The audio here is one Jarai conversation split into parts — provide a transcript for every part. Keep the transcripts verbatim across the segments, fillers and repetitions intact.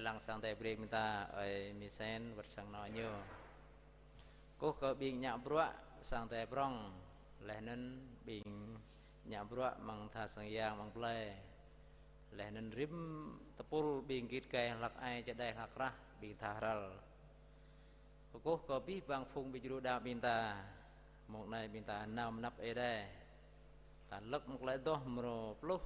lăng sang Ơi Adai brơi ƀing ta, ơi Misen wơ̆t sang anŏ ñu. Kơkuh kơ ƀing ngă bruă sang Ơi Adai prŏng, laih anŭn ƀing ngă bruă amăng tha sang yang amăng plơi. Laih anŭn rĭm tơpul ƀing git gai hlăk ai čơđai hlăk krah ƀing tha hrăl. Kơkuh kơ abih bang phung ƀing djru đaŏ ƀing ta. Mông anai ƀing ta nao mơnăp Ơi Adai. Ta lăk mơ̆ng tơlơi adoh mrô pluh.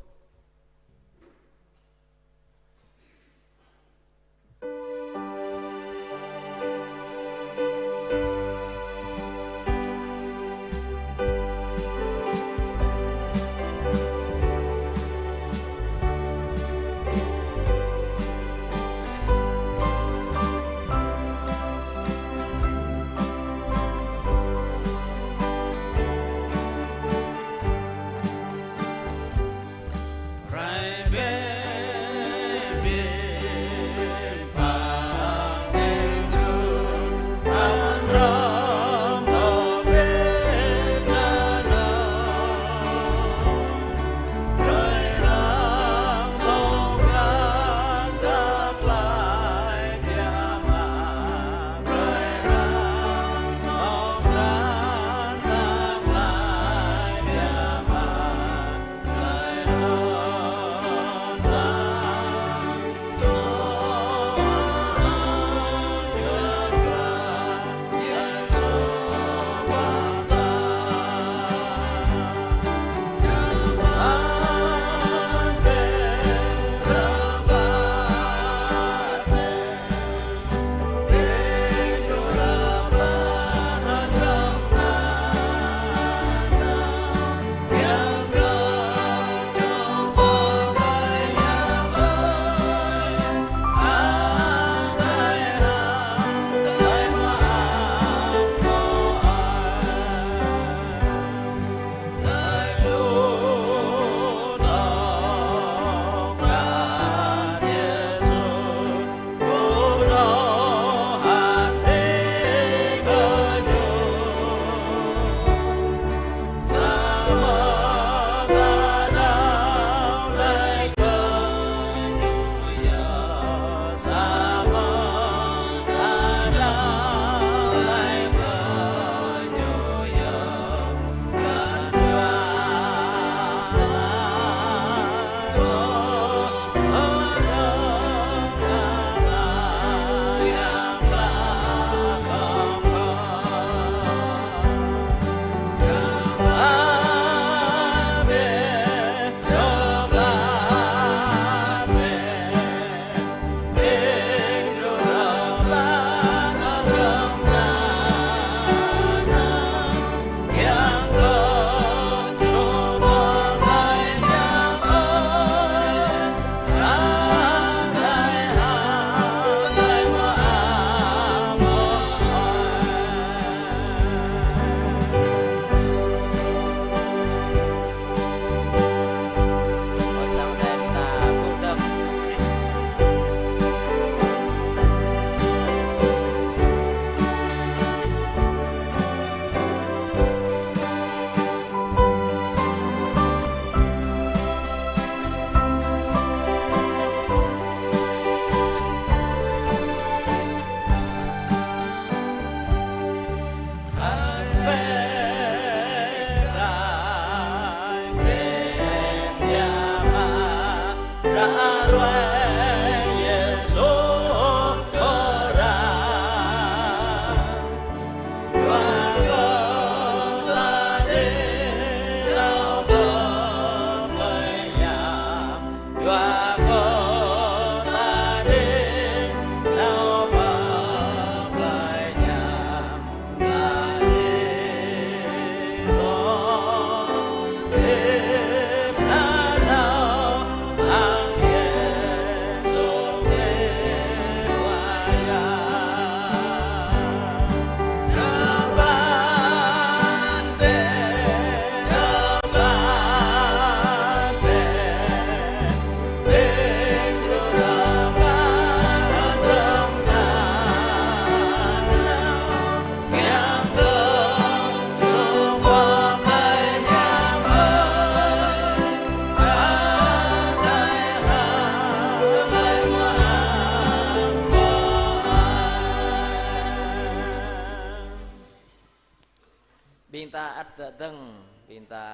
ta ăt dơ̆ng, ƀing ta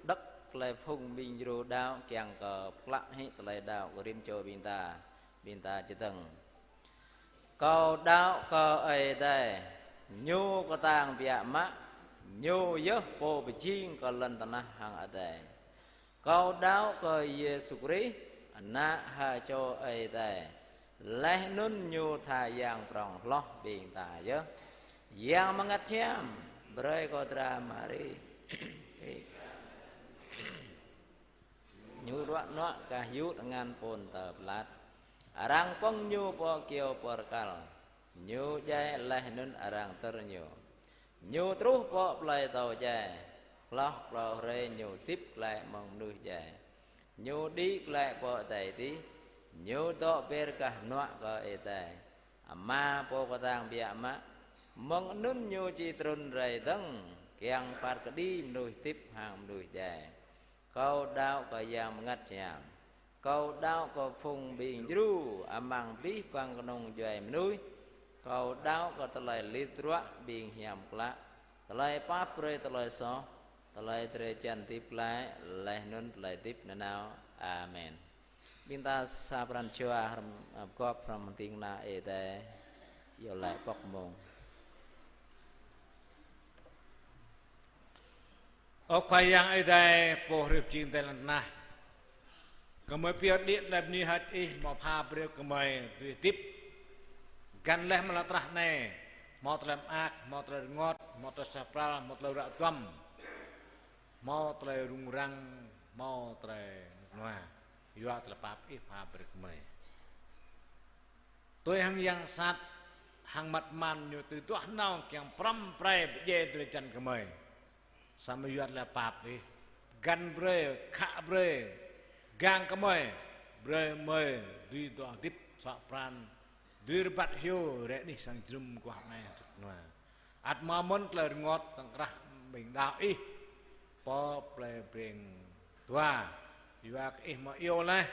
đŏk tơlơi phung ƀing djru đaŏ kiăng kơ pơklă hĭ tơlơi đaŏ kơ rĭm čô ƀing ta, ƀing ta čơdơ̆ng. Kâo đaŏ kơ Ơi Adai, Ñu kơtang biă mă, Ñu yơh Pô pơjing kơ lŏn tơnah hăng adai. Kâo đaŏ kơ Yêsu Krist, Ană ha čô Ơi Adai, laih anŭn Ñu tha Yang prŏng hloh ƀing ta yơh. Yang Bơngăt Hiam brơi kơ dra Mari, Ñu ruă nuă kah yŭ tơngan Pôntơ Pilat. Arăng pơ̆ng Ñu pơ kyâo pơrkal. Ñu djai laih anŭn arăng tơr Ñu. Ñu truh pơ plơi tâo djai. Hloh klâo hrơi Ñu hơdip glaĭ mơ̆ng mơnuih djai. Ñu đĭ glaĭ pơ adai adih. Ñu dŏ ber kah hơnuă kơ Ơi Adai Ama Pô kơtang biă mă. Mơ̆ng anŭn Ñu či trŭn rai dơ̆ng, kiăng phat kơđi mơnuih hơdip hăng mơnuih djai. Kâo đaŏ kơ Yang Bơngăt Hiam. Kâo đaŏ kơ phung ƀing djru amăng abih bang kơnung djuai mơnuih. Kâo đaŏ kơ tơlơi lit ruă ƀing hiam klă, tơlơi pap brơi tơlơi soh, tơlơi drơi jăn hơdip glaĭ, laih anŭn tơlơi hơdip nanao. Amen. Ƀing ta sa pran jua hrŏm, ơ, pơgop hrŏm hăng ding kơna Ơi Adai, iâu laĭ pŏk mông. Ơ Khua Yang Ơi Adai, Pô hrih pơjing adai lŏn tơnah. Gơmơi pơyơr đĭ tơlơi bơni hơơč Ih hmâo pha brơi gơmơi dưi hơdip găn laih mơ̆ng ala čar anai, hmâo tơlơi mơak, hmâo tơlơi rơngot, hmâo tơlơi suaih pral, hmâo tơlơi ruă duăm, hmâo tơlơi rŭng răng, hmâo tơlơi rơnua, yua tơlơi pap Ih pha brơi gơmơi. Tui hăng yang sat, hăng măt man ñu tui duah nao kiăng pơrăm pơrai pơdjai drơi jăn gơmơi. Samơ̆ yua tơlơi pap Ih, găn brơi, khă brơi, gang gơmơi, brơi gơmơi dưi dŏ hơdip suă pran, dưi rơbat hyu rai anih sang jơnum mơguah anai hơdip nua. Ăt hmâo mơ̆n tơlơi rơngot tŏng krah ƀing đaŏ Ih pơ plơi Breng Dua, yua kơ Ih hmâo iâu laih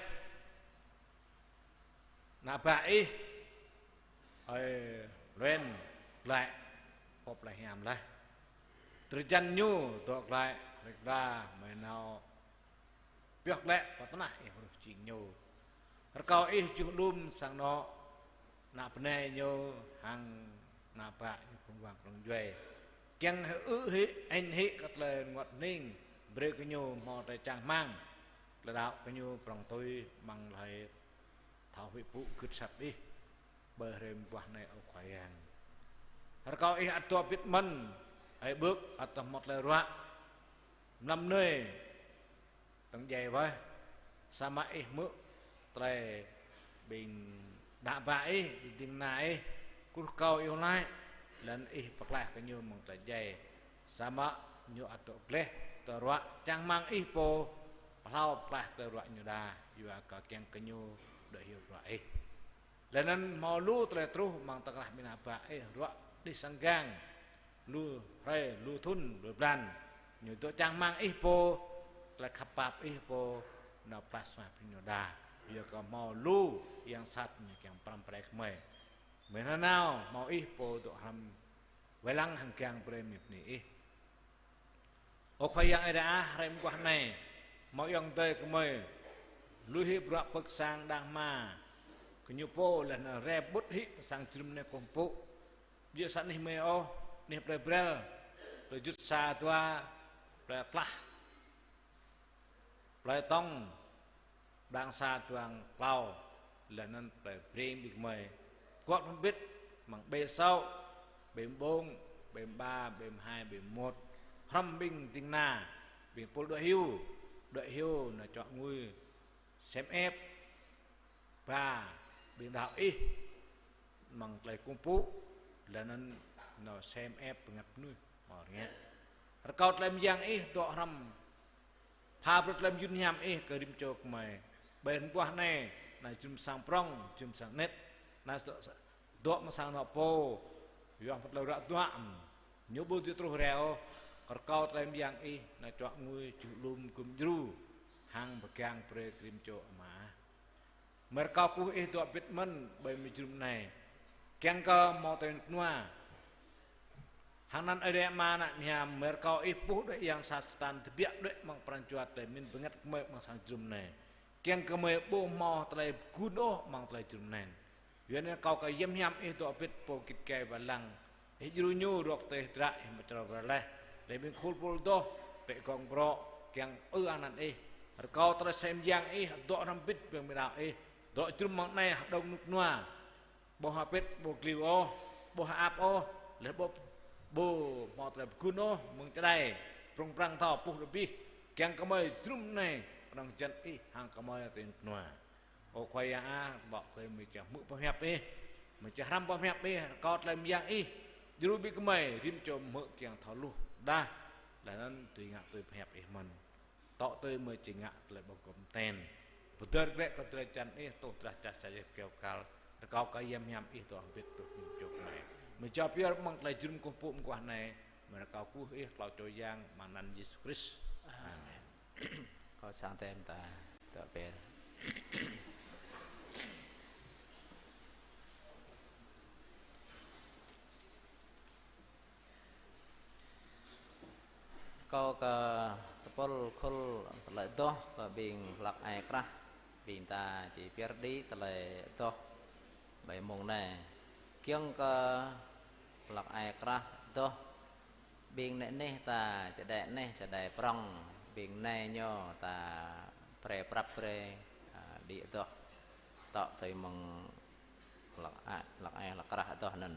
ană bă Ih, Ơi Luen glaĭ pơ plơi hiam laih. Drơi jăn ñu dŏ glaĭ, rơ̆k la mơi nao pioh glaĭ pơ tơnah Ih pơrơ̆k jing ñu. Rơkâo Ih juh alum sang anŏ ană bơnai ñu hăng ană bă ñu phung wang prŏng djuai. Kiăng hơư̆ hĭ, añ hĭ kơ tơlơi rơngot hning, brơi kơ ñu hmâo tơlơi čang rơmang, tơlơi đaŏ kơ ñu prŏng tui amăng hlơi thâo huĭ pŭ gưt asăp Ih ƀơi hrơi mơguah anai, ơ Khua Yang. Rơkâo Ih ăt dŏ bĭt mơ̆n, Ơi Bưk ăt dŏ hmâo tơlơi ruă mlam anai tơ̆ng djai wơh, samơ̆ Ih hmư̆ tơlơi ƀing ană bă Ih, ƀing ding kơna Ih, kơkuh rơkâo iâu laĭ, laih anŭn Ih pơklaih kơ ñu mơ̆ng tơlơi djai. Samơ̆ ñu ăt dŏ gleh tơlơi ruă, čang rơmang Ih pô pơhlao pơklaih tơlơi ruă ñu đa, yua kơ kiăng kơ ñu dŏ hyu bruă Ih. Laih anŭn hmâo lu tơlơi truh amăng tơkrah ƀing ană bă Ih, ruă đih sang gang, lu hrơi, lu thŭn, lu blan. Ñu dŏ čang rơmang Ih pô, tơlơi khăp pap Ih pô nao pơklaih suaih brơi ñu đa. Yua kơ hmâo lu yang sat ñu kiăng pơrăm pơrai gơmơi. Mơi nanao hmâo Ih pô dŏ hrăm wai lăng hăng kiăng brơi mơñum bơni Ih. Ơ Khua Yang Ơi Adai ah, hrơi mơguah anai, hmâo ayŏng adơi gơmơi lui hĭ bruă pơ̆k sang đang hma kơ ñu pô, laih anŭn rai pơƀut hĭ pơ sang jơnum anai kơkuh pơpŭ. Ƀu djơ̆ sa anih mơi ôh, anih plơi Brel, plơi Jŭt sa dua, plơi Klah, plơi Tŏng, Đang sa dua klâo, laih anŭn plơi Breng ƀing gơmơi. Gŏp hrŏm hơbĭt amăng B sáu, B bốn, B ba, B hai, B một. Hrŏm ƀing ding kơna, ƀing pul dŏ hyu, dŏ hyu nao čuă ngui sem ĕp, ba ƀing đaŏ Ih amăng tơlơi kơkuh pơpŭ, laih anŭn nao sem ĕp bơngăt mơnuih hmâo rơngiă. Rơkâo tơlơi mơyang Ih dŏ hrŏm pha brơi tơlơi mơyun hiam Ih kơ rĭm čô gơmơi. Ƀơi hrơi mơguah anai, anai jơnum sang prŏng, jơnum sang anet, anai dŏ, dŏ amăng sang anŏ pô, yua hmâo tơlơi ruă duă, ñu ƀu dưi truh rai ôh. Rơkâo tơlơi mơyang Ih nao čuă ngui juh alum gum djru, hăng pơgang brơi kơ rĭm čô Ama. Mơi rơkâo kơkuh Ih dŏ bĭt mơ̆n ƀơi mơjơnum anai, kiăng kơ hmâo tơlơi rơnŭk rơnua, Hăng anăn Ơi Adai Ama, Ană Hiam, mơ̆ rơkâo Ih puh đuaĭ yang sat Satan, tơbiă đuaĭ amăng pran jua tơlơi pơmĭn bơngăt gơmơi amăng sang jơnum anai. Kiăng kơ gơmơi ƀu hmâo tơlơi pơgun ôh amăng tơlơi jơnum anai. Yua anŭn rơkâo kơ Yang Hiam Ih dŏ hơbĭt pô git gai wai lăng. Ih djru ñu rŏk tơlơi hơdră, Ih mơčrâo wai laih. Tơlơi mơ̆ng khul pul adoh, pĕ gong brŏ, kiăng ư anăn Ih. Rơkâo tơlơi sem yang Ih dŏ hrŏm hơbĭt ƀing ƀing đaŏ Ih. Dŏ jơnum amăng anai hơđông rơnŭk rơnua. Ƀu hơbĭt, ƀu glêh ôh, ƀu hơăp ôh, laih ƀu, ƀu hmâo tơlơi pơgun ôh, mơ̆ng čơđai, prŏng prăng thâo, puh rơbih, kiăng kơ gơmơi jơnum anai, kơnơ̆ng jăn Ih hăng gơmơi tơlơi rơnŭk rơnua. Ơ Khua Yang ah, ƀô̆ tơlơi mơ̆ čang hmư̆ pơhiăp Ih, mơ̆ čang hrăm pơhiăp Ih, rơkâo tơlơi mơyang Ih, djru ƀing gơmơi, rĭm čô hmư̆ kiăng thâo hluh, đah, laih anŭn tui ngă tui pơhiăp Ih mơ̆n. Tŏ tui mơ̆ či ngă tơlơi ƀơ̆ng gŏp ten. Pơdơr glaĭ kơ drơi jăn Ih, tŏ drah čah čah Ih kơyâo kal. Rơkâo kơ Yang Hiam Ih dŏ hơbĭt tui ƀing čô gơmơi. Mơ̆ jao pioh amăng tơlơi jơnum kơkuh pơpŭ mơguah anai, mơ̆ rơkâo kơkuh Ih klâo čô Yang, amăng anăn Yêsu Krist. Amen. Kâo sang tơm ta, tŏ pioh. Kâo kơ tơpul khul tơlơi adoh kơ ƀing hlăk ai krah, ƀing ta či pơyơr đĭ tơlơi adoh ƀơi mông anai. Kiăng kơ hlăk ai krah adoh, ƀing nĕ anih ta čơđai anih čơđai prŏng, ƀing nai ñu ta brơi prăp brơi, a, đĭ adoh. Tŏ tui mơ̆ng hlăk ai, hlăk ai hlăk krah adoh anŭn.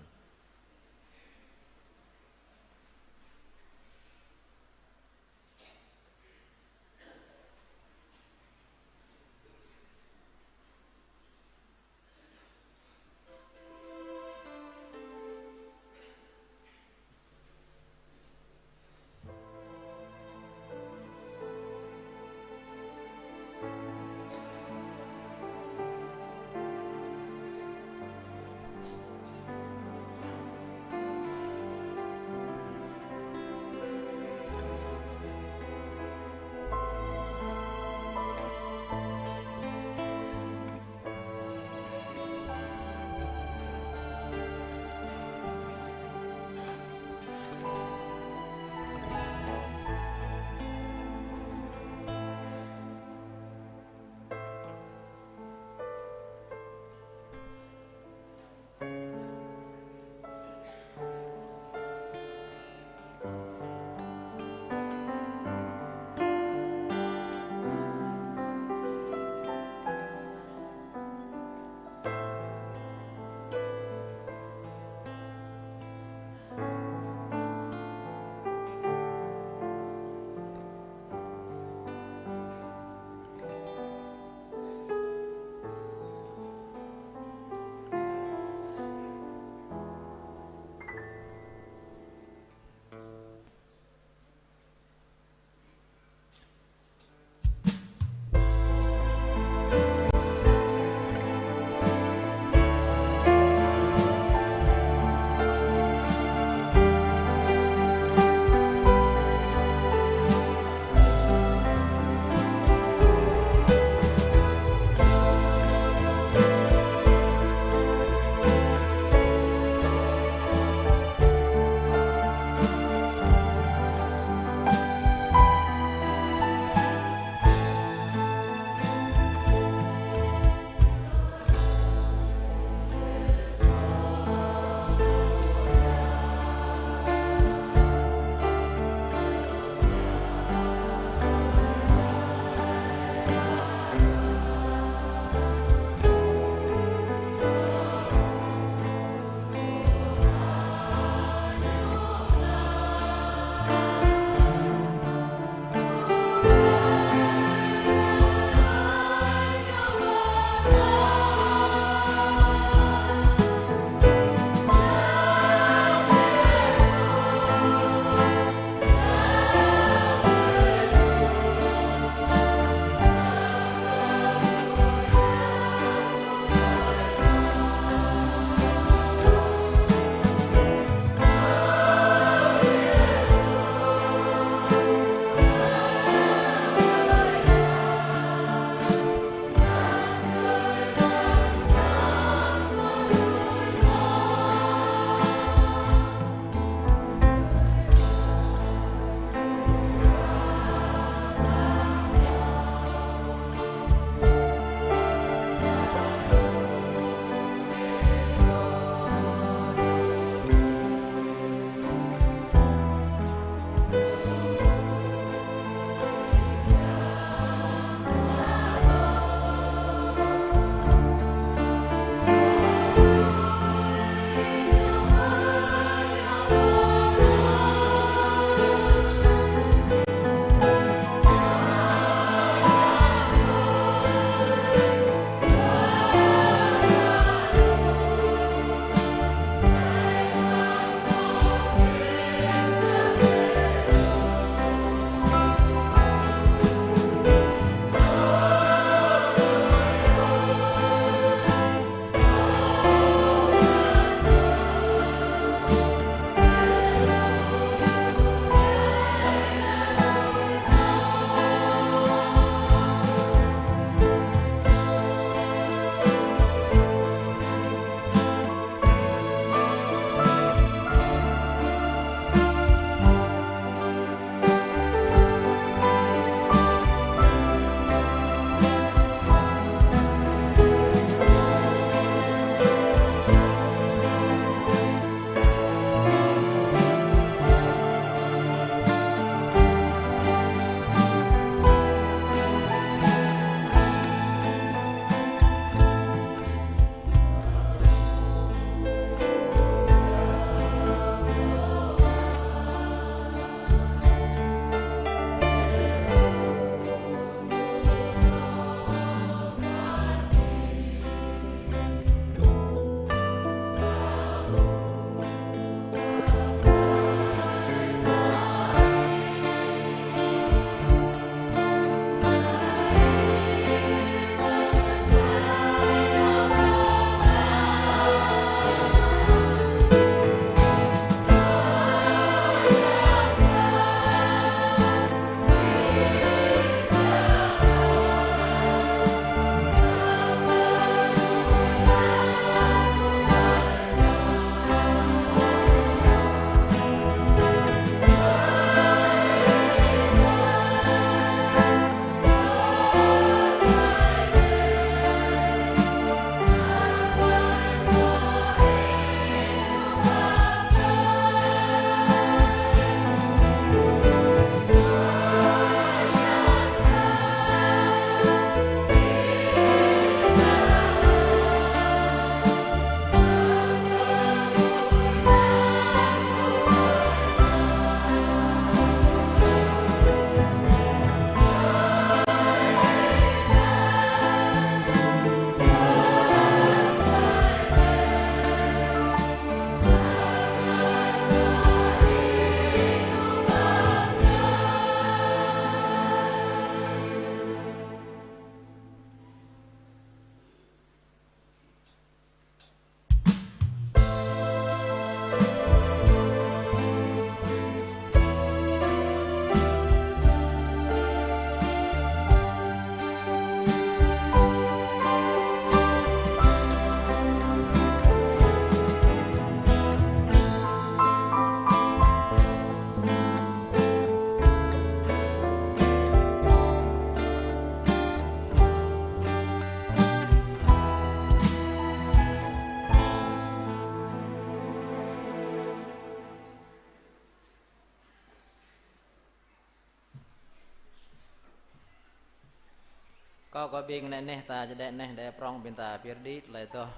Kâo kơ ƀing anai neh ta čơđeh neh đe prong ƀing ta pơyơr đĭ tơlơi adoh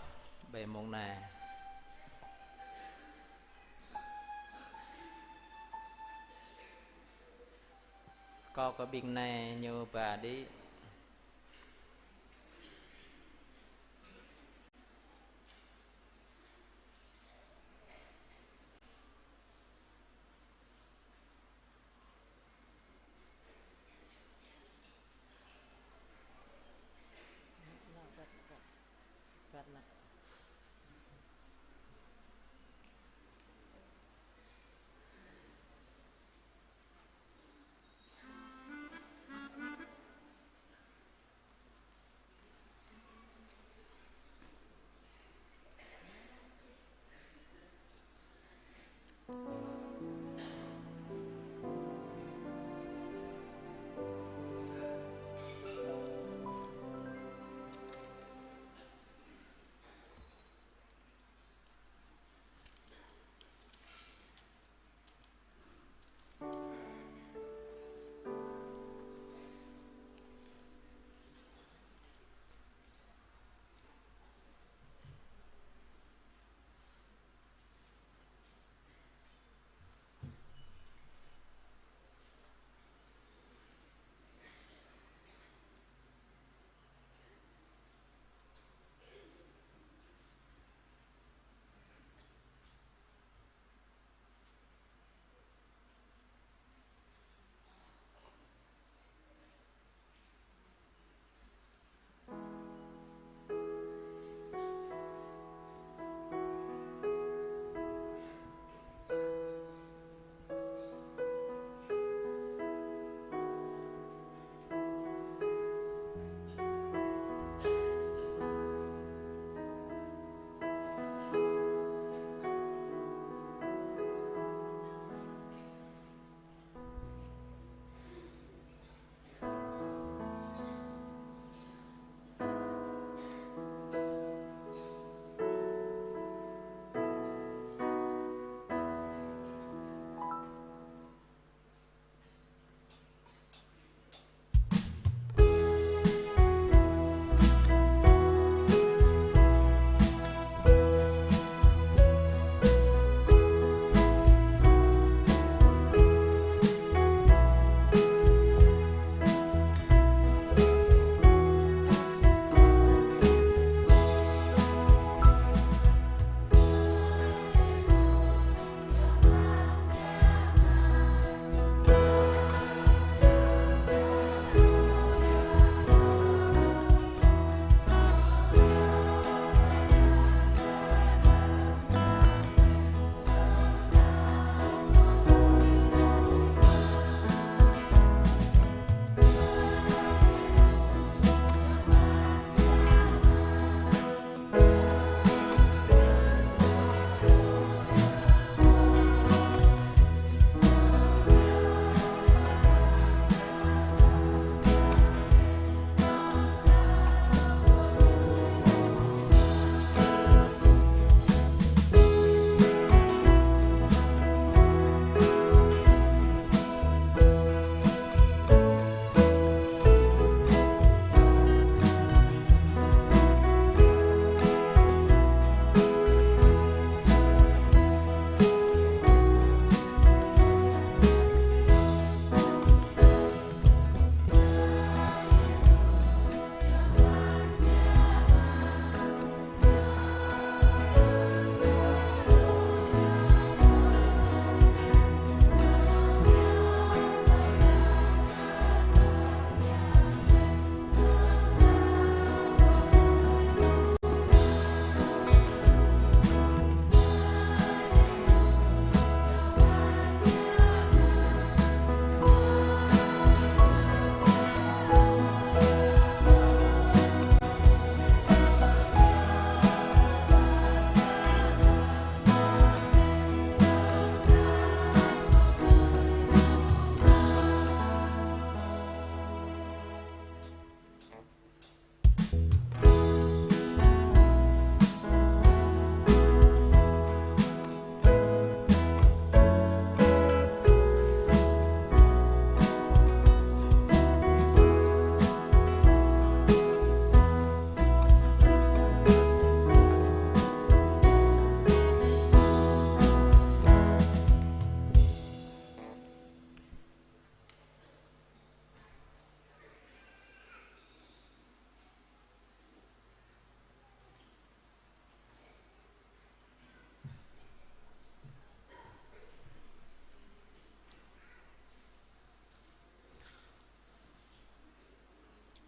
ƀơi mông anai. Kâo kơ ƀing anai ñu ba đĭ.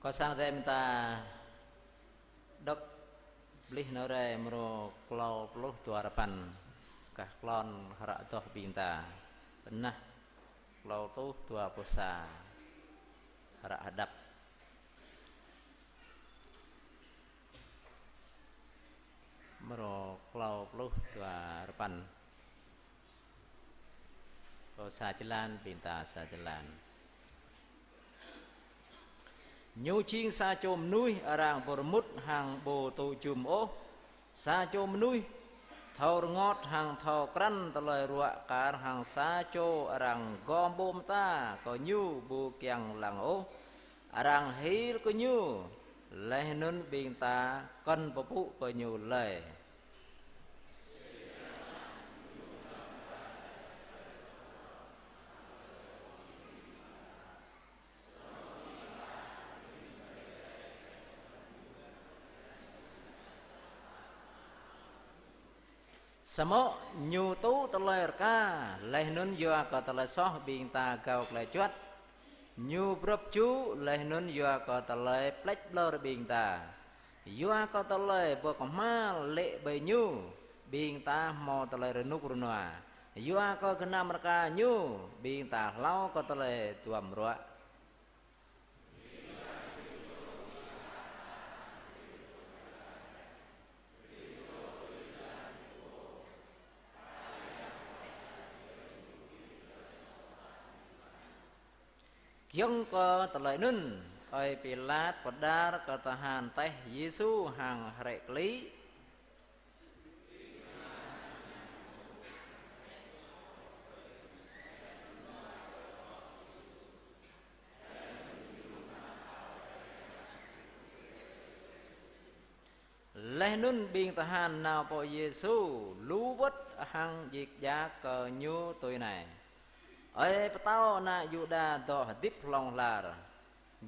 Kơ sang tơdơi ƀing ta đŏk bơlih nao rai mrô klâo pluh dua rơpăn, kah klon hră adoh ƀing ta. Pơnah klâo pluh dua pluh sa, hră Hơđăp. Mrô klâo pluh dua rơpăn. Kơ sa jơlan, ƀing ta sa jơlan. Ñu jing sa čô mơnuih arăng ƀu rơmŭt hăng ƀu tŭ jum ôh. Sa čô mơnuih thâo rơngot hăng thâo krăn tơlơi ruă kar hăng sa čô arăng gom ƀô̆ mơta kơ ñu ƀu kiăng lăng ôh. Arăng hil kơ ñu, laih anŭn ƀing ta kŏn pơpŭ kơ ñu lơi. Samơ̆ ñu tŭ tơlơi rơka, laih anŭn yua kơ tơlơi soh ƀing ta gao glaĭ juăt. Ñu brŏp jŭ, laih anŭn yua kơ tơlơi pleč ƀlŏr ƀing ta. Yua kơ tơlơi pơkơhmal lê̆ ƀơi ñu, ƀing ta hmâo tơlơi rơnŭk rơnua. Yua kơ gơnam rơka ñu, ƀing ta hlâo kơ tơlơi duăm ruă. Giŏng kơ tơlơi anŭn, ơi Pilat pơđar kơ tơhan taih Yêsu hăng hrĕ klĭ. Laih anŭn ƀing tơhan nao pơ Yêsu, lu wơ̆t hăng djik djak kơ ñu tui anai: Ơi pơtao ană Yuđa dŏ hơdip hlŏng lar.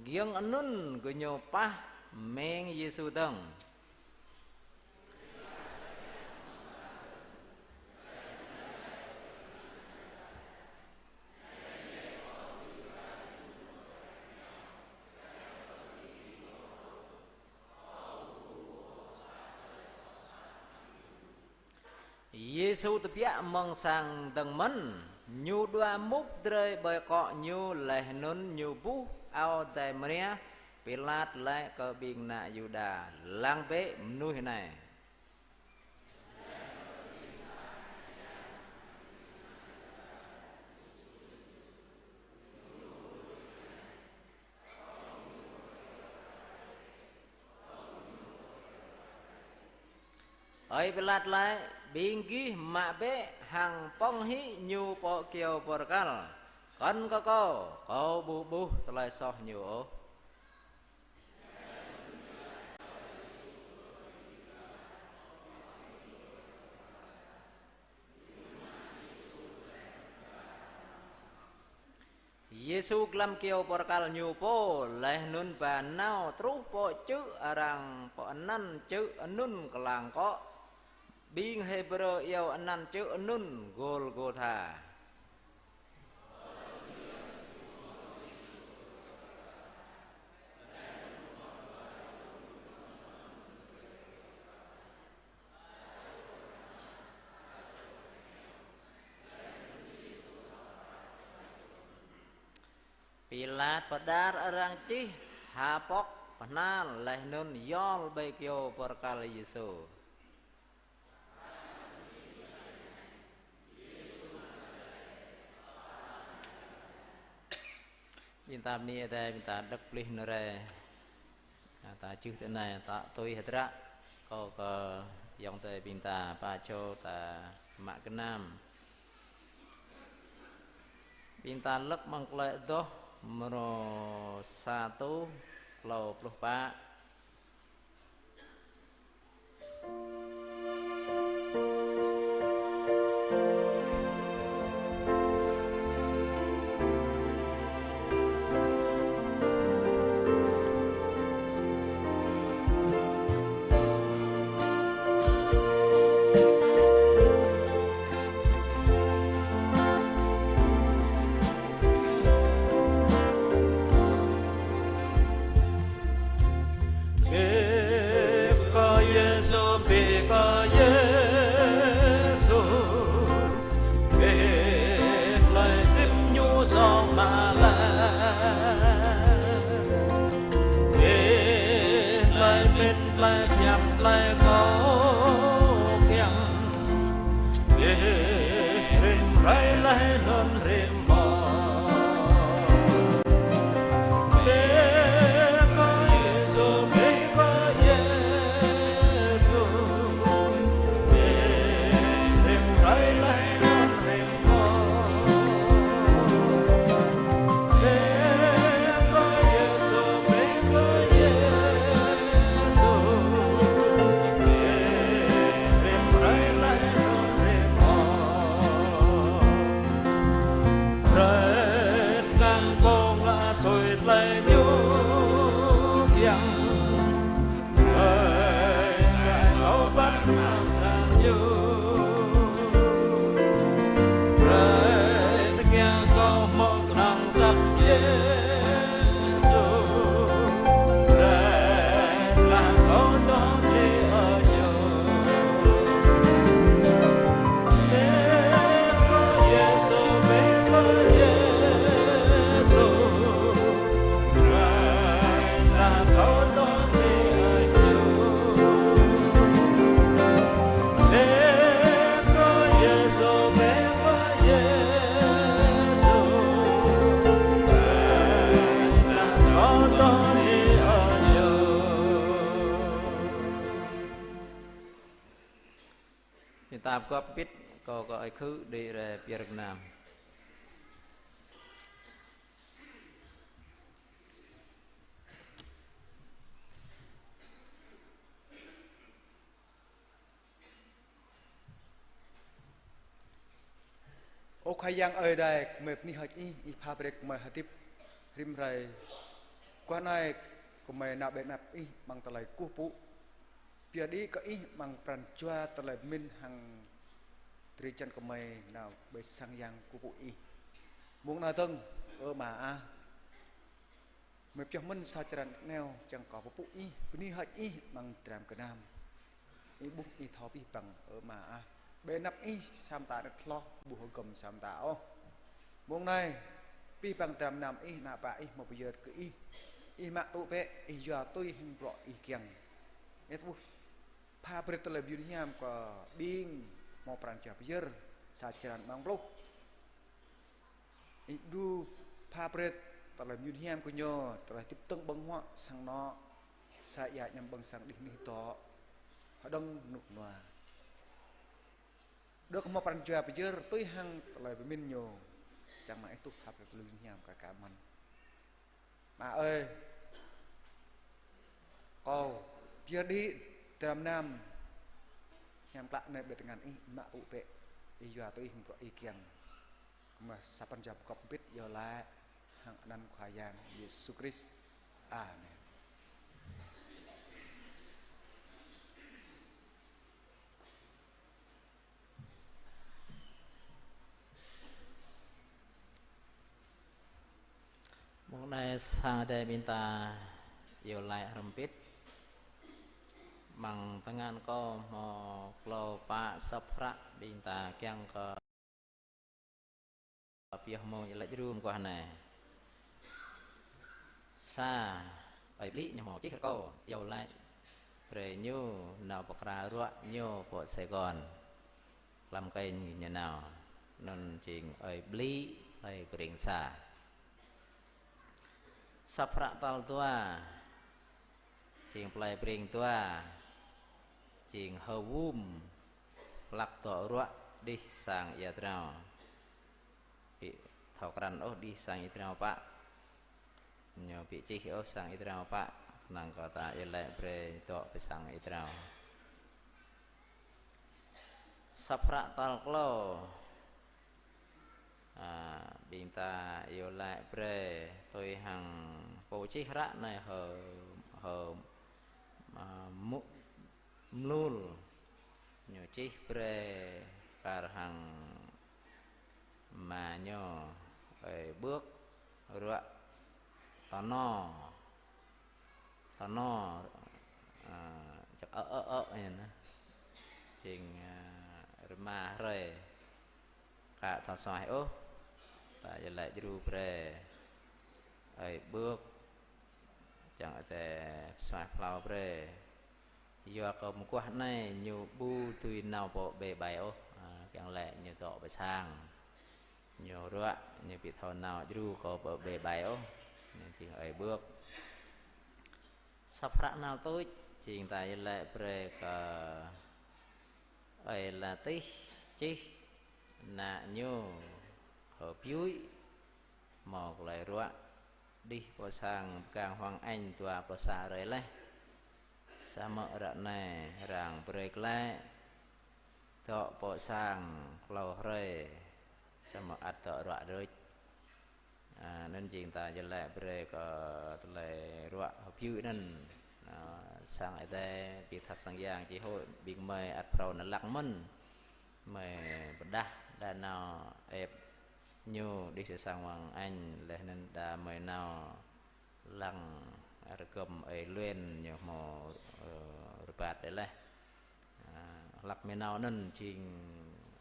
Giŏng anŭn gơñu pah meng Yêsu dơ̆ng. Yêsu tơbiă mơ̆ng sang dơ̆ng mơ̆n, ñu đua mŭp drơi ƀơi akŏ ñu laih anŭn ñu buh ao dai mriah. Pilat laĭ kơ ƀing ană Yuđa: Lăng bĕ mơnuih anai. Ơi Pilat laĭ: Ƀing gih mă bĕ hăng pŏng hĭ ñu pơ kyâo bơrơkal. Kŏn kơ kâo, kâo ƀu ƀuh tơlơi soh ñu ôh. Yêsu glăm kyâo bơrơkal ñu pô, laih anŭn ba nao truh pơ čư̆ arăng pơanăn čư̆ anŭn Klang Kŏ. Ƀing Hêbrơ iâu anăn čư̆ anŭn Gôlgôtha. Pilat pơđar arăng čih ha pŏk pơhnal laih anŭn yol ƀơi kyâo bơrơkal Yêsu. Ƀing ta bơni Ơi Adai, ƀing ta đŏk bơlih nao rai. Ta čih tui anai, ta tui hơdră, kâo kơ ayŏng adơi ƀing ta, pă čô ta mă gơnam. Ƀing ta lơ̆k amăng tơlơi adoh mrô sa rơtuh klâo pluh pă. Ƀing ta pơgop pit, kâo kơ ơi khư đĭ rai pơyơr gơnam. Ơ Khua Yang Ơi Adai, gơmơi bơni hơơč Ih, Ih pha brơi kơ gơmơi hơdip rĭm hrơi. Guah anai gơmơi nao ƀơi anăp Ih amăng tơlơi kơkuh pơpŭ. Pioh đĭ kơ Ih amăng pran jua tơlơi pơmĭn hăng drơi jăn gơmơi nao ƀơi sang yang kơkuh pơpŭ Ih. Mông anai dơ̆ng, ơ Ama ah, gơmơi pioh mơ̆n sa črăn rơngiao čang kơ pơpŭ Ih, bơni hơơč Ih amăng dram gơnam. Ih ƀuh, Ih thâo abih bang, ơ Ama ah. Ƀơi anăp Ih sa mơta anet hloh ƀu hơgŏm sa mơta ôh. Mông anai, abih bang dram gơnam Ih, ană bă Ih hmâo pơyơr kơ Ih. Ih mă tŭ bĕ, Ih yua tui hăng bruă Ih kiăng. Ih ƀuh, pha brơi tơlơi mơyun hiam kơ ƀing hmâo pran jua pơyơr sa črăn amăng pluh. Ih đru pha brơi tơlơi mơyun hiam kơ ñu, tơlơi hơdip tơ̆ng ƀơ̆ng huă sang anŏ, sa ia añăm ƀơ̆ng sang đih anih dŏ, hơđơ̆ng rơnŭk rơnua. Đơ̆k hmâo pran jua pơyơr tui hăng tơlơi pơmĭn ñu, čang mơ̆ng Ih tuh pha brơi tơlơi mơyun hiam kơ gơmơi. Ama ơi, kâo pioh đĭ dram gơnam hiam klă anai ƀơi tơngan Ih, Ih mă tŭ bĕ, Ih yua tui hăng bruă Ih kiăng. Gơmơi sa pran jua pơgop pit iâu laĭ hăng anăn Khua Yang Yêsu Krist. Amen. Mông anai sang Ơi Adai ƀing ta iâu laĭ hrŏm hơbĭt. Amăng tơngan kâo hmâo klâo pă sŏp hră ƀing ta kiăng kơ pioh mơ̆ng iâu laĭ djru mơguah anai. Sa, ơi Blĭ ñu hmâo čih rơkâo iâu laĭ brơi ñu nao pơkra ruă ñu pơ Sài Gòn. Hlăm kênh ñu nao. Anŭn jing ơi Blĭ, ơi Breng sa. Sŏp hră tal dua, jing plei Breng dua, jing H'Wum, hlăk dŏ ruă đih sang ia drao. Ƀu thâo krăn ôh đih sang ia drao pă. Ñu ƀu čih ôh sang ia drao pă, kơnơ̆ng kơ ta iâu laĭ brơi dŏ pơ sang ia drao. Sŏp hră tal klâo. A, ƀing ta iâu laĭ brơi tui hăng pô čih hră anai H'H'Mul. Ñu čih brơi kar hăng ama ñu ơi Bưk ruă Tơno. Tơno, a, čăk ơ ơ ơ ñu anai. Jing, a, rơma hrơi. Ka thâo suaih ôh. Ta iâu laĭ djru brơi ơi Bưk, čang Ơi Adai pơsuaih phlao brơi. Yua kơ mơguah anai ñu ƀu dưi nao pơ ƀơi ƀai ôh. A, kiăng laĭ ñu dŏ pơ sang. Ñu ruă, ñu ƀu thâo nao djru kơ pơ ƀơi ƀai ôh. Ñu jing ơi Bưk. Sŏp hră tal tuč, jing ta iâu laĭ brơi kơ ơi La Tih čih, ană ñu H'Biuih, hmâo tơlơi ruă đih pơ sang pơgang Hoàng Anh dua pluh sa hrơi laih. Samơ̆ ră anai arăng brơi glaĭ dŏ pơ sang klâo hrơi, samơ̆ ăt dŏ ruă đôč. A, anŭn jing ta iâu laĭ brơi kơ tơlơi ruă H'Biuih anŭn. A, sang Ơi Adai, ƀing tha sang yang či hŏ, ƀing gơmơi ăt phrâo nao lăng mơ̆n. Gơmơi pơdah đa nao ĕp ñu đih pơ sang Hoàng Anh, laih anŭn đa gơmơi nao lăng rơgơ̆m ơi Luen ñu hmâo, ơ, rơbat đơi laih. A, hlăk gơmơi nao anŭn jing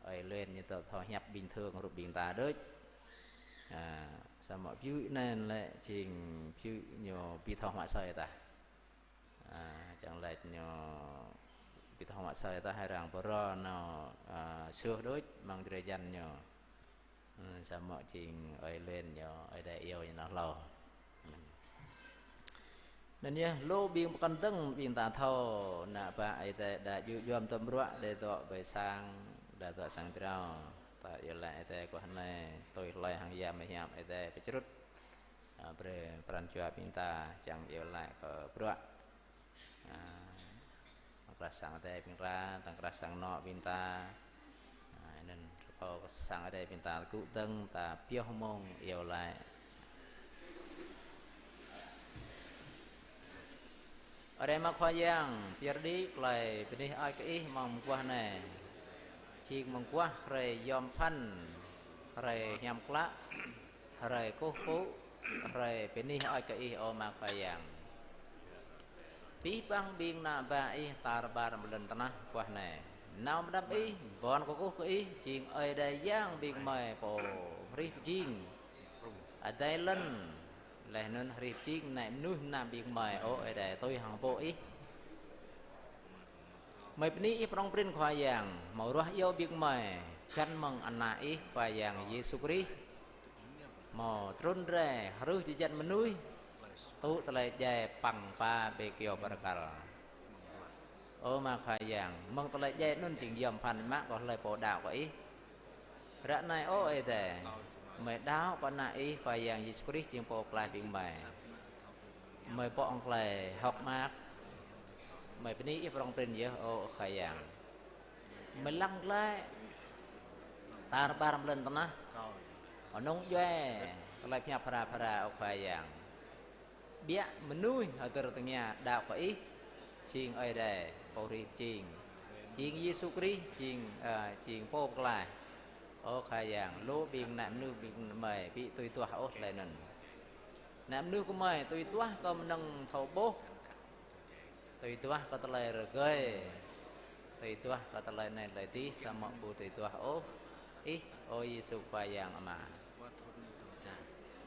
ơi Luen ñu dŏ thâo hiăp bình thường hrup ƀing ta đôč. A, samơ̆ H'Biuih anŭn lĕ jing H'Biuih ñu ƀu thâo huă asơi tah. A, čang laĭ ñu ƀu thâo huă asơi tah, arăng pơrô nao, a, suh đôč amăng drơi jăn ñu. Ơ, samơ̆ jing ơi Luen ñu Ơi Adai iâu ñu nao hlâo. Anŭn yơh lu ƀing pơkŏn dơ̆ng ƀing ta thâo, ană bă Ơi Adai đa djơ̆ djuăm tơm bruă, đa dŏ ƀơi sang, đa dŏ sang jrao. Ta iâu laĭ Ơi Adai guah anai, tui hlơi hăng yam mơhiam Ơi Adai pơčrŭt. A, brơi pran jua ƀing ta čang iâu laĭ kơ bruă. A, tơ̆ng krah sang Ơi Adai ƀing ta, tơ̆ng krah sang anŏ ƀing ta. A, anŭn rơkâo kơ sang Ơi Adai ƀing ta tơgŭ dơ̆ng, ta pioh mông iâu laĭ. Ơ Adai Ama Khua Yang, pơyơr đĭ tơlơi bơni hơơč kơ Ih mơ̆ng mơguah anai. Jing mơguah hrơi yom pơphan, hrơi hiam klă, hrơi kơkuh pơpŭ, hrơi bơni hơơč kơ Ih, ơ Ama Khua Yang. Abih bang ƀing ană bă Ih tar ƀar amăng lŏn tơnah mơguah anai nao pơđăm Ih, ƀơ̆n kơkuh kơ Ih, jing Ơi Adai Yang ƀing gơmơi pô hrih pơjing adai lŏn, laih anŭn hrih pơjing ană mơnuih mơnam ƀing gơmơi, ơ Ơi Adai, tui hăng pô Ih. Gơmơi bơni Ih prŏng prin Khua Yang, hmâo ruah iâu ƀing gơmơi, găn mơ̆ng Ană Ih Khua Yang Yêsu Krist, hmâo trŭn rai hrih jơjăn mơnuih, tŭ tơlơi djai păng pă ƀơi kơyâo bơrkal. Ơ Ama Khua Yang, mơ̆ng tơlơi djai anŭn jing yom pơphan mă kơ hlơi pô đaŏ kơ Ih. Ră anai, ơ Ơi Adai, gơmơi đaŏ kơ Ană Ih Khua Yang Yêsu Krist jing Pô Pơklaih ƀing gơmơi. Gơmơi pŏk hăng tơlơi hơ̆k mơak. Gơmơi bơni Ih prŏng prin yơh, ơ Khua Yang. Gơmơi lăng glaĭ tar ƀar amăng lŏn tơnah, kơnơ̆ng djuai tơlơi pơhiăp phara phara, ơ Khua Yang. Biă mơnuih hơdơr tơngia đaŏ kơ Ih, jing Ơi Adai, Pô hrih pơjing, jing Yêsu Krist, jing, ơ, jing Pô Pơklaih. Ơ Khua Yang, lu ƀing ană mơnuih ƀing gơmơi ƀu tui duah ôh tơlơi anŭn. Ană mơnuih gơmơi tui duah kơ mơnơ̆ng thâo ƀuh, tui duah kơ tơlơi rơgơi, tui duah kơ tơlơi anai tơlơi adih, samơ̆ ƀu tui duah ôh Ih, ơ Yêsu Khua Yang Ama.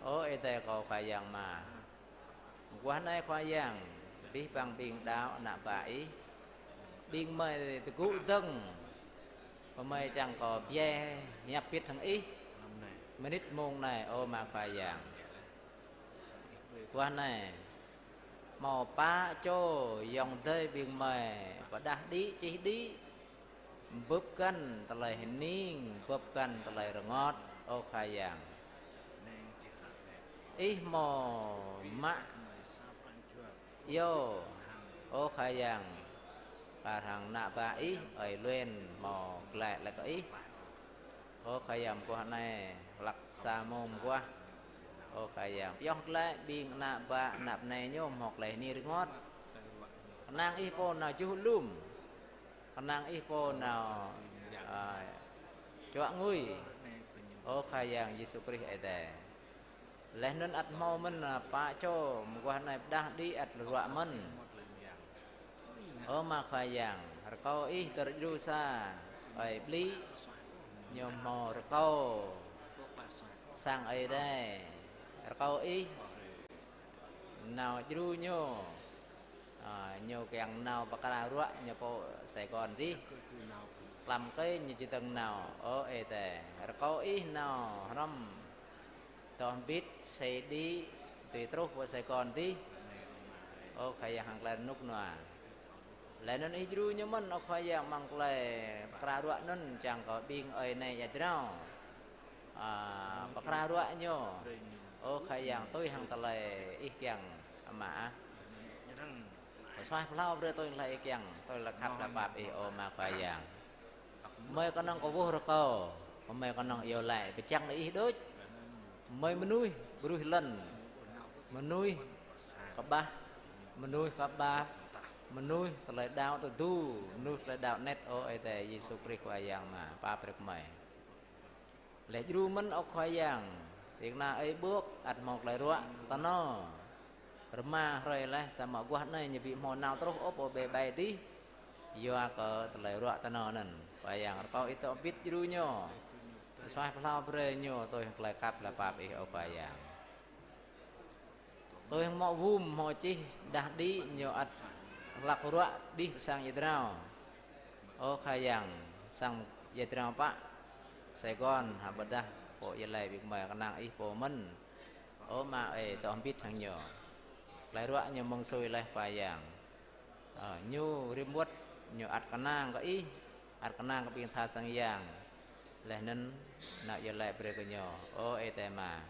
Ơ Ơi Adai kâo Khua Yang Ama. Mơguah anai Khua Yang, abih bang ƀing đaŏ ană bă Ih, ƀing gơmơi tơgŭ dơ̆ng, gơmơi čang kơ pơhiăp pĭt hăng Ih, mơnit mông anai, ơ Ama Khua Yang. Mơguah anai, hmâo pă čô ayŏng adơi ƀing gơmơi pơđah đĭ, čih đĭ, bưp găn tơlơi hơning, bưp găn tơlơi rơngot, ơ Khua Yang. Ih hmâo mă iâu, ơ Khua Yang, kar hăng ană bă Ih, ơi Luen hmâo glaĭ laĭ kơ Ih. Ơ Khua Yang, mơguah anai, hlăk sa mông mơguah. Ơ Khua Yang, pioh glaĭ ƀing ană bă, ană bơnai ñu hmâo tơlơi hơning rơngot. Kơnang Ih pô nao juh alum. Kơnang Ih pô nao, a, čuă ngui. Ơ Khua Yang Yêsu Krist Ơi Adai. Laih anŭn ăt hmâo mơ̆n, a, pă čô mơguah anai pơđah đĭ ăt ruă mơ̆n. Ơ Ama Khua Yang, rơkâo Ih dơr djru sa, ơi Ƀlĭ, ñu hmâo rơkâo sang Ơi Adai. Rơkâo Ih nao djru ñu. A, ñu kiăng nao pơkra ruă ñu pơ Sài Gòn adih. Tlam kơi ñu či dơ̆ng nao, ơ Ơi Adai. Rơkâo Ih nao hrŏm tơm bit xe đĭ, tui truh pơ Sài Gòn adih. Ơ Khua Yang hăng tơlơi rơnŭk rơnua. Laih anŭn Ih djru ñu mơ̆n, ơ Khua Yang, amăng tơlơi pơkra ruă anŭn čang kơ ƀing ơi nai ia jrao. A, pơkra ruă ñu. Ơ Khua Yang, tui hăng tơlơi Ih kiăng, Ama ah. Pơsuaih pơhlao brơi tui tơlơi Ih kiăng, tui tơlơi khăp tơlơi pap Ih, ơ Ama Khua Yang. Gơmơi kơnơ̆ng kwưh rơkâo, gơmơi kơnơ̆ng iâu laĭ pơčăng nao Ih đôč. Gơmơi mơnuih ƀruih lŏn, mơnuih kơƀah, mơnuih kơƀah, mơnuih tơlơi đaŏ tơdu, mơnuih tơlơi đaŏ anet, ơ Ơi Adai Yêsu Krist Khua Yang Ama, pap brơi gơmơi. Laih djru mơ̆n, ơ Khua Yang, ding kơna ơi ƀuh ăt hmâo tơlơi ruă tơnô. Rơma hrơi laih, samơ̆ guah anai ñu ƀu hmâo nao truh ôh pơ ƀơi ƀai adih, yua kơ tơlơi ruă tơnô anŭn. Khua Yang, rơkâo Ih dŏ bit djru ñu, pơsuaih pơhlao brơi ñu tui hăng tơlơi khăp tơlơi pap Ih, ơ Khua Yang. Tui hăng hmâo wum hmâo čih pơđah đĭ ñu ăt hlăk ruă đih pơ sang ia jrao. Ơ Khua Yang, sang ia jrao pă Sài Gòn, hă pơđah pô ia laĭ ƀing gơmơi, kơnang Ih pô mơ̆n. Ơ Ama ơi, dŏ hơbĭt hăng ñu. Tơlơi ruă ñu mơ̆ng sui laih Khua Yang. Ơ, ñu rĭm wơ̆t, ñu ăt kơnang kơ ih, ăt kơnang kơ ƀing tha sang yang. Laih anŭn, nao iâu laĭ brơi kơ ñu. Ơ Ơi Adai Ama.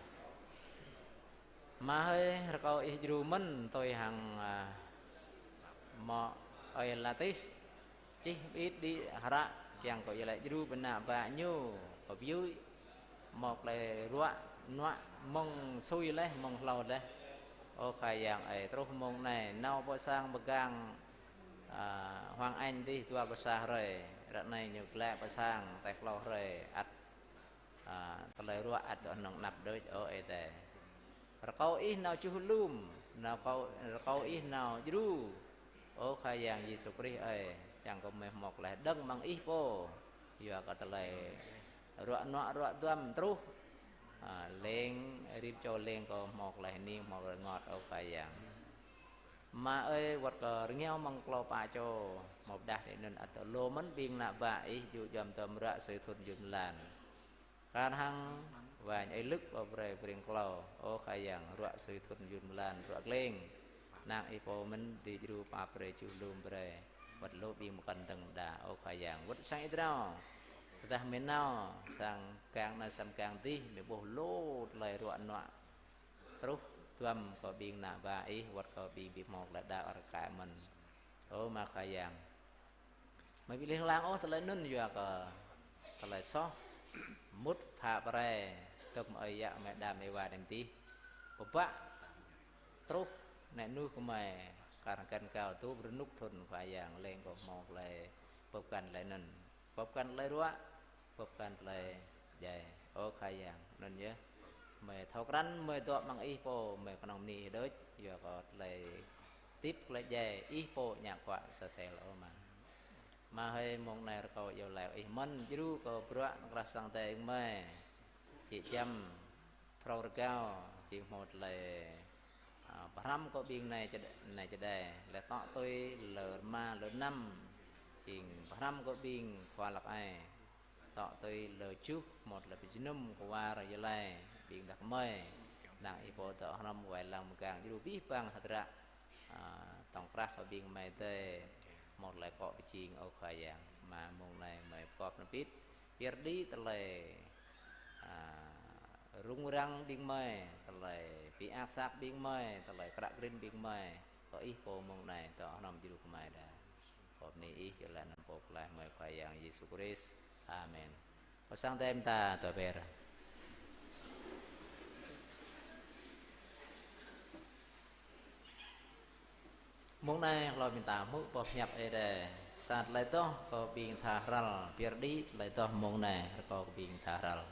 Ama hơi, rơkâo ih djru mơ̆n tui hăng, a, mơ̆ ơi Latis. Čih ƀiă đĭ hră, kiăng kơ iâu laĭ djru ƀing ană bă ñu, kơ ƀiă mơ̆ tơlơi ruă nuă mơ̆ng sui laih, mơ̆ng hlâo laih. Ơ Khua Yang ơi, truh mông anai, nao pơ sang pơgang, a, Hoàng Anh dih dua pluh sa hrơi, ră anai ñu glaĭ pơ sang, tơlơi hlâo hrơi, ăt a, tơlơi ruă ăt dŏ hơnơ̆ng anăp đôč, ơ Ơi Adai. Rơkâo ih nao čuh lum, nao kâo, rơkâo ih nao djru. Ơ Khua Yang Yêsu Krist ơi, čang kơ mơi hmâo tơlơi đơ̆ng mơ̆ng ih pô. Yua kơ tơlơi ruă nuă ruă duăm truh. A, leng, rĭm čô leng kơ hmâo tơlơi hning, hmâo tơlơi rơngot, ơ Khua Yang. Ama ơi, wơ̆t kơ rơngiao mơ̆ng klâo pă čô, hmâo pơdah anŭn ăt dŏ lu mơ̆n ƀing ană bă ih, djru djuăm tơm ruă sui thŭn jum lan. Kar hăng wai ñu ơi Lưk pơ brơi pring klâo, ơ Khua Yang, ruă sui thŭn jum lan, ruă gleng. Năng ih pô mơ̆n dưi djru pap brơi čuh lum brơi. Wơ̆t lu ƀing mơkăn dơ̆ng đa, ơ Khua Yang. Wơ̆t sang ih drao. Tơdah mơi nao, sang gang anai sang gang dih, mơi ƀuh lu tơlơi ruă nuă. Truh duăm kơ ƀing ană bă ih, wơ̆t kơ ƀing ƀu hmâo tơlơi đaŏ rơkơi mơ̆n. Ơ Ama Khua Yang. Mơi ƀu lih lăng ôh tơlơi anŭn yua kơ tơlơi soh mŭt pha pơrai, tơm ơi yă mơi đam ơi wa đam tih. Pơbă truh nĕ nuh kơ mơi kar hăng kăn kâo tŭ rơnŭk thŭn Khua Yang leng kơ hmâo tơlơi pơkăn tơlơi anŭn. Pơkăn tơlơi ruă, pơkăn tơlơi djai. Ơ Khua Yang, anŭn yơh. Mơi thâo krăn, mơi dŏ mơ̆ng ih pô, mơi kơnơ̆ng bơni ih đôč, yua kơ tơlơi hơdip tơlơi djai, ih pô ñă khuă sơsel ơ Ama. Ama hơi, mông anai rơkâo iâu laĭ ih mơ̆n, djru kơ bruă krah sang tê ih mơi. Či čăm, phrâo rơgao, či hmâo tơlơi, a, pơhrăm kơ ƀing anai čơđ-, anai čơđai, lĕ tŏ tui lơ rơma, lơ năm, či pơhrăm kơ ƀing khua lăk ai. Tŏ tui lơ čuh, hmâo tơlơi pơjơnum kơ war yơh lai, ƀing đah kơmơi. Năng ih pô dŏ hrŏm wai lăng mơgang djru abih bang hơdră, a, tŏng krah kơ ƀing mơi tơi, hmâo tơlơi akŏ pơjing ơ Khua Yang. Ama mông anai mơi pơkŏp nao pit, pơyơr đĭ tơlơi, a, rŭng răng ƀing mơi, tơlơi pơiăk săk ƀing mơi, tơlơi kră krĭn ƀing mơi. Kơ ih pô mông anai, dŏ hrŏm djru kơ mơi đa. Kơ bơni ih, yua anăn Pô Pơklaih mơi Khua Yang Yêsu Krist. Amen. Pơ sang tơm ta tơ ber. Mông anai, hlâo ƀing ta hmư̆ boh hiăp Ơi Adai. Sa tơlơi adoh kơ ƀing tha hrăl, pơyơr đĭ tơlơi adoh mông anai, rơkâo kơ ƀing tha hrăl.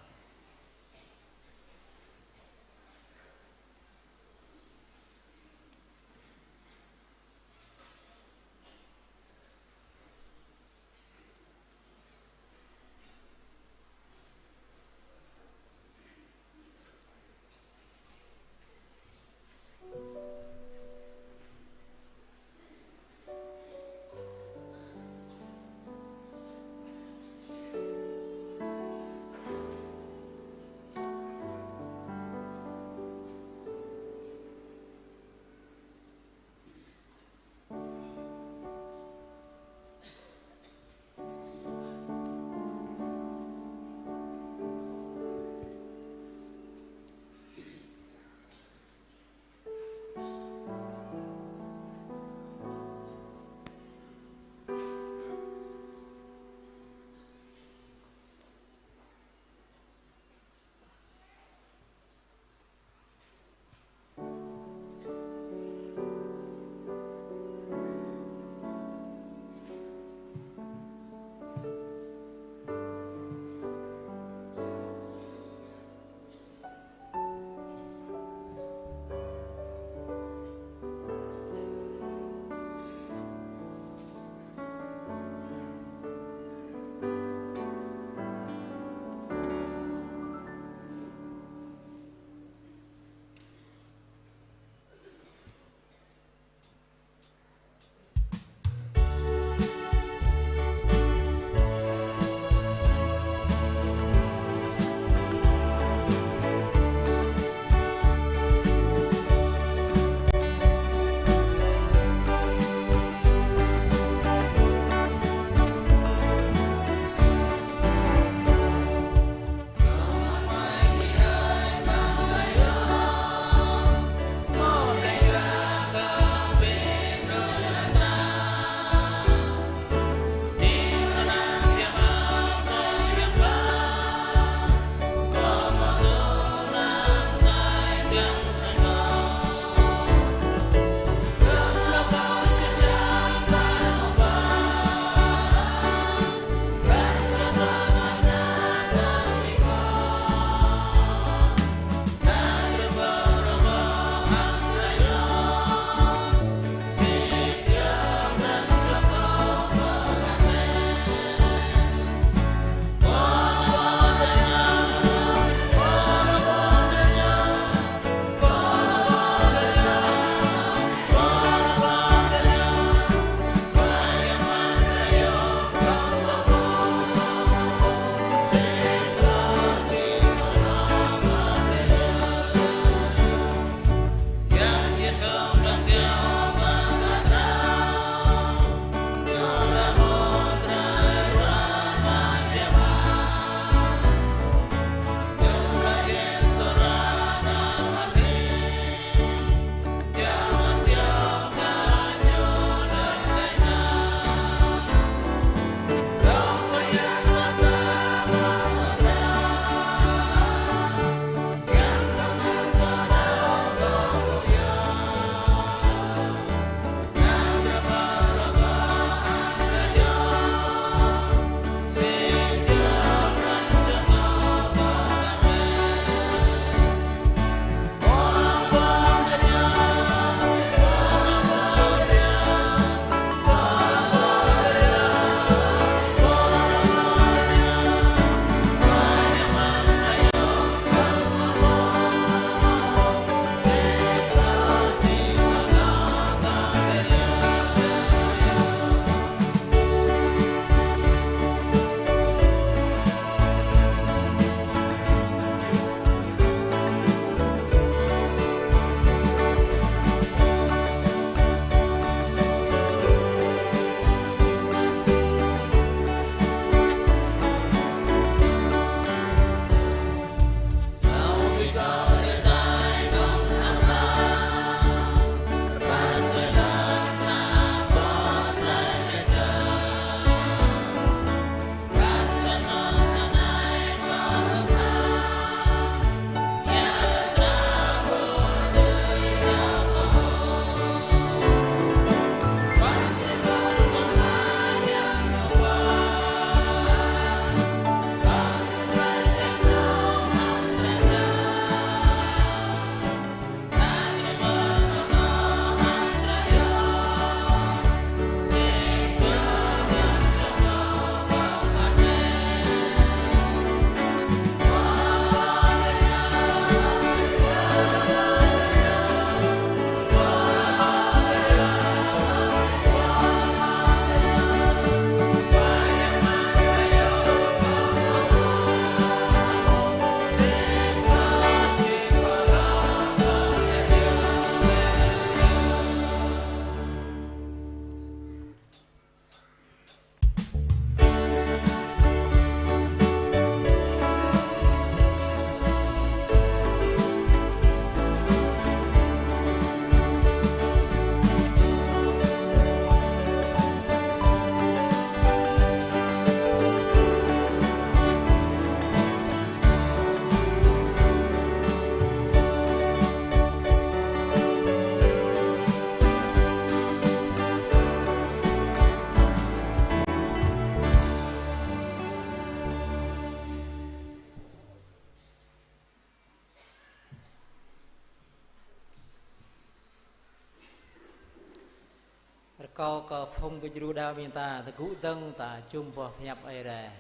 Kâo kơ phung ƀing djru đaŏ ƀing ta, tơgŭ dơ̆ng ta jum boh pơhiăp Ơi Adai.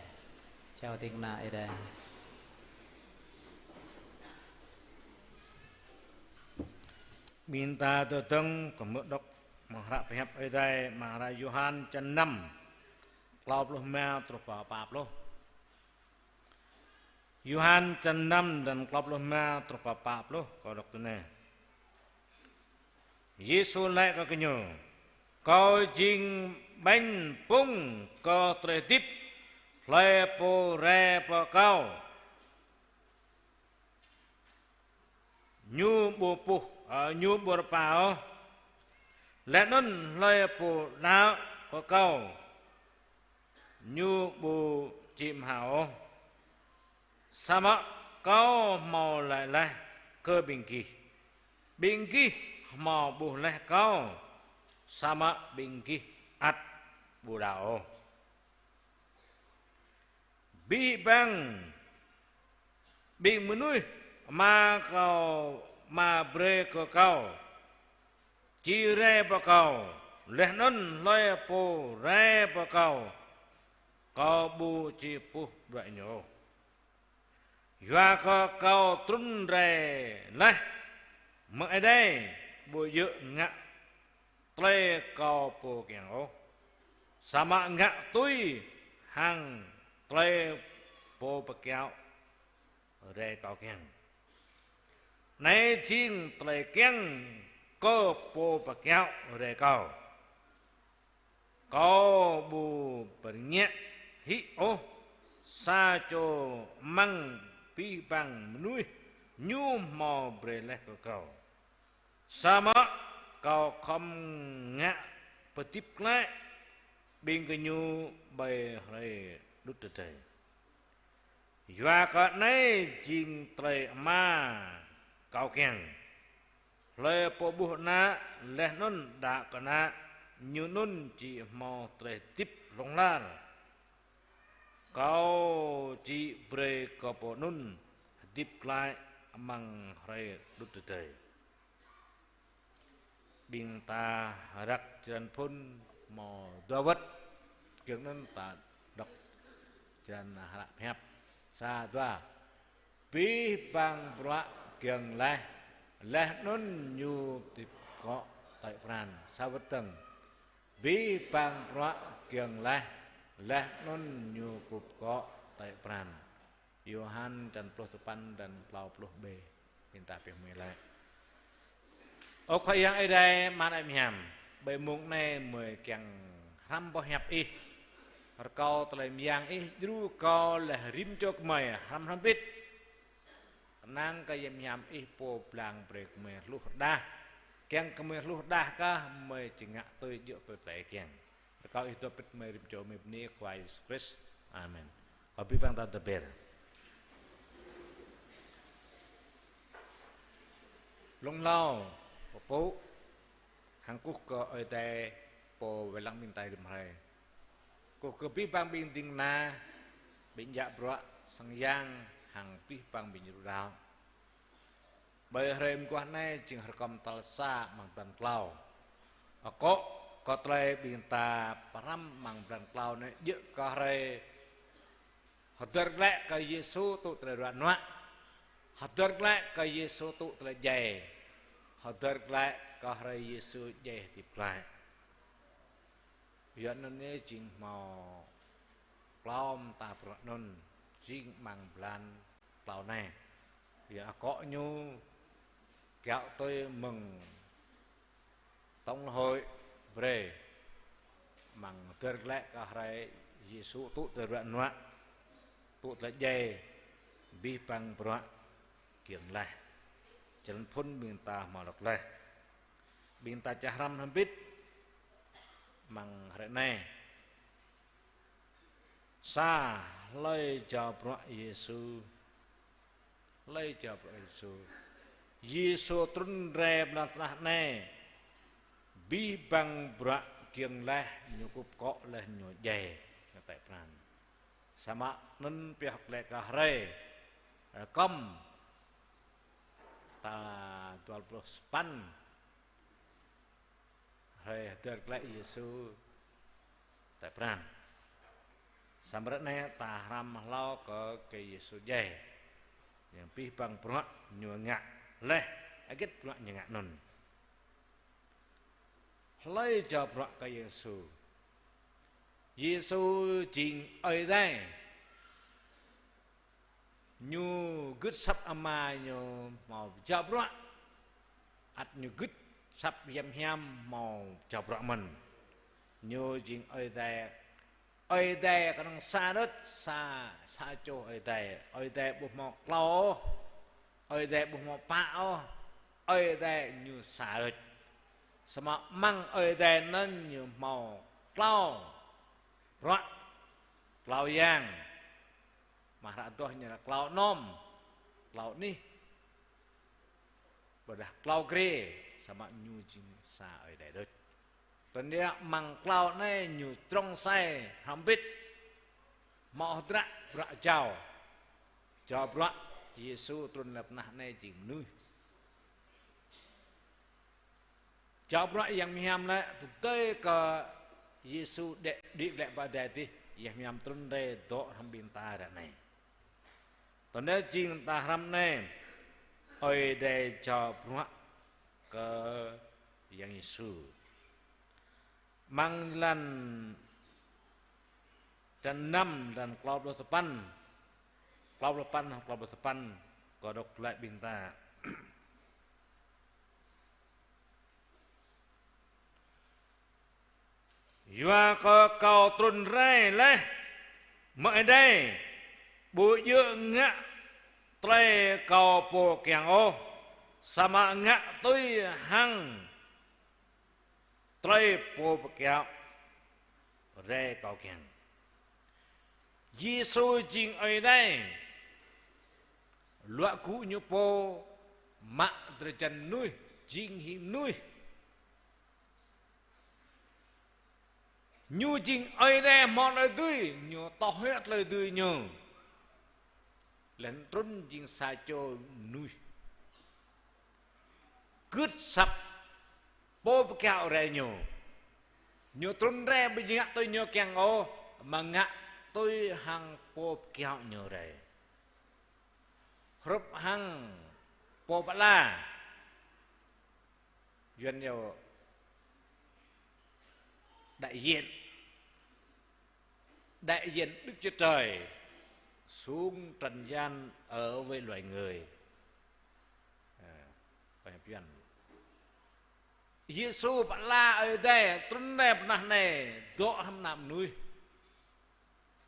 Čao ding kơna Ơi Adai. Ƀing ta tơdơ̆ng kơ mơ̆ đŏk amăng hră pơhiăp Ơi Adai, amăng hră Yôhan črăn năm, klâo pluh rơma truh pơ pă pluh. Yôhan črăn năm dan klâo pluh rơma truh pơ pă pluh, kâo đŏk tui anai. Yêsu laĭ kơ gơñu: Kâo jing ƀañ pŭng kơ tơlơi hơdip. Hlơi pô rai pơ Kâo, ñu ƀu puh, ơ, ñu ƀu rơpa ôh. Laih anŭn hlơi pô đaŏ kơ Kâo, ñu ƀu či mơhao ôh. Samơ̆ Kâo hmâo laĭ laih kơ ƀing gih, ƀing gih hmâo ƀuh laih Kâo, samơ̆ ƀing gih ăt ƀu đaŏ ôh. Abih bang ƀing mơnuih Ama Kâo, Ama brơi kơ Kâo, či rai pơ Kâo, laih anŭn hlơi pô rai pơ Kâo, Kâo ƀu či puh bruă ñu ôh. Yua kơ Kâo trŭn rai laih mơ̆ng adai, ƀu djơ̆ ngă tơlơi Kâo pô kiăng ôh, samơ̆ ngă tui hăng tơlơi Pô Pơkiaŏ rai Kâo kiăng. Anai jing tơlơi kiăng kơ Pô Pơkiaŏ rai Kâo: Kâo ƀu pơrơngiă hĭ ôh sa čô amăng abih bang mơnuih Ñu hmâo brơi laih kơ Kâo, samơ̆ Kâo khŏm ngă pơhơdip glaĭ ƀing gơñu ƀơi hrơi đŭt tơdơi. Yua kơ anai jing tơlơi Ama Kâo kiăng: hlơi pô ƀuh Ană laih anŭn đaŏ kơ Ană, ñu anŭn či hmâo tơlơi hơdip hlŏng lar. Kâo či brơi kơ pô anŭn hơdip glaĭ amăng hrơi đŭt tơdơi. Ƀing ta răk črăn phŭn hmâo dua wơ̆t, giŏng anŭn ta đŏk črăn hră pơhiăp. Sa, dua. Abih bang bruă giŏng laih, laih anŭn ñu pơkŏ tơlơi pran. Sa wơ̆t dơ̆ng. Abih bang bruă giŏng laih, laih anŭn ñu pơkŏ tơlơi pran. Yôhan črăn pluh tơpăn dan klâo pluh B. Ƀing ta pioh mơi laĭ. Ơ Khua Yang Ơi Adai, mơ̆ng anai mơhiam, ƀơi mông anai mơi kiăng hrăm boh hiăp Ih. Rơkâo tơlơi mơyang Ih djru kâo laih rĭm čô gơmơi hrăm hrŏm hơbĭt. Kơnang kơ Yang Hiam Ih pô blang brơi gơmơi hluh rơđah. Kiăng gơmơi hluh rơđah kah mơi či ngă tui djơ̆ tui tơlơi kiăng. Rơkâo Ih dŏ pĭt mơi rĭm čô mơi bơni Khua Yêsu Krist. Amen. Kâo ƀuh ƀing ta tơber. Blung hlâo, pơpŭ, hăng kơkuh kơ Ơi Adai pô wai lăng ƀing ta rĭm hrơi. Kơkuh kơ abih bang ƀing ding kơna, ƀing djă bruă sang yang, hăng abih bang ƀing djru đaŏ. Ƀơi hrơi mơguah anai jing hrơi kơm tal sa amăng blan klâo. Akŏ kơ tơlơi ƀing ta pơhrăm amăng blan klâo anai djơ̆ kơ hrơi hơdơr glaĭ kơ Yêsu tŭ tơlơi ruă nuă. Hơdơr glaĭ kơ Yêsu tŭ tơlơi djai. Hơdơr glaĭ kơ hrơi Yêsu djai hơdip glaĭ. Yua anŭn yơh jing hmâo klâo mơta bruă anŭn jing amăng blan klâo anai. Yua akŏ ñu kiaŏ tui mơ̆ng tổng hội brơi amăng hơdơr glaĭ kơ hrơi Yêsu tŭ tơlơi ruă nuă, tŭ tơlơi djai, abih bang bruă giŏng laih. Črăn phŭn ƀing ta hmâo đŏk laih. Ƀing ta čang hrăm hơbĭt amăng hrơi anai. Sa, hlơi jao bruă Yêsu. Hlơi jao bruă Yêsu. Yêsu trŭn rai ƀơi lŏn tơnah anai. Abih bang bruă giŏng laih ñu kŭp akŏ laih ñu djai, ñu tơlơi pran. Samơ̆ anŭn pioh glaĭ kơ hrơi, hrơi kơm tal dua pluh sapăn. Hrơi hơdơr glaĭ Yêsu tơlơi pran. Samơ̆ ră anai ta hrăm hlâo kơ, kơ Yêsu djai. Yang abih bang bruă ñu ngă laih, hơget bruă ñu ngă anŭn. Hlơi jao bruă kơ Yêsu? Yêsu jing Ơi Adai. Ñu gưt asăp Ama ñu hmâo jao bruă. Ăt ñu gưt asăp hiam hiam hmâo jao bruă mơ̆n. Ñu jing Ơi Adai. Ơi Adai kơnơ̆ng sa đôč, sa, sa čô Ơi Adai. Ơi Adai ƀu hmâo klâo ôh. Ơi Adai ƀu hmâo pă ôh. Ơi Adai ñu sa đôč. Samơ̆ amăng Ơi Adai anŭn ñu hmâo klâo bruă, klâo yang. Mơ̆ng hră adoh ñu laĭ klâo anom, klâo anih, ƀôdah klâo grê, samơ̆ ñu jing sa Ơi Adai đôč. Tơdah amăng klâo anai ñu trŏng sai hrŏm hơbĭt, hmâo hơdră bruă jao. Jao bruă Yêsu trŭn lăm tơnah anai jing mơnuih. Jao bruă Yang Hiam lĕ, tơdơi kơ Yêsu đĕ đĭ glaĭ pơ adai adih, Yang Hiam trŭn rai dŏ hrŏm ƀing ta ră anai. Tơdơi jing ta hrăm anai, Ơi Adai jao bruă kơ Yang Yêsu. Amăng lăn, črăn năm, lăn klâo pluh tơpăn, klâo pluh tơpăn, klâo pluh tơpăn, kâo đŏk glaĭ ƀing ta. Yua kơ Kâo trŭn rai laih mơ̆ng adai, ƀu djơ̆ ngă tơlơi Kâo pô kiăng ôh, samơ̆ ngă tui hăng tơlơi Pô pơkiaŏ rai Kâo kiăng. Yêsu jing Ơi Adai, luă gŭ ñu pô mă drơi jăn mơnuih, jing hĭ mơnuih. Ñu jing Ơi Adai hmâo tơlơi dưi, ñu tŏ hĭ tơlơi dưi ñu. Laih anŭn trŭn jing sa čô mơnuih. Gưt asăp Pô pơkiaŏ rai ñu. Ñu trŭn rai ƀu djơ̆ ngă tui ñu kiăng ôh, mă ngă tui hăng Pô pơkiaŏ ñu rai. Hrup hăng pô pơala. Yuan yơh đại diện, đại diện Đức Chúa Trời xuống trần gian ở với loài người. À, bài Yuan. Yêsu pơala Ơi Adai trŭn rai pơ tơnah anai dŏ hrŏm ană mơnuih.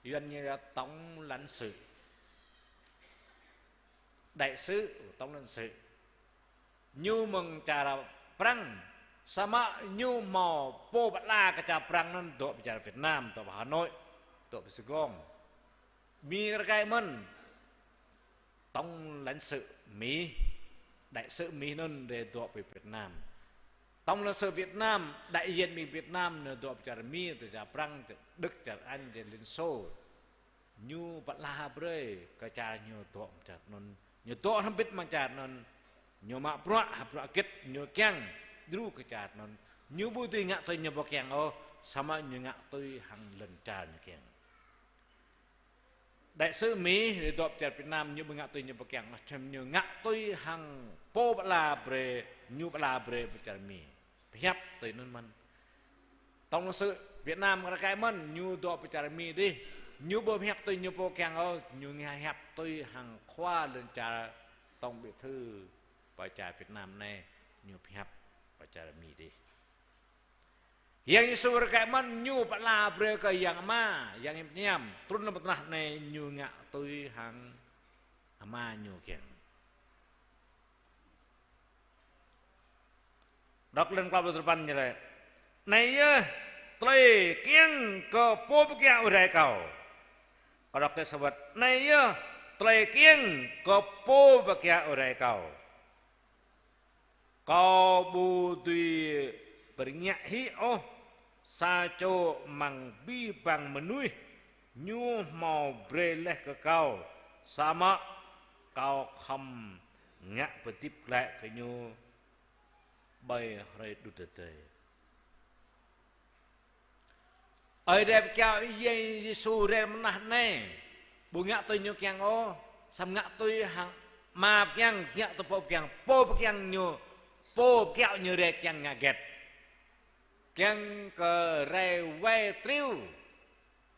Yuan ñu tổng lãnh sự. Đại sứ, tổng lãnh sự. Ñu mơ̆ng čar Prăng, samơ̆ ñu hmâo pô pơala kơ čar Prăng anŭn dŏ pơ čar Việt Nam, dŏ pơ Hà Nội, dŏ pơ Sài Gòn. Mi rơkơi mơ̆n, tổng lãnh sự Mỹ, đại sứ Mỹ anŭn rai dŏ pơ Việt Nam. Tổng lãnh sự Việt Nam, đại diện Mi Việt Nam anŭn dŏ pơ čar Mi, dŏ čar Prăng, čar Đức, čar Anh, čar Liên Xô. Ñu pơala brơi kơ čar ñu dŏ amăng čar anŭn. Ñu dŏ hrŏm hơbĭt amăng čar anŭn. Ñu mă bruă, hă bruă hơget ñu kiăng, djru kơ čar anŭn. Ñu ƀu dưi ngă tui ñu pô kiăng ôh, samơ̆ ñu ngă tui hăng lŏn čar ñu kiăng. Đại sứ Mi dŏ pơ čar Việt Nam ñu ƀu ngă tui ñu pô kiăng ôh, samơ̆ ñu ngă tui hăng pô pơala brơi, ñu pơala brơi pơ čar Mi. Pơhiăp tui anŭn mơ̆n. Tổng lãnh sự Việt Nam rơkơi mơ̆n, ñu dŏ pơ čar Mi adih. Ñu ƀu pơhiăp tui ñu pô kiăng ôh, ñu ngă hiăp tui hăng khua lŏn čar Tổng Bí thư pơ čar Việt Nam anai, ñu pơhiăp pơ čar Mi adih. Yang Yêsu rơkơi mơ̆n, ñu pơala brơi kơ Yang Ama, Yang Hiam, trŭn lăm tơnah anai ñu ngă tui hăng Ama ñu kiăng. Đŏk lăng klâo pluh tơpăn ñu laĭ: Anai yơh tơlơi kiăng kơ Pô pơkiaŏ rai Kâo. Kâo đŏk tơlơi sa wơ̆t: Anai yơh tơlơi kiăng kơ Pô pơkiaŏ rai Kâo. Kâo ƀu dưi pơrơngiă hĭ ôh sa čô amăng abih bang mơnuih ñu hmâo brơi laih kơ Kâo, samơ̆ Kâo khŏm ngă pơhơdip glaĭ kơ ñu ƀơi hrơi đŭt tơdơi. Ơi Adai pơkiaŏ Yê-, Yêsu rai mơ̆ng nah anai. Ƀu ngă tui ñu kiăng ôh, samơ̆ ngă tui hăng Ama pơkiăng, ngă tui Pô pơkiăng, Pô pơkiăng ñu, Pô pơkiaŏ ñu rai kiăng ngă hơget? Kiăng kơ rai wai triu,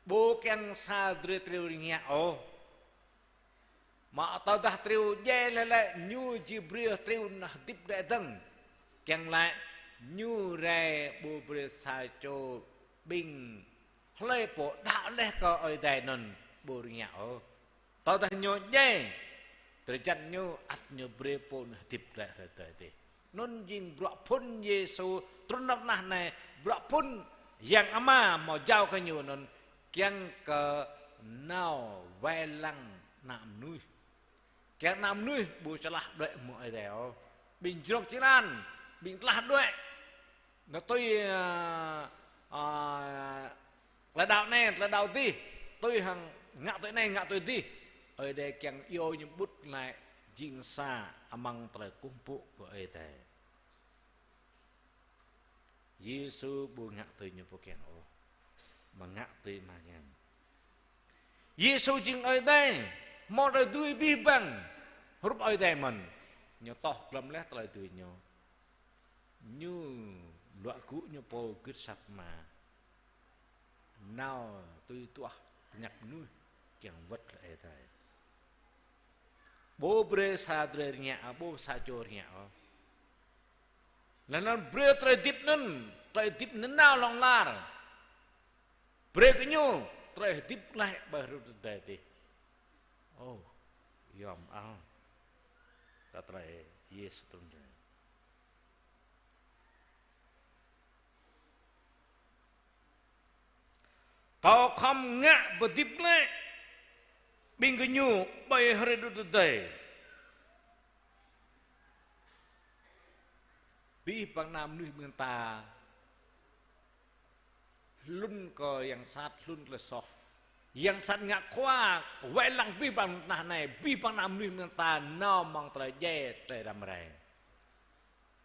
ƀu kiăng sa drơi triu rơngiă ôh. Mă tơdah triu djai laih lĕ ñu či brơi triu anŭn hơdip glaĭ dơ̆ng. Kiăng laĭ ñu rai ƀu brơi sa čô ƀing hlơi pô đaŏ laih kơ Ơi Adai anŭn ƀu rơngiă ôh. Tơdah ñu djai, drơi jăn ñu ăt ñu brơi pô anŭn hơdip glaĭ hrơi tơdơi adih. Anŭn jing bruă phŭn Yêsu trŭn ƀơi nah anai, bruă phŭn Yang Ama hmâo jao kơ ñu anŭn kiăng kơ nao wai lăng ană mơnuih. Kiăng ană mơnuih ƀu čơlah đuaĭ mơ̆ng Ơi Adai ôh. Ƀing jrŏk jơlan, ƀing tơlah đuaĭ. Ngă tui, ơ, ơ, tơlơi đaŏ anai, tơlơi đaŏ adih, tui hăng ngă tui anai, ngă tui adih. Ơi Adai kiăng iâu ñu ƀut glaĭ jing sa amăng tơlơi kơkuh pơpŭ kơ Ơi Adai. Yêsu ƀu ngă tui ñu pô kiăng ôh, mă ngă tui Ama kiăng. Yêsu jing Ơi Adai, hmâo tơlơi dưi abih bang hrup Ơi Adai mơ̆n. Ñu tŏh glŏm laih tơlơi dưi ñu. Ñu luă gŭ ñu pô gưt sat Ama. Nao tui duah tơnap mơnuih kiăng wơ̆t glaĭ Ơi Adai. Ƀu brơi sa drơi rơngiă, ƀu sa čô rơngiă ôh. Laih anŭn brơi tơlơi hơdip anŭn, tơlơi hơdip nanao hlŏng lar. Brơi kơ ñu tơlơi hơdip glaĭ ƀơi hrơi tơdơi adih. Ơ, yom al. Kơ tơlơi Yêsu trŭn rai. Kâo khŏm ngă pơhơdip glaĭ ƀing gơñu ƀơi hrơi đŭt tơdơi. Abih bang ană mơnuih ƀing ta hlŭn kơ yang sat, hlŭn kơ tơlơi soh. Yang sat ngă khua wai lăng abih bang nah anai, abih bang ană mơnuih ƀing ta nao amăng tơlơi djai, tơlơi răm rai.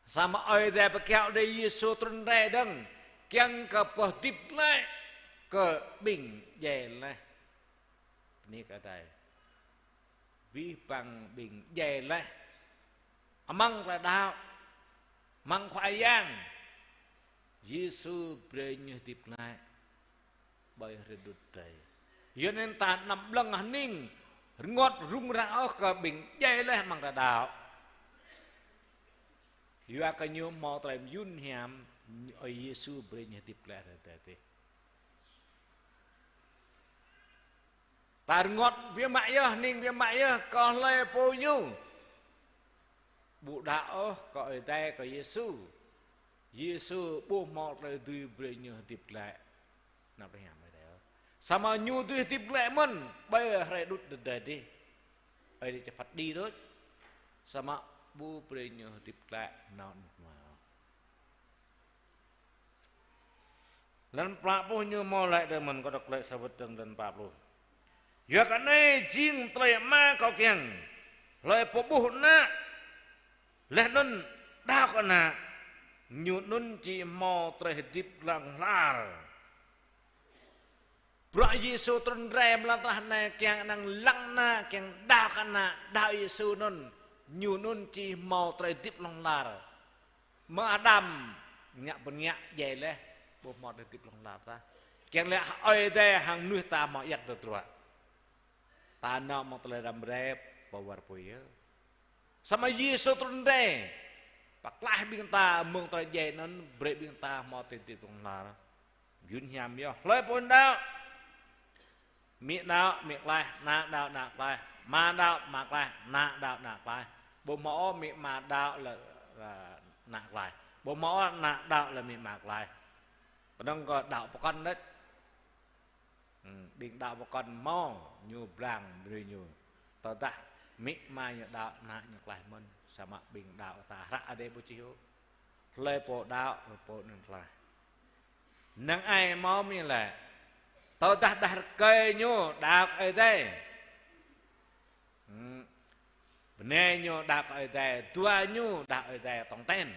Samơ̆ Ơi Adai pơkiaŏ đơi Yêsu trŭn rai dơ̆ng, kiăng kơ pơhơdip glaĭ kơ ƀing djai laih. Bơni kơ Ơi Adai. Abih bang ƀing djai laih amăng tơlơi đaŏ, amăng Khua Yang, Yêsu brơi ñu hơdip glaĭ ƀơi hrơi đŭt tơdơi. Yua anŭn ta anăm blơ̆ng hơning rơngot rŭng răng ôh kơ ƀing djai laih amăng tơlơi đaŏ. Yua kơ ñu hmâo tơlơi mơyŭn hiam, Ơi Yêsu brơi ñu hơdip glaĭ hrơi tơdơi adih. Ta rơngot biă mă yơh, hơning biă mă yơh kơ hlơi pô ñu ƀu đaŏ ôh kơ Ơi Adai, kơ Yêsu. Yêsu ƀu hmâo tơlơi dưi brơi ñu hơdip glaĭ. Anăm tơhiam Ơi Adai ôh. Samơ̆ ñu dưi hơdip glaĭ mơ̆n ƀơi hrơi đŭt tơdơi adih. Ơi Adai či phat đĭ đôč. Samơ̆ ƀu brơi ñu hơdip glaĭ nao rơnŭk rơnua ôh. Lăn pă pluh ñu hmâo laĭ tơ mơ̆n, kâo đŏk glaĭ sa wơ̆t dơ̆ng lăn pă pluh. Yua kơ anai jing tơlơi Ama kâo kiăng, hlơi pô ƀuh Ană, laih anŭn đaŏ kơ Ană, ñu anŭn či hmâo tơlơi hơdip hlŏng lar. Bruă Yêsu trŭn rai amăng lŏn tơnah anai kiăng anăn lăng Ană, kiăng đaŏ kơ Ană, đaŏ Yêsu anŭn, ñu anŭn či hmâo tơlơi hơdip hlŏng lar. Mơ̆ng Adam ngă pơngiă djai laih, ƀu hmâo tơlơi hơdip hlŏng lar tah. Kiăng laĭ Ơi Adai hăng mơnuih ta hmâo ayăt tơdruă. Ta nao mơ̆ng tơlơi răm rai pơ war pô yơh. Samơ̆ Yêsu trŭn rai, pơklaih ƀing ta mơ̆ng tơlơi djai anŭn, brơi ƀing ta hmâo tơlơi hơdip hlŏng lar. Yun hiam yơh, hlơi pô đaŏ, amĭ đaŏ, amĭ klaih, ană đaŏ, ană klaih, ama đaŏ, ama klaih, ană đaŏ, ană klaih. Ƀu hmâo ôh amĭ ama đaŏ lĕ, lĕ ană klaih. Ƀu hmâo ôh ană đaŏ lĕ amĭ ama klaih. Kơnơ̆ng kơ đaŏ pơkŏn đôč. Hmm, ƀing đaŏ pơkŏn hmâo, ñu blang brơi ñu. Tơdah amĭ ama ñu đaŏ, ană ñu klaih mơ̆n, samơ̆ ƀing đaŏ ta hră Adai ƀu čih ôh. Hlơi pô đaŏ, hlơi pô anŭn klaih. Năng ai hmâo mĭn lĕ. Tơdah đah rơkơi ñu đaŏ kơ Ơi Adai. Hmm. Bơnai ñu đaŏ kơ Ơi Adai, dua ñu đaŏ kơ Ơi Adai tong ten.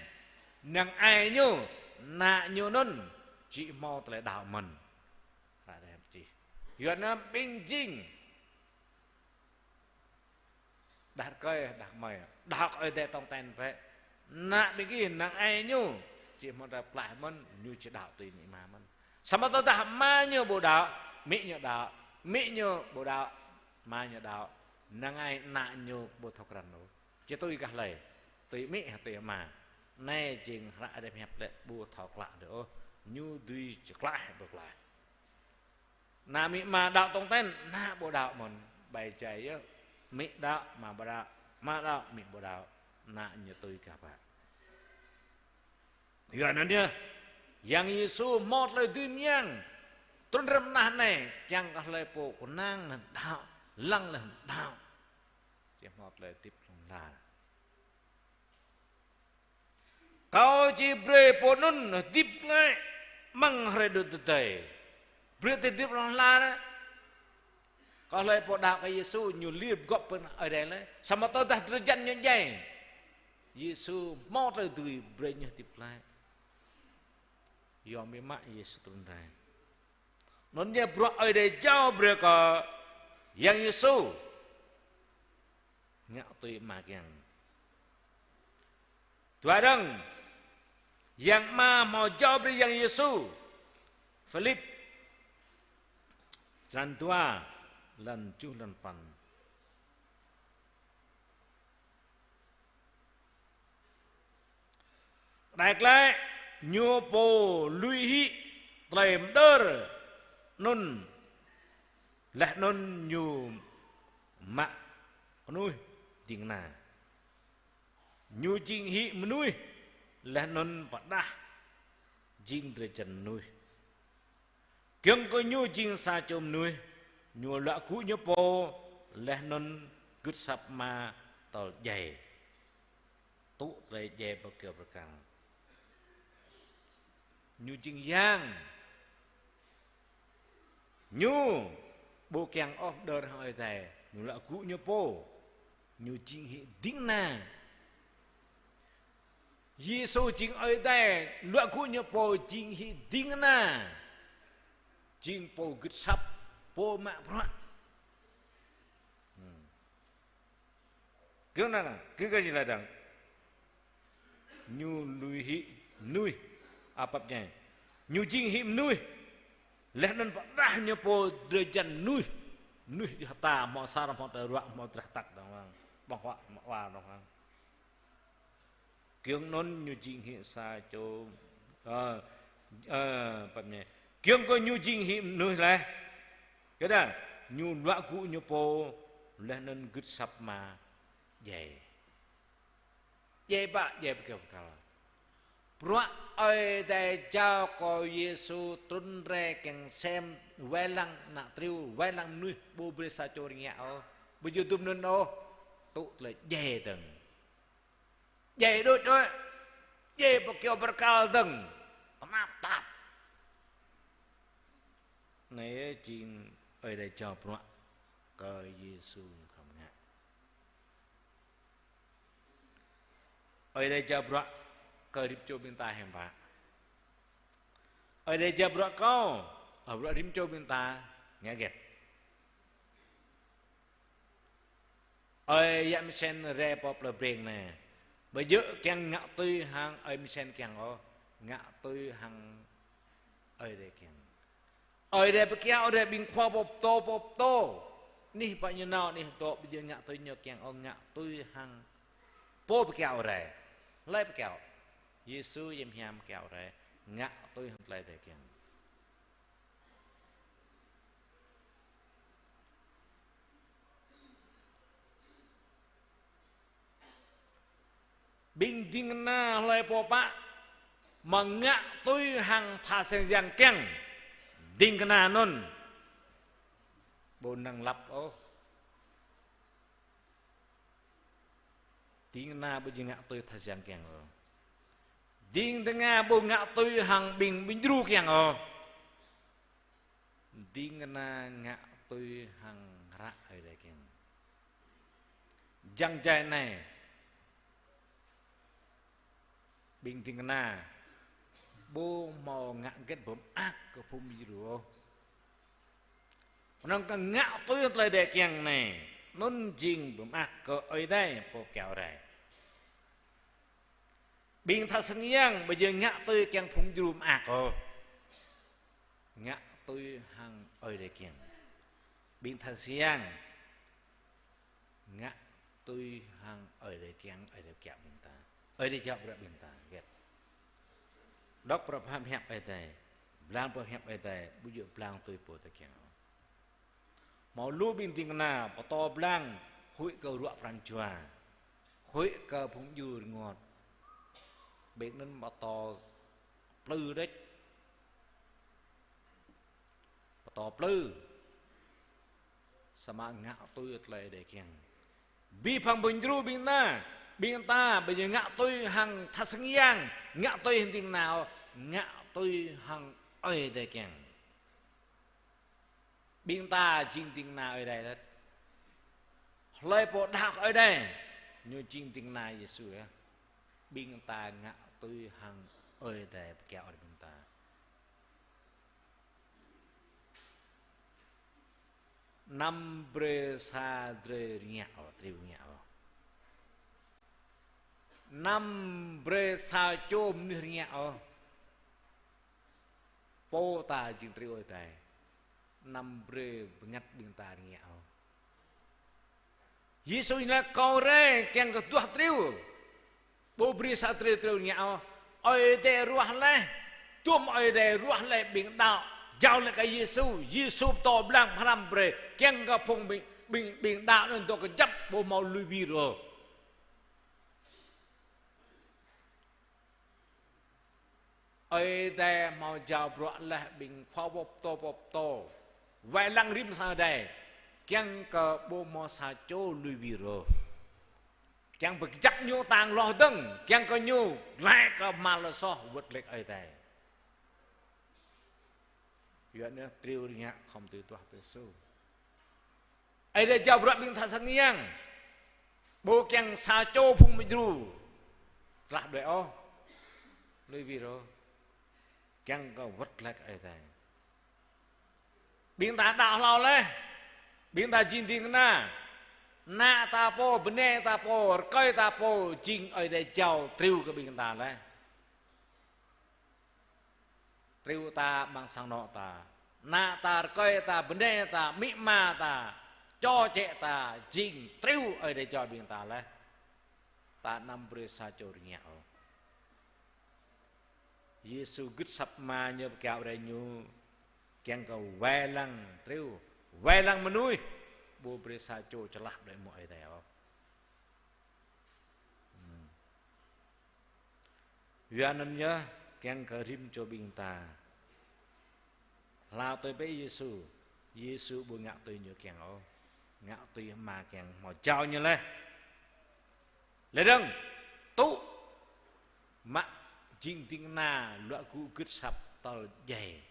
Năng ai ñu, ană ñu anŭn, či hmâo tơlơi đaŏ mơ̆n. Yua anŭn ƀing jing đah rơkơi, đah kơmơi, đah kơ Ơi Adai tong ten bĕ. Ană ƀing gih, năng ai ñu či hmâo tơlơi pơklaih mơ̆n, ñu či đaŏ tui amĭ ama mơ̆n. Samơ̆ tơdah ama ñu ƀu đaŏ, amĭ ñu đaŏ, amĭ ñu ƀu đaŏ, ama ñu đaŏ, năng ai ană ñu ƀu thâo krăn ôh. Či tui gah hlơi, tui amĭ hă tui ama. Anai jing hră Ơi Adai pơhiăp lĕ ƀu thâo klă đơi ôh. Ñu dưi či klaih, ƀu klaih. Ană amĭ ama đaŏ tong ten, ană ƀu đaŏ mơ̆n, ƀai jai yơh. Amĭ đaŏ, ama ƀu đaŏ, ama đaŏ, amĭ ƀu đaŏ, ană ñu tui gah bă. Yua anŭn yơh, Yang Yêsu hmâo tơlơi dưi mơyang, trŭn hrŏm nah anai, kiăng kơ hlơi pô kơnang laih đaŏ, lăng laih đaŏ, či hmâo tơlơi hơdip hlŏng lar. Kâo či brơi pô anŭn hơdip glaĭ amăng hrơi đŭt tơdơi. Brơi tơlơi hơdip hlŏng lar. Kơ hlơi pô đaŏ kơ Yêsu, ñu lir pơgop pơ Ơi Adai lĕ. Samơ̆ tơdah drơi jăn ñu djai, Yêsu hmâo tơlơi dưi brơi ñu hơdip glaĭ. Yua mơ̆ mă Yêsu trŭn rai. Anŭn yơh bruă Ơi Adai jao brơi kơ Yang Yêsu. Ngă tui Ama kiăng. Dua dơ̆ng, Yang Ama hmâo jao brơi Yang Yêsu. Philip, črăn dua, lăn tơjuh, lăn păn. Đai klĕ ñu pô lui hĭ tơlơi mơđơr anŭn, laih anŭn ñu mă kơnuih ding kơna. Ñu jing hĭ mơnuih, laih anŭn pơđah jing drơi jăn mơnuih. Giŏng kơ ñu jing sa čô mơnuih, ñu luă gŭ ñu pô, laih anŭn gưt asăp Ama tơl djai. Tŭ tơlơi djai pơkơyâo bơrkal. Ñu jing yang. Ñu ƀu kiăng ôh pơđơr hăng Ơi Adai, ñu luă gŭ ñu pô. Ñu jing hĭ ding kơna. Yêsu jing Ơi Adai, luă gŭ ñu pô jing hĭ ding kơna. Jing pô gưt asăp, pô mă bruă. Hmm. Kơ anŭn, kơ kơ ñu laĭ dơ̆ng. Ñu lui hĭ mơnuih, apap ñai. Ñu jing hĭ mơnuih. Laih anŭn pơđah ñu pô drơi jăn mơnuih. Mơnuih djŏ hơta, hmâo asar, hmâo tơruă, hmâo drah tăk dơ̆ng wang. Ƀơ̆ng huă, hmâo wa dơ̆ng wang. Giŏng anŭn ñu jing hĭ sa čô, ơ, ơ, apap ñai. Giŏng kơ ñu jing hĭ mơnuih laih. Kơ đa, ñu luă gŭ ñu pô, laih anŭn gưt asăp Ama djai. Djai ƀă, djai pơkơyâo bơrkal. Bruă Ơi Adai jao kơ Yêsu trŭn rai kiăng sem wai lăng ană triu, wai lăng mơnuih, ƀu brơi sa čô rơngiă ôh. Ƀu djơ̆ dŭm anŭn ôh, tŭ tơlơi djai dơ̆ng. Djai đôč đôč, djai pơkơyâo bơrkal dơ̆ng, tơnap tap. Anai jing Ơi Adai jao bruă kơ Yêsu khŏm ngă. Ơi Adai jao bruă kơ rĭm čô ƀing ta hiam pă. Ơi Adai jao bruă kâo, ơ, bruă rĭm čô ƀing ta ngă hơget. Ơi yă mơsen rai pơ plơi Breng anai. Ƀu djơ̆ kiăng ngă tui hăng ơi mơsen kiăng ôh, ngă tui hăng Ơi Adai kiăng. Ơi Adai pơkiaŏ rai ƀing khua pơtô, pô pơtô. Anih pă ñu nao, anih dŏ, ƀu djơ̆ ngă tui ñu kiăng ôh, ngă tui hăng pô pơkiaŏ rai. Hlơi pơkiaŏ? Yêsu Yang Hiam pơkiaŏ rai. Ngă tui hăng tơlơi Ơi Adai kiăng. Ƀing ding kơna hlơi pô pă mă ngă tui hăng tha sang yang kiăng, ding kơna anŭn ƀu năng lăp ôh. Ding kơna ƀu djơ̆ ngă tui tha sang kiăng ôh. Ding tơnga ƀu ngă tui hăng ƀing, ƀing djru kiăng ôh. Ding kơna ngă tui hăng hră Ơi Adai kiăng. Jăng jai anai, ƀing ding kơna ƀu hmâo ngă hơget ƀơ̆ng mơak kơ phung djru ôh. Anŭn kơ ngă tui tơlơi Ơi Adai kiăng anai, anŭn jing pơmơak kơ Ơi Adai pô kiaŏ rai. Ƀing tha sang yang ƀu djơ̆ ngă tui kiăng phung djru mơak ôh. Ngă tui hăng Ơi Adai kiăng. Ƀing tha sang yang ngă tui hăng Ơi Adai kiăng, Ơi Adai kiaŏ ƀing ta. Ơi Adai kiaŏ brơi ƀing ta, gĕt. Dŏ brơi pơhiăp Ơi Adai, blang pơhiăp Ơi Adai, ƀu djơ̆ blang tui pô ta kiăng ôh. Hmâo lu ƀing ding kơna, pơtô blang, huĭ kơ ruă pran jua, huĭ kơ phung djru rơngot. Ƀing anŭn pơtô plư đĕč. Pơtô plư. Samơ̆ ngă tui tơlơi Ơi Adai kiăng. Bi phang ƀing djru ƀing ta, ƀing ta ƀu djơ̆ ngă tui hăng tha sang yang, ngă tui hăng ding kơna, ngă tui hăng Ơi Adai kiăng. Ƀing ta jing ding kơna Ơi Adai lĕ. Hlơi pô đaŏ kơ Ơi Adai, ñu jing ding kơna Yêsu yơh. Ƀing ta ngă tui hăng Ơi Adai pơkiaŏ ƀing ta. Anăm brơi sa drơi rơngiă ôh, triu rơngiă ôh. Anăm brơi sa čô mơnuih rơngiă ôh. Pô ta jing triu Ơi Adai. Anăm brơi bơngăt ƀing ta rơngiă ôh. Yêsu ñu laĭ kâo rai kiăng kơ duah triu. Ƀu brơi sa drơi triu rơngiă ôh. Ơi Adai ruah laih. Dôm Ơi Adai ruah laih ƀing đaŏ. Jao laih kơ Yêsu. Yêsu pơtô blang pơhrăm brơi. Kiăng kơ phung ƀing, ƀing, ƀing đaŏ anŭn dŏ kơjăp ƀu hmâo lui wir ôh. Ơi Adai hmâo jao bruă laih ƀing khua pơtô pơtô. Wai lăng rĭm sang Ơi Adai. Kiăng kơ ƀu hmâo sa čô lui wir ôh. Kiăng pơkơjăp ñu tang hloh dơ̆ng. Kiăng kơ ñu glaĭ kơ hmal soh wơ̆t glaĭ Ơi Adai. Yua anŭn triu rơngiă khŏm tui duah tui su. Ơi Adai jao bruă ƀing tha sang yang. Ƀu kiăng sa čô phung djru tơlah đuaĭ ôh, lui wir ôh. Kiăng kơ wơ̆t glaĭ Ơi Adai. Ƀing ta đaŏ hlâo laih. Ƀing ta jing ding kơna. Ană ta pô, bơnai ta pô, rơkơi ta pô, jing Ơi Adai jao triu kơ ƀing ta laih. Triu ta amăng sang anŏ ta. Ană ta, rơkơi ta, bơnai ta, amĭ ama ta, čô čĕ ta, jing triu Ơi Adai jao ƀing ta laih. Ta anăm brơi sa čô rơngiă ôh. Yêsu gưt asăp Ama ñu pơkiaŏ rai ñu kiăng kơ wai lăng triu, wai lăng mơnuih, ƀu brơi sa čô tơlah đuaĭ mơ̆ng Ơi Adai ôh. Hmm. Yua anŭn yơh kiăng kơ rĭm čô ƀing ta hlâo tui pơ Yêsu. Yêsu ƀu ngă tui ñu kiăng ôh. Ngă tui Ama kiăng hmâo jao ñu laih. Laih dơ̆ng, tŭ mă jing ding kơna luă gŭ gưt asăp tơl djai.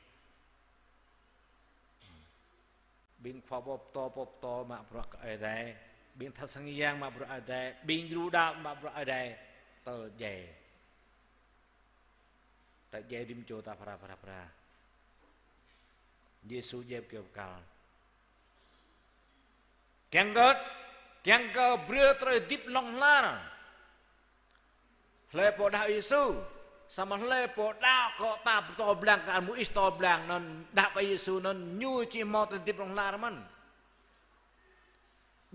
Ƀing khua pơtô pơtô mă bruă kơ Ơi Adai. Ƀing tha sang yang mă bruă Ơi Adai. Ƀing djru đaŏ mă bruă Ơi Adai. Tơl djai. Tơl djai rĭm čô ta phara phara phara. Yêsu djai kơyâo bơkal. Kiăng kơ, kiăng kơ brơi tơlơi hơdip hlŏng lar. Hlơi pô đaŏ Yêsu, samơ̆ hlơi pô đaŏ kơ ta pơtô blang, kơ Môis pơtô blang anŭn, đaŏ kơ Yêsu anŭn, ñu či hmâo tơlơi hơdip hlŏng lar mơ̆n.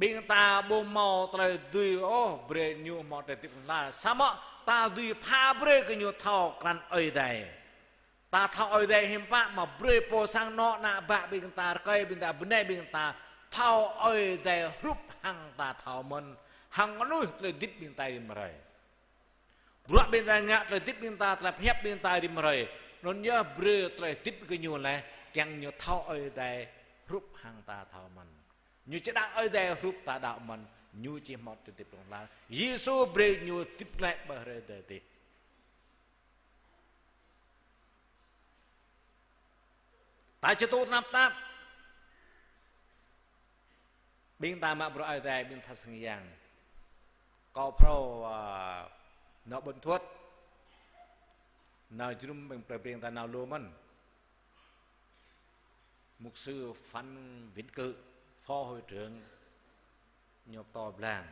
Ƀing ta ƀu hmâo tơlơi dưi ôh brơi ñu hmâo tơlơi hơdip hlŏng lar. Samơ̆ ta dưi pha brơi kơ ñu thâo krăn Ơi Adai. Ta thâo Ơi Adai hiư̆m pă mă brơi pô sang anŏ ană bă ƀing ta, rơkơi ƀing ta, bơnai ƀing ta, thâo Ơi Adai hrup hăng ta thâo mơ̆n, hăng kơnuih tơlơi hơdip ƀing ta rĭm hrơi. Bruă ƀing ta ngă, tơlơi hơdip ƀing ta, tơlơi pơhiăp ƀing ta rĭm hrơi. Anŭn yơh brơi tơlơi hơdip kơ ñu laih, kiăng ñu thâo Ơi Adai hrup hăng ta thâo mơ̆n. Ñu či đaŏ Ơi Adai hrup ta đaŏ mơ̆n, ñu či hmâo tơlơi hơdip hlŏng lar. Yêsu brơi ñu hơdip glaĭ ƀơi hrơi adai adih. Ta či tŭ tơnap tap. Ƀing ta mă bruă Ơi Adai, ƀing tha sang yang. Kâo phrâo, a, nao ƀuôn Thuôt. Nao jơnum ƀing plơi Breng ta nao lu mơ̆n. Mục sư Phan Vĩnh Cự, phó hội trưởng ñu pơtô blang.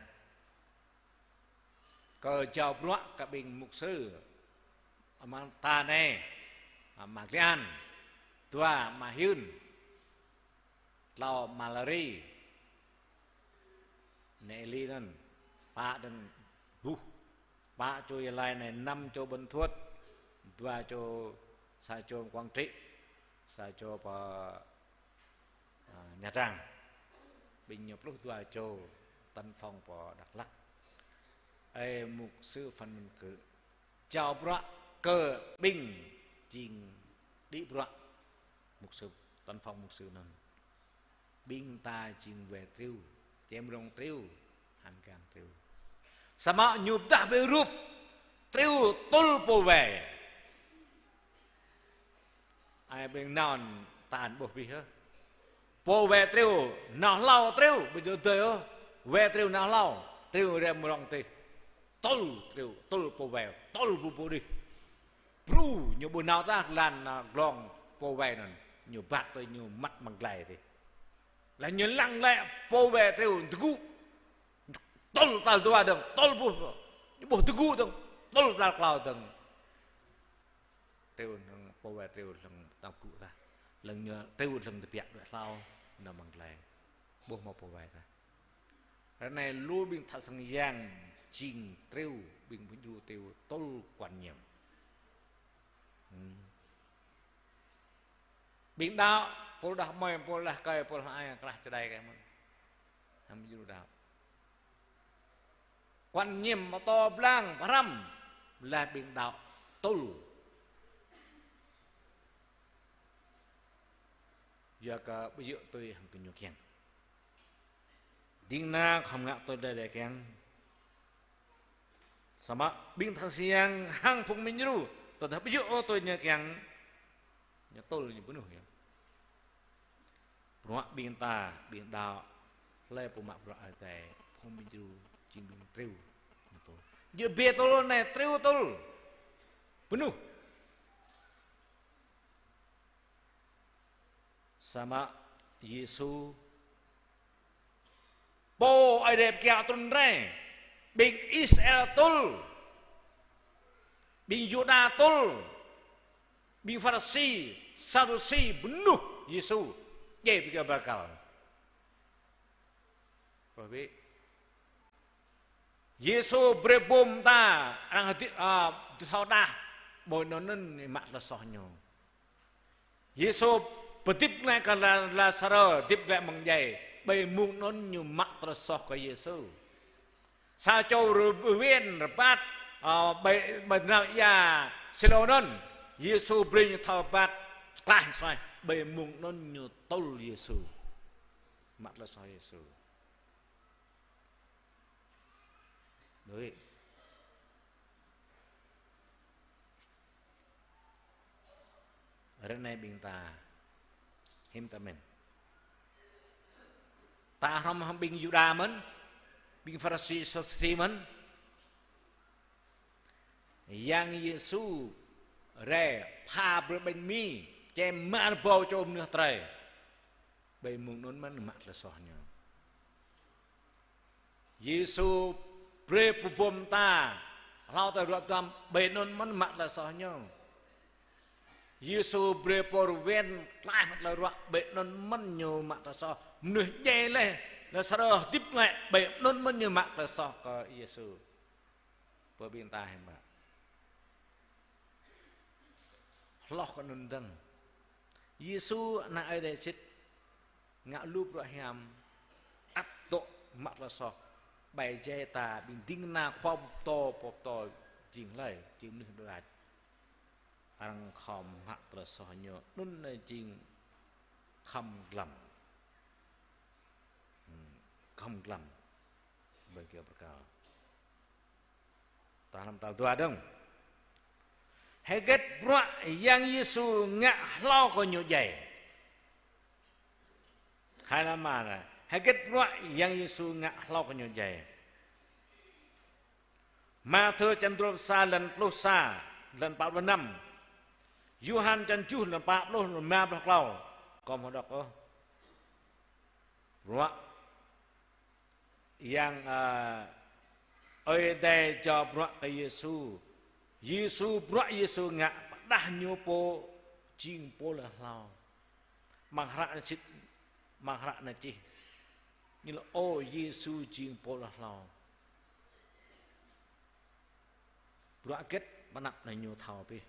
Kơ jao bruă kơ ƀing mục sư amăng ta anai, a, Ama Glian, dua Ama Hyun, tlâo Ama Lari, anai Eli anŭn, pă anŭn buh, pă čô Gia Lai anai, năm čô Bến Thuột, dua čô, sa čô Quảng Trị, sa čô pơ, a, Nha Trang. Ƀing ñu pluh dua čô, văn phòng pơ Đắk Lắk. Ơi mục sư Phan Vĩnh Cự jao bruă kơ ƀing jing đĭ bruă mục sư, văn phòng mục sư anŭn. Ƀing ta jing wai triu, čem rông triu, hăng kiăng triu. Samơ̆ ñu pơdah ƀơi rup triu tŭl pô wai. Ai ƀing nao ta ăt ƀuh ƀiă hă. Pô wai triu, nao hlâo triu, ƀu djơ̆ dơi ôh. Wai triu nao hlâo, triu rai mơ̆ng rŏng tih. Tŭl triu, tŭl pô wai, tŭl ƀu ƀuh đih. Pru ñu ƀu nao tah lăn, a, glông pô wai anŭn, ñu bat tui ñu măt amăng glai tih. Laih ñu lăng glaĭ pô wai triu tơgŭ. Tŭl tal dua dơ̆ng, tŭl ƀuh, ñu ƀuh tơgŭ dơ̆ng, tŭl tal klâo dơ̆ng. Triu lăng pô wai triu lăng tơgŭ tah. Lăng ñu triu lăng tơbiă đuaĭ hlâo, nao amăng glai. Ƀuh mơ̆ pô wai tah. Ră anai lu ƀing tha sang yang jing triu, ƀing ƀu djru triu tŭl quan niệm. Hmm. Ƀing đaŏ, pô đah mơi, pô đah kơi, pô đah ai, klah čơđai kơ mơ̆n. Hăng ƀu djru đaŏ. Quan niệm pơtô blang pơhrăm, laih ƀing đaŏ tŭl. Yua kơ ƀu djơ̆ tui hăng kơ ñu kiăng. Ding kơna khŏm ngă tui đơi đơi kiăng. Samơ̆ ƀing tha sang yang hăng phung mĭn djru, tơdah ƀu djơ̆ ôh tui ñu kiăng, ñu tŭl ñu mơnuih yơh. Bruă ƀing ta, ƀing đaŏ, hlơi pô mă bruă Ơi Adai, phung mĭn djru, jing ƀing triu, ñu tŭl. Djơ̆ bê tŭl anai, triu tŭl. Mơnuih. Samơ̆ Yêsu, pô Ơi Adai pơkiaŏ trŭn rai, ƀing Israel tŭl, ƀing Yuđa tŭl, ƀing Pharisi, Sadusi mơnuih Yêsu, djai ƀơi kơyâo bơrkal. Ƀuh bĕ. Yêsu brơi bum ta, arăng hơdip, a, thâo đah, ƀơi anŭn anŭn mă tơlơi soh ñu. Yêsu pơhơdip glaĭ kơ La-, Lazarơ, hơdip glaĭ mơ̆ng djai, ƀơi mông anŭn ñu mă tơlơi soh kơ Yêsu. Sa čô rơwen rơbat, a, ƀơi, ƀơi nao ia Silô anŭn, Yêsu brơi ñu thâo rơbat, klaih suaih, ƀơi mông anŭn ñu tŭl Yêsu. Mă tơlơi soh Yêsu. Đuaĭ. Ră anai ƀing ta hiư̆m ta mĭn. Ta hrŏm hăng ƀing Yuđa mơ̆n, ƀing Pharisi, Sadusi mơ̆n. Yang Yêsu rai pha brơi bánh mì, čem rơbâo čô mơnuih trơi. Ƀơi mông anŭn mơ̆n mă tơlơi soh ñu. Yêsu brơi pơbum ta, hlâo tơlơi ruă duăm, ƀơi anŭn mơ̆n mă tơlơi soh ñu. Yêsu brơi pô rơwen klaih mă tơlơi ruă, ƀơi anŭn mơ̆n ñu mă tơlơi soh. Mơnuih djai laih, Lazarơ hơdip glaĭ, ƀơi anŭn mơ̆n ñu mă tơlơi soh kơ Yêsu. Pơ ƀing ta hiư̆m pă. Hloh kơ anŭn dơ̆ng. Yêsu ană Ơi Adai sĭt ngă lu bruă hiam, ăt dŏ mă tơlơi soh. Ƀai jai ta ƀing ding kơna khua pơtô, pơtô jing hlơi, jing mơnuih đôč đač. Arăng khŏm mă tơlơi soh ñu, anŭn jing khŏm glăm. Hmm, khŏm glăm. Ƀơi kơyâo bơrkal. Ta hrăm tal dua dơ̆ng. Hơget bruă Yang Yêsu ngă hlâo kơ ñu djai. Hai lăm ma anai. Hơget bruă Yang Yêsu ngă hlâo kơ ñu djai. Mathiơ čăn dua pluh sa, lăn pluh sa, lăn pă pluh năm. Yôhan čăn tơjuh, lăn pă pluh, lăn rơma pluh klâo. Kâo hmâo đŏk ôh. Bruă Yang, a, Ơi Adai jao bruă kơ Yêsu. Yêsu, bruă Yêsu ngă pơđah ñu pô jing pô laĭ hlâo. Amăng hră anai čih, amăng hră anai čih. Ñu laĭ ơ Yêsu jing pô laĭ hlâo. Bruă hơget pơanăp anai ñu thâo pih.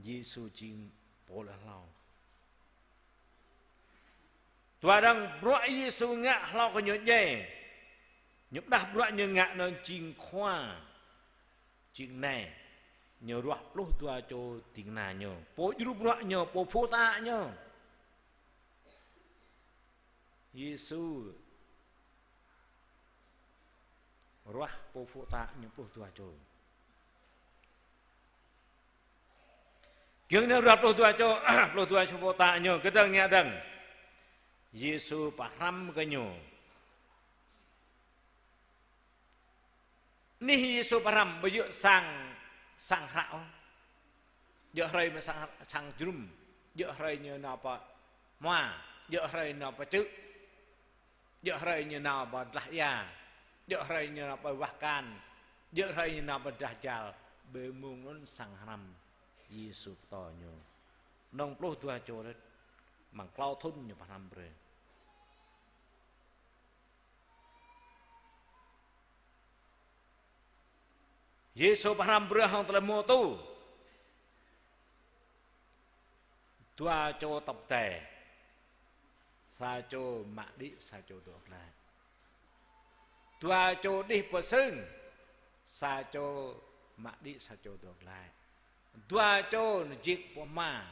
Yêsu jing pô laĭ hlâo. Dua dơ̆ng bruă Yêsu ngă hlâo kơ ñu djai. Ñu pơđah bruă ñu ngă anŭn jing khua, jing nai. Ñu ruah pluh dua čô ding kơna ñu. Pô djru bruă ñu, pô pơpŭ ta ñu. Yêsu ruah pô pơpŭ ta ñu pluh dua čô. Giŏng ñu ruah pluh dua čô, pluh dua čô pơpŭ ta ñu, kơdơ̆ng ngă dơ̆ng. Yêsu pơhrăm kơ ñu. Anih Yêsu pơhrăm ƀu djơ̆ sang, sang hră ôh. Djơ̆ hrơi mơ̆ sang, sang jơnum. Djơ̆ hrơi ñu nao pơ hmua. Djơ̆ hrơi nao pơ čư̆. Djơ̆ hrơi ñu nao pơ dlah ia. Djơ̆ hrơi ñu nao pơ wah kan. Djơ̆ hrơi ñu nao pơ dlah jal. Ƀơi mông anŭn sang hrăm Yêsu pơtô ñu. Nŏng pluh dua čô rơ̆t. Amăng klâo thŭn ñu pơhrăm brơi. Yêsu pơhrăm brơi hăng tơlơi pơhmutu. Dua čô tŏp đai. Sa čô mă đĭ, sa čô dŏ glaĭ. Dua čô đih pơ sưng. Sa čô mă đĭ, sa čô dŏ glaĭ. Dua čô nao jik pơ hmua.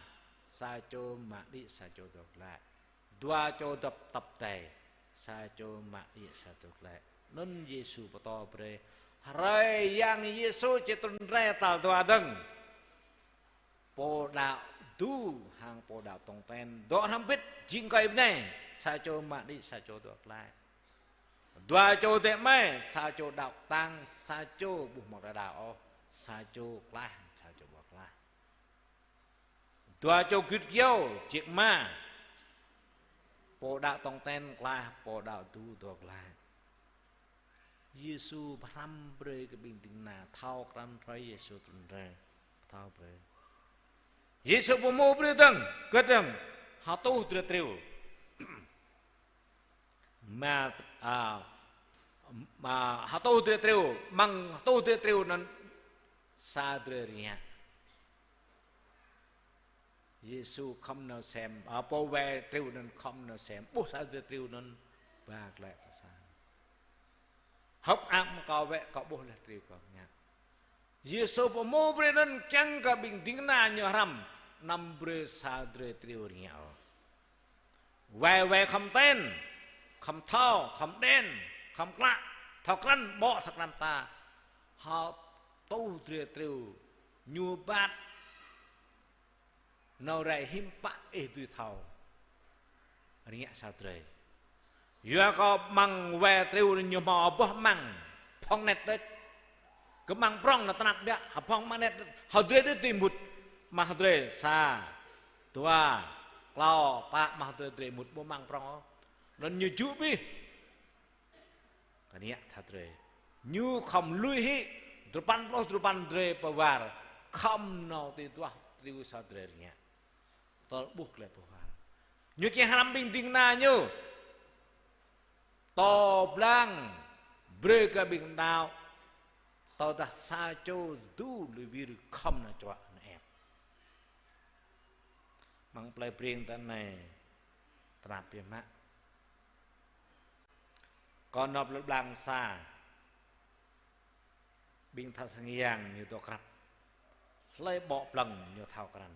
Sa čô mă đĭ, sa čô dŏ glaĭ. Dua čô dŏp tŏp đai, sa čô mă đĭ, sa čô glaĭ. Anŭn Yêsu pơtô brơi. Hrơi Yang Yêsu či trŭn rai tal dua dơ̆ng. Pô đaŏ du hăng pô đaŏ tong ten. Dŏ hrŏm hơbĭt jing kơi bơnai. Sa čô mă đĭ, sa čô dŏ glaĭ. Dua čô adơi amai, sa čô đaŏ kơtang, sa čô ƀu hmâo đaŏ ôh, sa čô klaih, sa čô ƀu klaih. Dua čô gưt kơyâo, jik ma. Pô đaŏ tong ten klaih, pô đaŏ du dŏ glaĭ. Yêsu pơhrăm brơi kơ ƀing ding kơna thâo krăn hrơi Yêsu trŭn rai. Thâo brơi. Yêsu pơhmu brơi dơ̆ng, kơdơ̆ng, hơtuh drơi triu. Ma, a, ma, hơtuh drơi triu, amăng hơtuh drơi triu anŭn sa drơi rơngiă. Yêsu khŏm nao sem, a, pô wai triu anŭn khŏm nao sem, ƀuh sa drơi triu anŭn ba glaĭ pơ sang. Hơ̆k mơak mơ̆ng kâo wơ̆t, kâo ƀuh laih triu kâo ngă. Yêsu pơhmu brơi anŭn kiăng kơ ƀing ding kơna ñu hrăm, anăm brơi sa drơi triu rơngiă ôh. Wai wai khŏm ten, khŏm thâo, khŏm đen, khŏm klă, thâo krăn ƀô̆, thâo krăn ta. Hơtuh drơi triu ñu ƀat nao rai hiư̆m pă ih dưi thâo. Rơngiă sa drơi. Yua kơ amăng wai triu ñu hmâo boh amăng phŏng anet đôč. Kơ amăng prŏng nao tơnap biă, hơphŏng amăng anet đôč. Hơdrơi đôč dưi mŭt. Mă hơdrơi sa, dua, klâo, pă, mă hơdrơi drơi mŭt ƀu amăng prŏng ôh. Anŭn ñu jŭ abih. Rơngiă sa drơi. Ñu khŏm lui hĭ, duapăn pluh duapăn drơi pơ war. Khŏm nao tui duah triu sa drơi rơngiă. Tơl ƀuh glaĭ pơ war. Ñu či hrăm ƀing ding kơna ñu. Pơtô blang, brơi kơ ƀing đaŏ. Tơdah sa čô du lui wir khŏm nao čuă nao ĕp. Amăng plơi Breng ta anai, tơnap biă mă. Kâo nao plơi Blang sa. Ƀing tha sang yang ñu dŏ krăp. Hlơi ƀô̆ plơ̆ng ñu thâo krăn.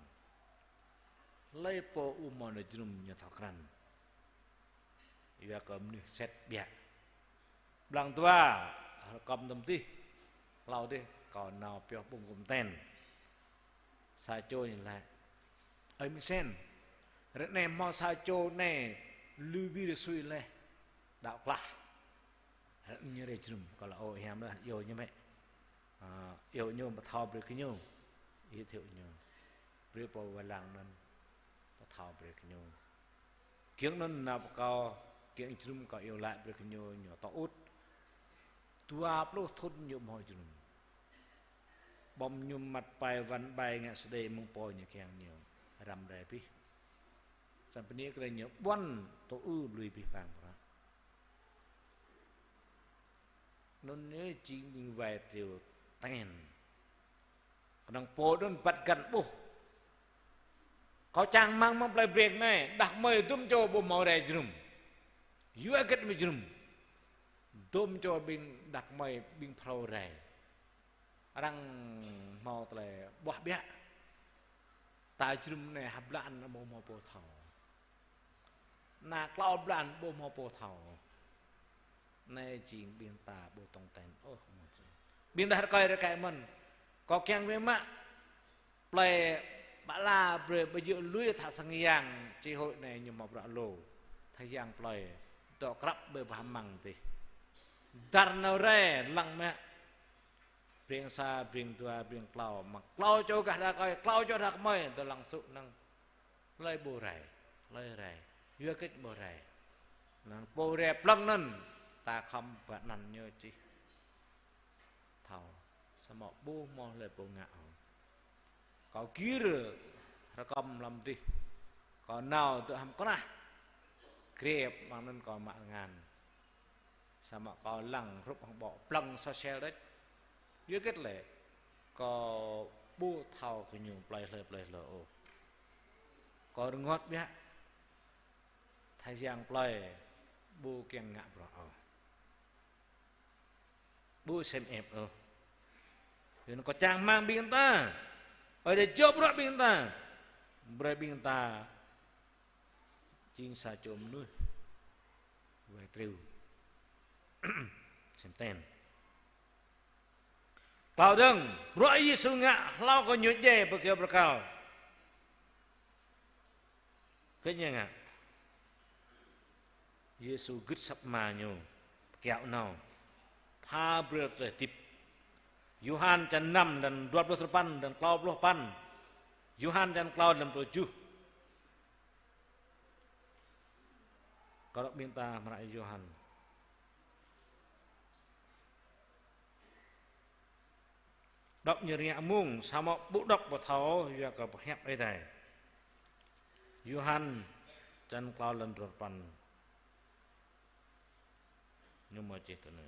Hlơi pô ƀu hmâo nao jơnum ñu thâo krăn. Yua kơ mơnuih sĕt biă. Blang dua, rơkŏm tơm dih. Klâo dih, kâo nao pioh ƀơ̆ng gum ten. Sa čô ñu laĭ: Ơi Mơsen, ră anai hmâo sa čô anai lui wir sui laih, đaŏ klah. Ră anai ñu rai jơnum, kâo laĭ: Ơ, hiam laih, iâu ñu mơ̆. A, iâu ñu pơthâo brơi kơ ñu. Giới thiệu ñu. Brơi pô wai lăng anŭn. Thâo brơi kơ ñu. Giŏng anŭn nao pơ kâo, giŏng jơnum kâo iâu laĭ brơi kơ ñu, ñu tŏ ŭt. Dua pluh thŭn ñu ƀu hmâo jơnum. Ƀơ̆m ñu măt pai wăn ƀai ngă sơdê mơ̆ng pô ñu kiăng ñu. Răm rai abih. Samơ̆ bơni kơ ñu ƀuăn tŭ ư lui abih bang bruă. Anŭn yơh jing ƀing wai triu ten. Kơnơ̆ng pô anŭn băt găn ƀuh. Kâo čang rơmang mơ̆ng plei Breng anai, đah kơmơi dŭm čô ƀu hmâo rai jơnum. Yua hơget ƀu jơnum. Dŭm čô ƀing đah kơmơi ƀing phrâo rai. Arăng hmâo tơlơi ƀuah ƀiă. Ta jơnum anai ha blan ƀu hmâo pô thâo. Anai klâo blan ƀu hmâo pô thâo. Anai jing ƀing ta ƀu tong ten ôh. Ƀing đah rơkơi rơkơi mơ̆n. Kâo kiăng wơ̆t mă. Plei Bă La brơi ƀu djơ̆ lui thă sang yang chi hội anai ñu hmâo bruă lu. Thă yang plei. Dŏ krăp ƀơi bah amăng adih. Dar nao rai lăng mă. Breng sa, breng dua, breng klâo. Mă klâo čô gah rơkơi, klâo čô đah kơmơi. Dŏ lăng sŭ năng. Hlơi ƀu rai, hlơi rai. Yua hơget ƀu rai. Năng pô rai plơ̆ng anŭn, ta khŏm pơanăn ñu čih. Thâo, samơ̆ ƀu hmâo hlơi pô ngă ôh. Kâo gir rơkŏm lăm adih. Kâo nao tơ hăm krah. Grep mơ̆ng anŭn kâo mă rơngan. Samơ̆ kâo lăng hrup hăng ƀô̆ plơ̆ng sôsel đôč. Yua hơget lĕ, kâo ƀu thâo kơ ñu plei hlơi plei hlơi ôh. Kâo rơngot biă, thă yang plei ƀu kiăng ngă bruă ôh. Ƀu sem ĕp ôh. Yua anŭn kâo čang rơmang ƀing ta. Ơi Adai jao bruă ƀing ta. Brơi ƀing ta jing sa čô mơnuih wai triu sem ten. Klâo dơ̆ng, bruă Yêsu ngă hlâo kơ ñu djai pơ kơyâo bơrkal. Kơ ñu ngă. Yêsu gưt asăp Ama ñu, kiaŏ nao. Pha brơi tơlơi hơdip. Yôhan čăn năm, dăn dua pluh tơpăn, dăn klâo pluh păn. Yôhan čăn klâo, dăn pluh tơjuh. Kâo đŏk ƀing ta amra Yôhan. Đŏk ñu rơngiă mông, samơ̆ ƀu đŏk ƀu thâo, yua kơ pơhiăp Ơi Adai. Yôhan čăn klâo lăn dua păn. Ñu mơ̆ čih tui anai.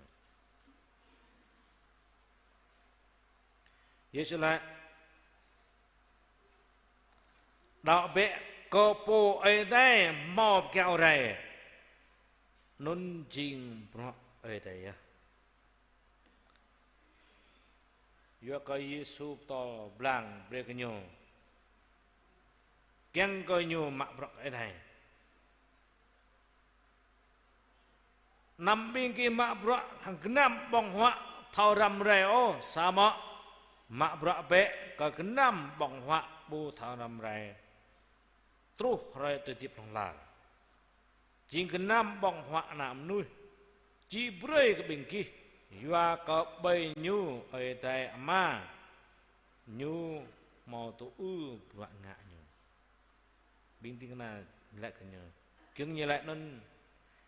Yêsu laĭ: Đaŏ bĕ kơ Pô Ơi Adai hmâo pơkiaŏ rai. Anŭn jing bruă Ơi Adai yơh. Yua kơ Yêsu pơtô blang brơi kơ ñu. Kiăng kơ ñu mă bruă kơ Ơi Adai. Anăm ƀing gih mă bruă hăng gơnam ƀơ̆ng huă thâo răm rai ôh, samơ̆ mă bruă bĕ kơ gơnam ƀơ̆ng huă ƀu thâo răm rai. Truh hrơi tơlơi hơdip hlŏng lar. Jing gơnam ƀơ̆ng huă Ană Mơnuih či brơi kơ ƀing gih, yua kơ ƀơi ñu Ơi Adai Ama ñu hmâo tŭ ư bruă ngă ñu. Ƀing ding kơna laĭ kơ ñu. Giŏng ñu laĭ anŭn,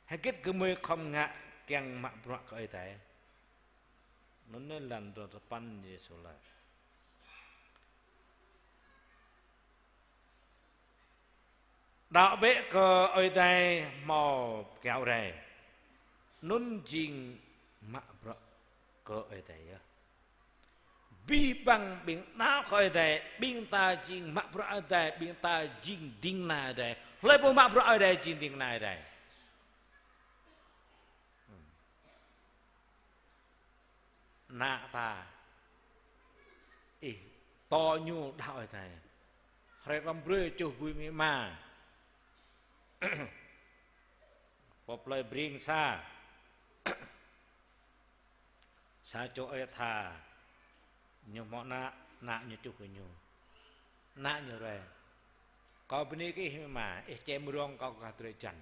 hơget gơmơi khŏm ngă kiăng mă bruă kơ Ơi Adai. Anŭn lăn dua tơpăn Yêsu laĭ. Đaŏ bĕ kơ Ơi Adai hmâo pơkiaŏ rai. Anŭn jing mă bruă kơ Ơi Adai yơh. Abih bang ƀing đaŏ kơ Ơi Adai, ƀing ta jing mă bruă Ơi Adai, ƀing ta jing ding kơna Ơi Adai. Hlơi pô mă bruă Ơi Adai jing ding kơna Ơi Adai. Ană ta. Ih, tŏ ñu đaŏ Ơi Adai. Hrơi răm brơi čuh bui amĭ ama. Pơ plei Breng sa. Sa čô ơi tha. Ñu hmâo ană, ană ñu čuh kơ ñu. Ană ñu ruai. Kâo bơni kơ ih amĭ ama, ih čem rông kâo kơ drơi jăn.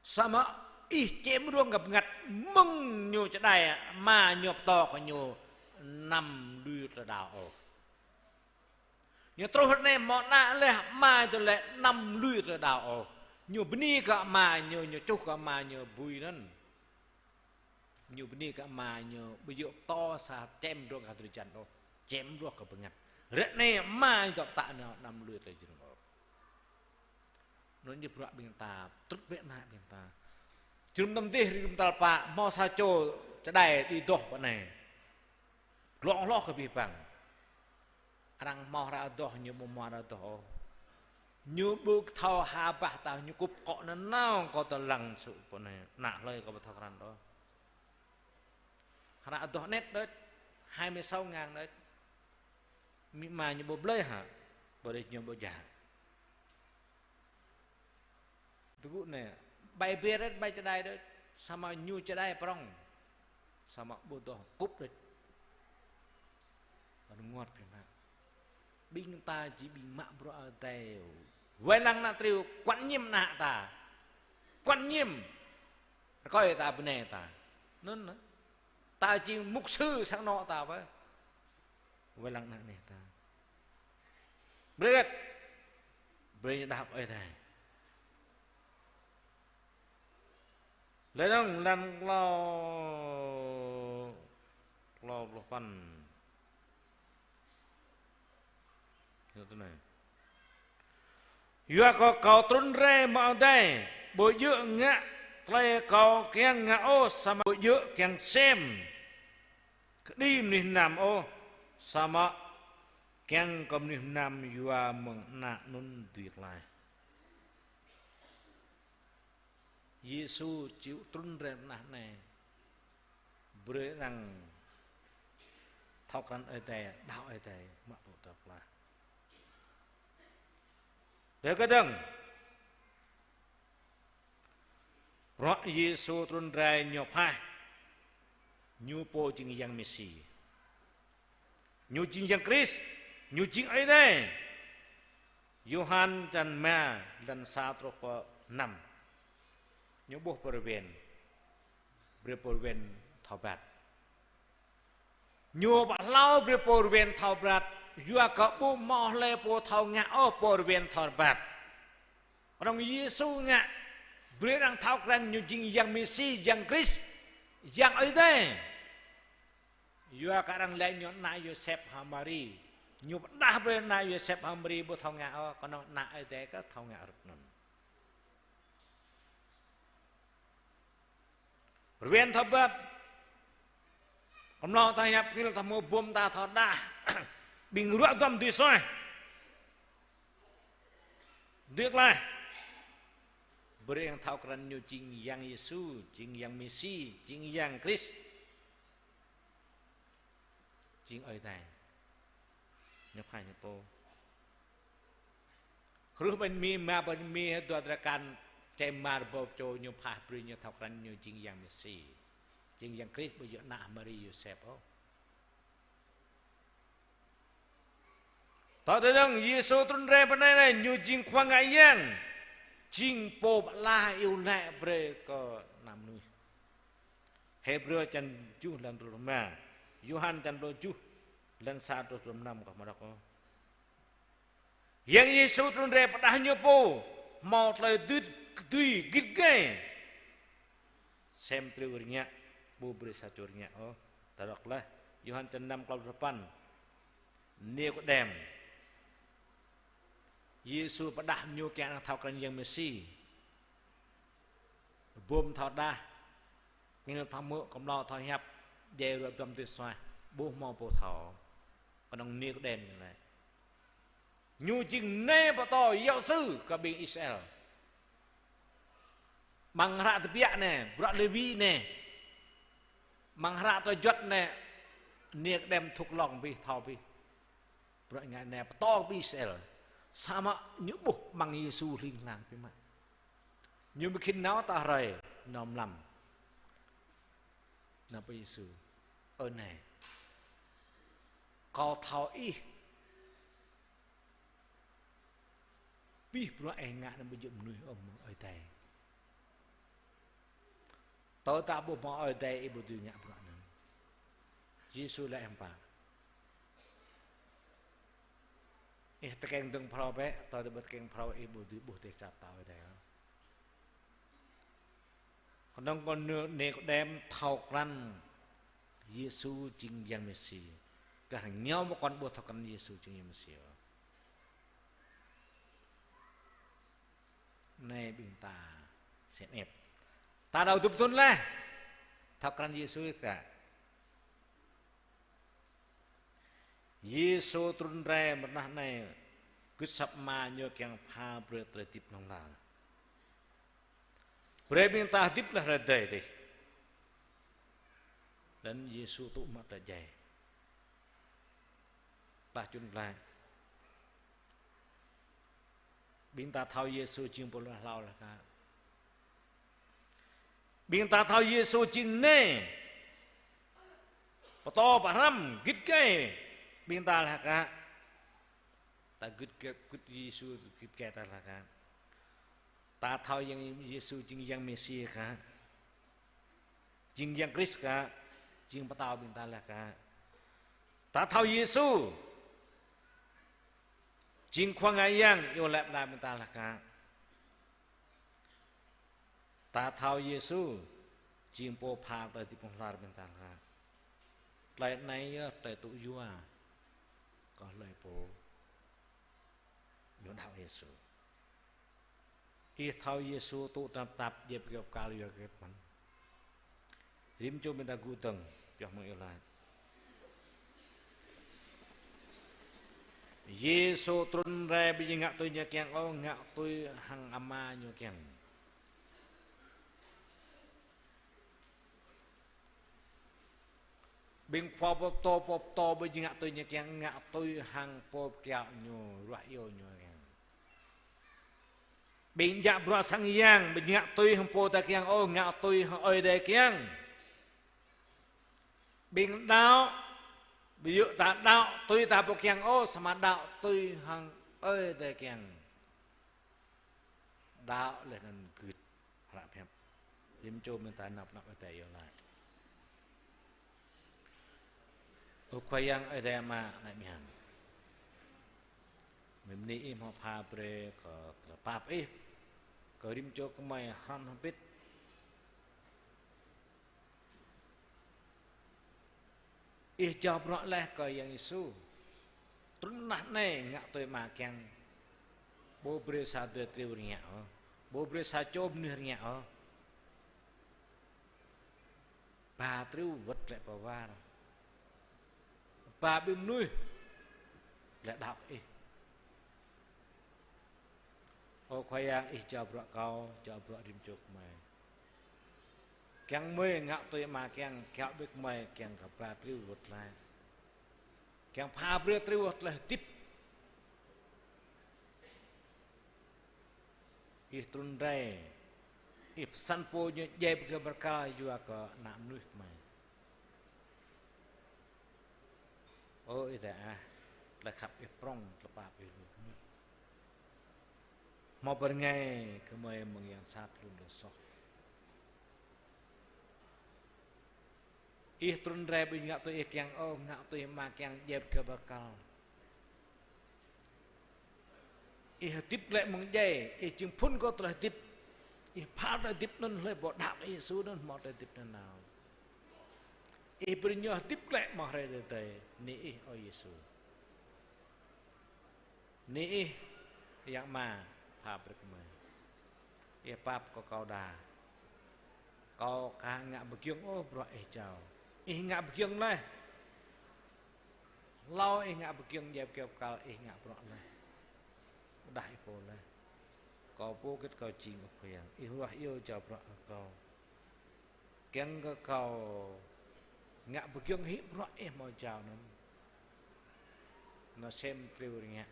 Samơ̆ ih čem rông kơ bơngăt mơ̆ng ñu čơđai, ama ñu pơtô kơ ñu anăm lui tơlơi đaŏ ôh. Ñu truh ră anai hmâo ană laih, ama tơ lĕ anăm lui tơlơi đaŏ ôh. Ñu bơni kơ ama ñu, ñu čuh kơ ama ñu bui anŭn. Ñu bơni kơ ama ñu, ƀu djơ̆ pơtô sa čem dŏ kơ drơi jăn ôh, čem dŏ kơ bơngăt. Ră anai ama ñu dŏ pơtă ñu anăm lui tơlơi jơnum ôh. Anŭn ñu bruă ƀing ta, truh ƀĕ ană ƀing ta. Jơnum tơm dih rĭm tal pă, hmâo sa čô čơđai đĭ adoh pơ anai. Glông hloh kơ abih bang. Arăng hmâo hră adoh, ñu ƀu hmâo hră adoh ôh. Ñu ƀu thâo ha bah ta, ñu kŭp akŏ nanao kơ tơlăng sŭ pơ anai, ană hlơi kơ ƀu thâo krăn ôh. Hră adoh anet đôč, hai mươi sáu ngàn đôč. Amĭ ama ñu ƀu blơi hă, ƀu đôč ñu ƀu djă. Tơgŭ anai, ƀai ber đôč, ƀai čơđai đôč, samơ̆ ñu čơđai prŏng, samơ̆ ƀu adoh kŭp đôč. Rơngot biă mă. Ƀing ta či ƀing mă bruă Ơi Adai. Wai lăng ană triu, quản nhiệm ană ta. Quản nhiệm. Rơkơi ta, bơnai ta. Anŭn, ta či mục sư sang anŏ ta pơ. Wai lăng ană neh ta. Brơi găt. Brơi ñu đaŏ Ơi Adai. Laih dơ̆ng lăn klâo, klâo pluh păn. Ñu tui anai. Yua kơ kâo trŭn rai mơ̆ng adai, ƀu djơ̆ ngă tơlơi kâo kiăng ngă ôh, samơ̆ ƀu djơ̆ kiăng sem kơđi mơnuih mơnam ôh, samơ̆ kiăng kơ mơnuih mơnam yua mơ̆ng ană anŭn dưi klaih. Yêsu či trŭn rai tơnah anai, brơi arăng thâo krăn Ơi Adai, đaŏ Ơi Adai, mă bruă ta pơklaih. Tơ kơdơ̆ng, bruă Yêsu trŭn rai ñu phaih, ñu pô jing Yang Mêsi. Ñu jing Yang Krist, ñu jing Ơi Adai. Yôhan čăn rơma, lăn sa truh pơ năm. Ñu ƀuh pô rơwen, brơi pô rơwen thâo băt. Ñu pơhlao brơi pô rơwen thâo băt, yua kơ ƀu hmâo hlơi pô thâo ngă ôh pô rơwen thâo băt. Kơnơ̆ng Yêsu ngă, brơi arăng thâo krăn ñu jing Yang Mêsi, Yang Krist, Yang Ơi Adai. Yua kơ arăng laĭ ñu ană Yôsep hăng Mari. Ñu pơdah brơi ană Yôsep hăng Mari ƀu thâo ngă ôh, kơnơ̆ng ană Ơi Adai kơ thâo ngă hrup anŭn. Rơwen thâo băt. Kơmlô thâo hiăp, kơnil thâo hmư̆, bum ta thâo đah. Ƀing ruă duăm dưi suaih. Dưi klaih. Brơi arăng thâo krăn ñu jing Yang Yêsu, jing Yang Mêsi, jing Yang Krist. Jing Ơi Adai. Ñu phaih ñu pô. Hruh ƀing Mi, mă ƀing Mi, dua drơi kan, čem rơbâo čô ñu phaih brơi ñu thâo krăn ñu jing Yang Mêsi. Jing Yang Krist ƀu djơ̆ ană Mari Yôsep ôh. Tơdang Yêsu trŭn rai pơ anai anai, ñu jing Khua ngă yang, jing pô pơala iâu laĭ brơi kơ ană mơnuih. Hêbrơ čăn tơjuh lăn pluh rơma, Yôhan čăn pluh tơjuh lăn sa truh pluh năm kơ hmâo đŏk ôh. Yang Yêsu trŭn rai pơdah ñu pô, hmâo tơlơi dưi, dưi git gai. Sem triu rơngiă, ƀu brơi sa čô rơngiă ôh. Ta đŏk laih, Yôhan čăn năm klâo pluh sapăn. Nikôdem. Yêsu pơdah ñu kiăng arăng thâo krăn Yang Mêsi. Bum thâo đah, kơnil thâo hmư̆, kơmlô thâo hiăp, djai ruă duăm dưi suaih, ƀu hmâo pô thâo. Kơnơ̆ng Nikôdem ñu laĭ. Ñu jing nai pơtô giáo sư kơ ƀing Israel. Amăng hră tơbiă anai, bruă Lêwi anai. Amăng hră tơjuăt anai, Nikôdem thŭk lŏng abih, thâo abih. Bruă ngă nai pơtô ƀing Israel. Samơ̆ ñu ƀuh amăng Yêsu hling hlang biă mă. Ñu ƀu khĭn nao ta hrơi, nao mlam. Nao pơ Yêsu. Ơ nai, kâo thâo ih. Abih bruă ih ngă anŭn ƀu djơ̆ mơnuih ôh, mơ̆ng Ơi Adai. Tơdah ƀu hmâo Ơi Adai, ih ƀu dưi ngă bruă anŭn. Yêsu laĭ hiư̆m pă? Ih tơkeng dơ̆ng phrâo bĕ, tơdah ƀu tơkeng phrâo ih ƀu dưi ƀuh dêh čar pơtao Ơi Adai. Kơnơ̆ng kơ Nikôđem thâo krăn Yêsu jing Yang Mêsi. Kah ñu mơkŏn ƀu thâo krăn Yêsu jing Yang Mêsi. Anai ƀing ta sem ĕp. Ta đaŏ hơdip tŭ laih. Thâo krăn Yêsu kah. Yêsu trŭn rai mơ̆ng anăp anai, gưt asăp Ama ñu kiăng pha brơi tơlơi hơdip hlŏng lar. Brơi ƀing ta hơdip laih hrơi adai adih. Anŭn Yêsu tŭ mă tơlơi djai. Tơdah čun glaĭ. Ƀing ta thâo Yêsu jing pô hlao laih kah. Ƀing ta thâo Yêsu jing nai. Pơtô pơhrăm git gai ƀing ta laih kah. Ta git gai, git Yêsu git gai ta laih kah. Ta thâo Yang Yêsu jing Yang Mêsi kah. Jing Yang Krist kah. Jing pơtao ƀing ta laih kah. Ta thâo Yêsu jing Khua Ngă Yang iâu laĭ ƀing ta laih kah. Ta thâo Yêsu jing pô pha tơlơi hơdip hlŏng lar ƀing ta laih kah. Tơlơi anai yơh tơlơi tŭ yua kơ hlơi pô ñu đaŏ Yêsu. Ih thâo Yêsu tŭ tơnap tap djai kơyâo kal yua kơ mơ̆n. Rĭm čô ƀing ta gŭ dơ̆ng, pioh mơ̆ng iâu laĭ. Yêsu trŭn rai ƀu djơ̆ ngă tui ñu kiăng ôh, ngă tui hăng Ama ñu kiăng. Ƀing khua pơtô, pô pơtô ƀu djơ̆ ngă tui ñu kiăng, ngă tui hăng pô pơkiaŏ ñu, ruah iâu ñu kiăng. Ƀing djă bruă sang yang, ƀu djơ̆ ngă tui hăng pô ta kiăng ôh, ngă tui hăng Ơi Adai kiăng. Ƀing đaŏ, ƀu djơ̆ ta đaŏ tui ta pô kiăng ôh, samơ̆ đaŏ tui hăng Ơi Adai kiăng. Đaŏ laih anŭn gưt hră pơhiăp. Rĭm čô ƀing ta năp năp Ơi Adai iâu laĭ. Ơ Khua Yang Ơi Adai Ama anai mơ̆n. Mơ̆ng anai Ih hmâo pha brơi kơ tơlơi pap Ih kơ rĭm čô gơmơi hrăm hơbĭt. Ih jao bruă laih kơ Yang Yêsu. Trŭn anăp anai ngă tui Ama kiăng. Ƀu brơi sa drơi triu rơngiă ôh. Ƀu brơi sa čô mơnuih rơngiă ôh. Ba triu wơ̆t glaĭ pơ war. Ba ƀing mơnuih glaĭ đaŏ kơ Ih. Ơ Khua Yang, Ih jao bruă kâo, jao bruă rĭm čô gơmơi. Kiăng gơmơi ngă tui Ama kiăng, kiaŏ ƀing gơmơi kiăng kơ ba triu wơ̆t glaĭ. Kiăng pha brơi triu wơ̆t glaĭ hơdip. Ih trŭn rai, Ih pơsăn pô ñu djai ƀơi kơyâo bơrkal yua kơ ană mơnuih gơmơi. Ơ Ơi Adai ah, tơlơi khăp Ih prŏng, tơlơi pap Ih lu. Hmâo pơrơngai gơmơi mơ̆ng yang sat lun lơ soh. Ih trŭn rai ƀu ngă tui Ih kiăng ôh, ngă tui Ama kiăng djai ƀơi kơyâo bơrkal. Ih hơdip glaĭ mơ̆ng djai, Ih jing phŭn kơ tơlơi hơdip. Ih pha tơlơi hơdip anŭn hlơi pô đaŏ kơ Yêsu anŭn hmâo tơlơi hơdip nanao. Ih brơi ñu hơdip glaĭ mơ̆ng hrơi tơdơi, anai Ih ơ Yêsu. Anai Ih, Yang Ama, pha brơi kơ gơmơi. Ih pap kơ kâo đa. Kâo aka ngă pơgiŏng ôh bruă Ih jao. Ih ngă pơgiŏng laih. Hlâo Ih ngă pơgiŏng djai kơyâo bơrkal Ih ngă bruă laih. Pơdah Ih pô laih. Kâo pô git kâo jing Ih Khua Yang. Ih ruah iâu jao bruă kơ kâo. Kiăng kơ kâo ngă pơgiŏng hĭ bruă Ih hmâo jao anŭn. Nao sem triu rơngiă.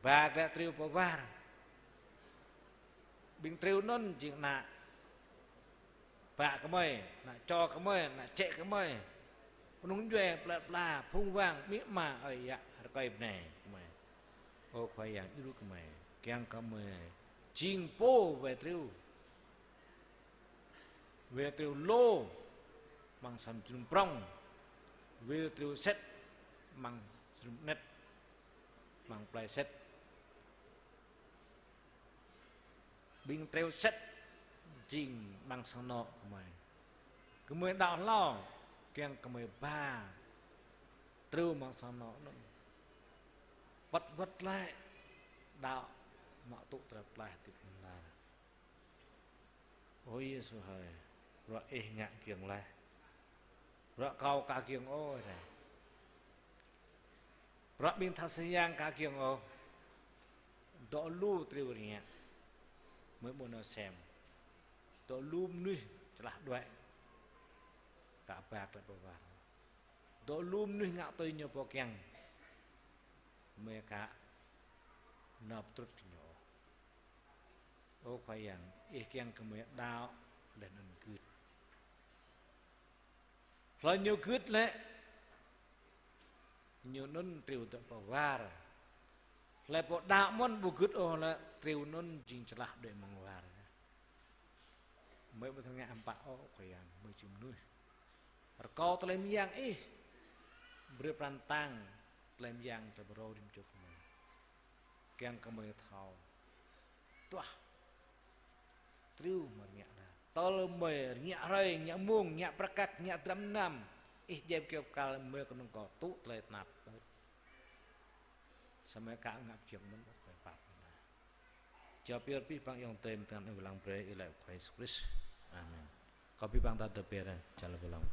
Ba glaĭ triu pơ war. Ƀing triu anŭn jing ană bă gơmơi, ană čô gơmơi, ană čĕ gơmơi. Kơnung djuai plơi pla, phung wang, amĭ ama, ơi yă, rơkơi bơnai gơmơi. Ơ Khua Yang, djru gơmơi, kiăng kơ gơmơi jing pô wai triu. Wai triu lô amăng sa jơnum prŏng. Wai triu sĭt amăng jơnum anet. Amăng plơi sĭt. Ƀing triu sĭt jing amăng sang anŏ gơmơi. Gơmơi đaŏ hlâo, kiăng gơmơi ba triu amăng sang anŏ anŭn. Wơ̆t wơ̆t lĕ đaŏ mă tŭ tơlơi pơklaih hơdip hlŏng lar. Ơ Yêsu hơi, bruă Ih ngă giŏng laih. Bruă kâo aka giŏng ôh rai. Bruă ƀing tha sang yang aka giŏng ôh. Dŏ lu triu rơngiă. Mơi ƀu nao sem. Dŏ lu mơnuih čơlah đuaĭ. Aka ba tơlơi pơwar. Dŏ lu mơnuih ngă tui ñu pô kiăng. Mơi aka nao pơtrŭt kơ ñu. Ơ Khua Yang, Ih kiăng kơ mơi đaŏ laih anŭn gưt. Hlơi ñu gưt lĕ, ñu anŭn triu dŏ pơwar. Hlơi pô đaŏ mơ̆n ƀu gưt ôh lĕ, triu anŭn jing čơlah đuaĭ amăng war. Mơi ƀu thâo ngă hiư̆m pă ôh, Khua Yang, mơi jing mơnuih. Rơkâo tơlơi mơyang Ih, brơi pran tang, tơlơi mơyang tơlơi pơrô rĭm čô gơmơi. Kiăng kơ mơi thâo. Tuah. Triu mơi rơngiă đa. Tơl mơi rơngiă hrơi, rơngiă mông, rơngiă prăk kăk, rơngiă dram năm. Ih djai kơyâo kal mơi kơnơ̆ng kơ tŭ tơlơi tơnap. Samơ̆ aka ngă giŏng mơ̆n ôh kơ pap. Jao pioh pih păng ayŏng adơi mơ̆ng tơngan ih wơ̆t lăng brơi ih laĭ Khua Yêsu Krist. Amen. Kâo pih păng ta dơ̆ pioh rai, jao laĭ wơ̆t lăng.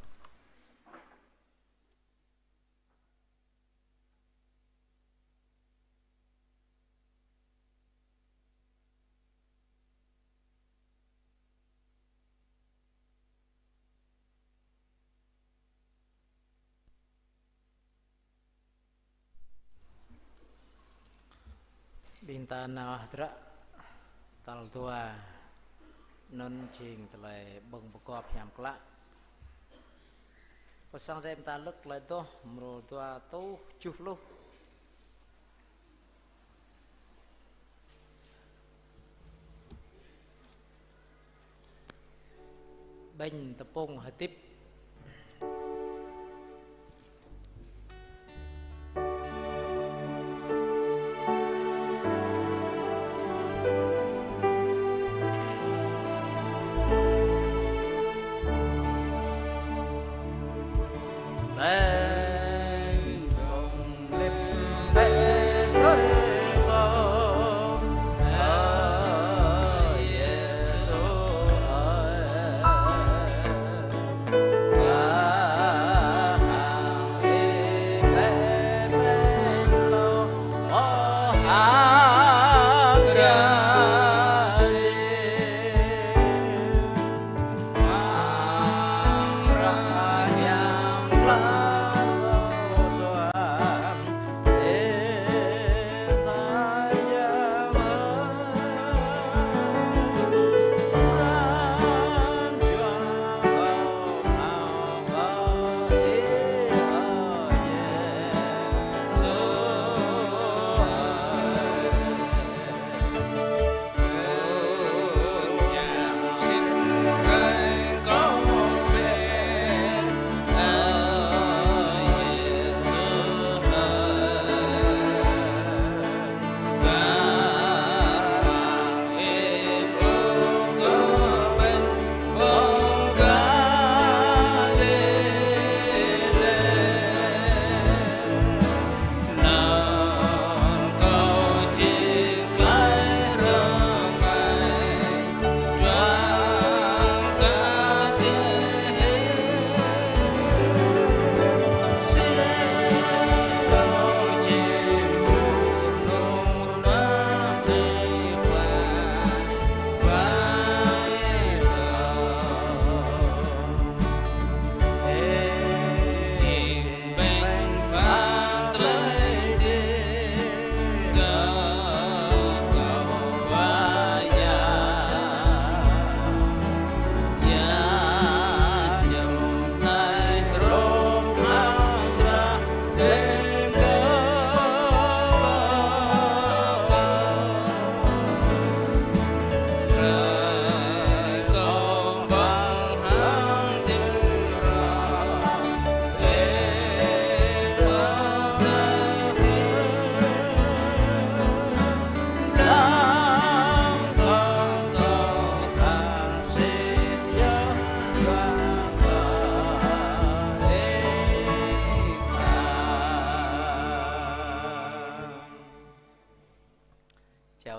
Ƀing ta nao hơdră tal dua, anŭn jing tơlơi ƀơ̆ng pơgop hiam klă. Pơsăng tơm ta lơ̆k tơlơi adoh mrô dua rơtuh tơjuh pluh. Ƀañ tơpŭng hơdip.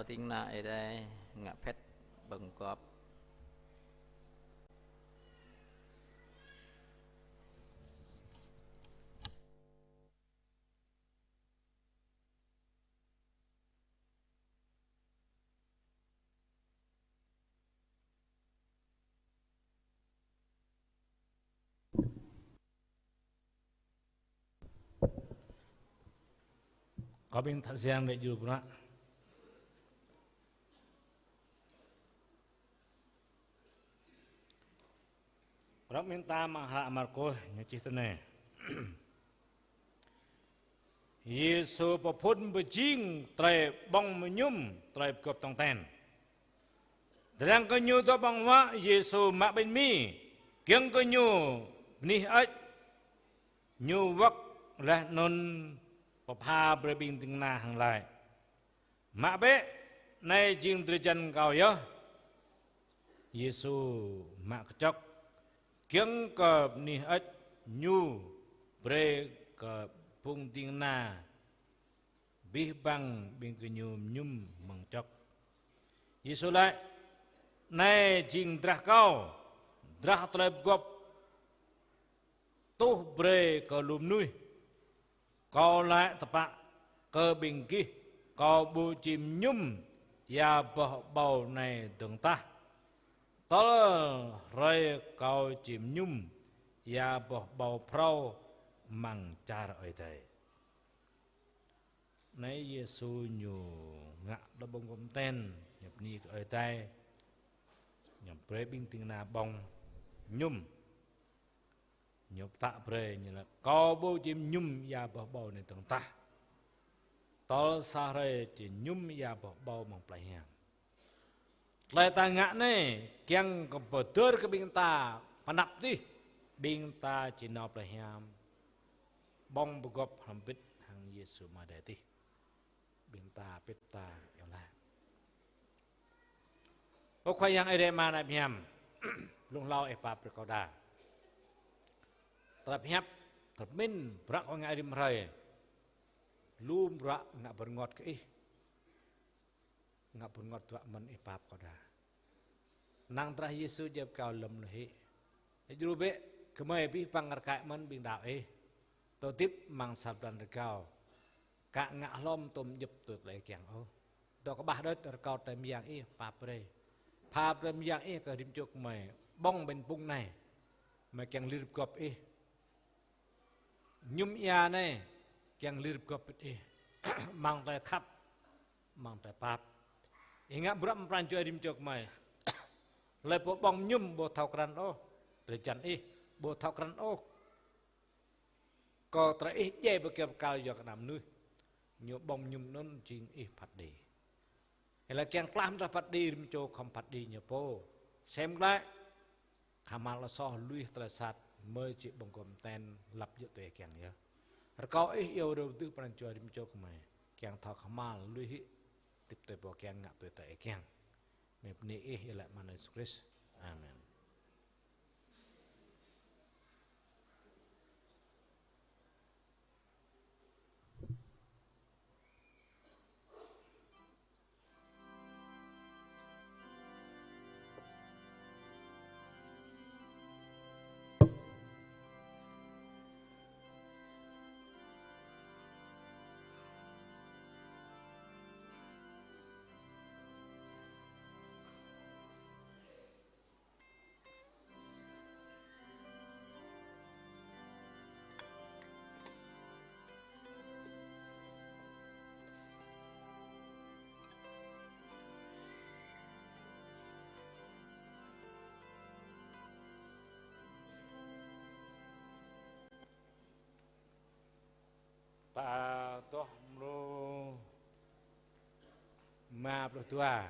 Ding kơna Ơi Adai ngă phĕt ƀơ̆ng gŏp. Kâo ƀing tha siang đe jru bruă. Prăp mơta mă hră Markôs ñu čih tui anai. Yêsu pơphun pơjing tơlơi ƀơ̆ng mơñum tơlơi pơgop tong ten. Tơdang gơñu dŏ ƀơ̆ng huă, Yêsu mă ƀañ mi, kiăng kơ gơñu bơni hơơč, ñu wơ̆k laih anŭn pơpha brơi ƀing ding kơna hăng laĭ: Mă bĕ, anai jing drơi jan kâo yơh. Yêsu mă kơčŏk, kiăng kơ bơni hơơč, ñu brơi kơ phung ding kơna abih bang ƀing gơñu mơñum mơ̆ng čŏk. Yêsu laĭ: Anai jing drah kâo, drah tơlơi pơgop tuh brơi kơ lu mơnuih. Kâo laĭ tơpă kơ ƀing gih, kâo ƀu či mơñum ia boh ƀâo anai dơ̆ng tah, tơl hrơi kâo či mơñum ia boh ƀâo phrâo amăng čar Ơi Adai. Anai Yêsu ñu ngă tơlơi ƀơ̆ng gŏp ten, ñu bơni kơ Ơi Adai, ñu brơi ƀing ding kơna ƀơ̆ng mơñum. Ñu pơtă brơi, ñu laĭ: Kâo ƀu či mơñum ia boh ƀâo anai dơ̆ng tah, tơl sa hrơi či mơñum ia boh ƀâo amăng plei hiam. Tơlơi ta ngă anai kiăng kơ pơdơr kơ ƀing ta pơanăp dih, ƀing ta či nao plei hiam, ƀơ̆ng pơgop hrŏm hơbĭt hăng Yêsu Ama Adai dih. Ƀing ta pĭt ta iâu laĭ. Ơ Khua Yang Ơi Adai Ama anai hiam, blung hlâo Ih pap brơi kơ kâo đa. Tơlơi pơhiăp, tơlơi pơmĭn, bruă kâo ngă rĭm hrơi, lu bruă ngă bơrơngot kơ Ih, ngă bơrơngot duă mơ̆n Ih pap kâo đa. Năng drah Yêsu djŏp kâo lơ̆m lui hĭ. Djru bĕ, gơmơi abih bang rơkơi mơ̆n ƀing đaŏ Ih, tơlơi hơdip amăng sa blan rơgao, ka ngă hlŏm tơm djŏp tui tơlơi kiăng ôh. Dŏ kơƀah đôč, rơkâo tơlơi mơyang Ih pap brơi. Pap tơlơi mơyang Ih kơ rĭm čô gơmơi, ƀơ̆ng ƀañ phung anai, gơmơi kiăng lir pơgop Ih. Mơñum ia anai, kiăng lir pơgop pĭt Ih. Amăng tơlơi khăp, amăng tơlơi pap. Ih ngă bruă amăng pran jua rĭm čô gơmơi. Hlơi pô ƀơ̆ng mơñum ƀu thâo krăn ôh drơi jan Ih, ƀu thâo krăn ôh kơ tơlơi Ih djai pơkơyâo pơkăl yua kơ ană mơnuih. Ñu ƀơ̆ng mơñum anŭn jing Ih phat đĭ. Ih laĭ kiăng klah mơdrah phat đĭ, rĭm čô khŏm phat đĭ ñu pô. Sem glaĭ, kơhma̱l tơlơi soh, lui tơlơi sat, mơ̆ či ƀơ̆ng gŏp ten lăp djơ̆ tui Ih kiăng yơh. Rơkâo Ih iâu rơwang pran jua rĭm čô gơmơi, kiăng thâo kơhma̱l lui hĭ, hơdip tui pô kiăng, ngă tui tơlơi Ih kiăng. Mơi bơni Ih, iâu laĭ amăng anăn Yêsu Krist. Amen. Ta adoh mrô rơma pluh dua.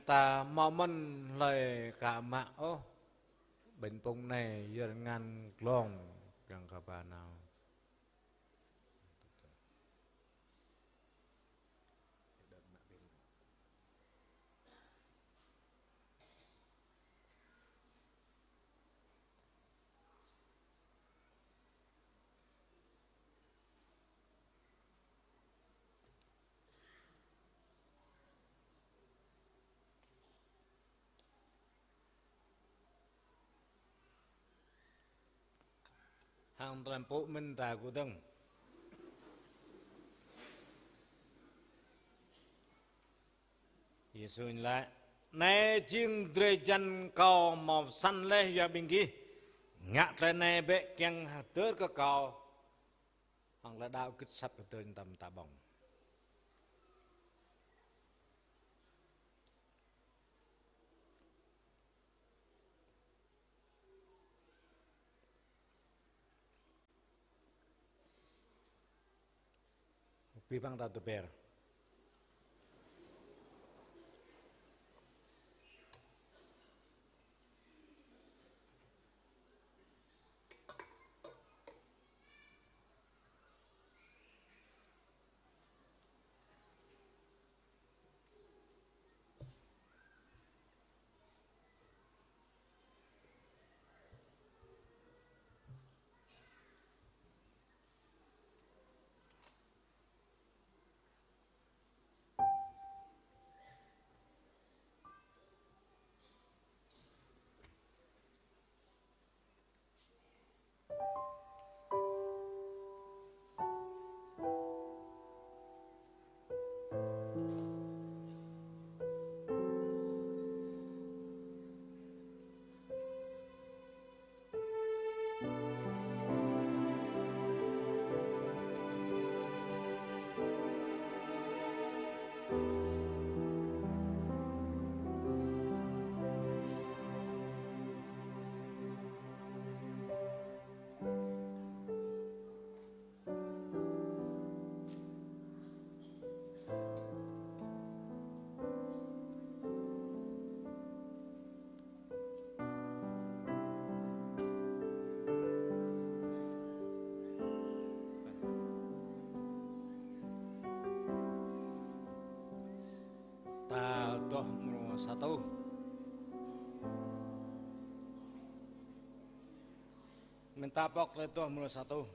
Ta hmâo mơ̆n hlơi ka mă ôh. Ƀing phung anai yơr ngăn glông kiăng kơ ba nao. Hăng tơlơi pơpŭ mơ̆n ta kơdơ̆ng. Yêsu laĭ: Anai jing drơi jăn Kâo hmâo săn laih yua ƀing gih. Ngă tơlơi anai bĕ kiăng hơdơr kơ Kâo. Hăng tơlơi đaŏ gưt asăp kơ tơlơi tăm ta ƀơ̆ng. Pi păng ta tơber. Ta adoh mrô sa rơtuh. Mơ̆n ta pŏk tơlơi adoh mrô sa rơtuh.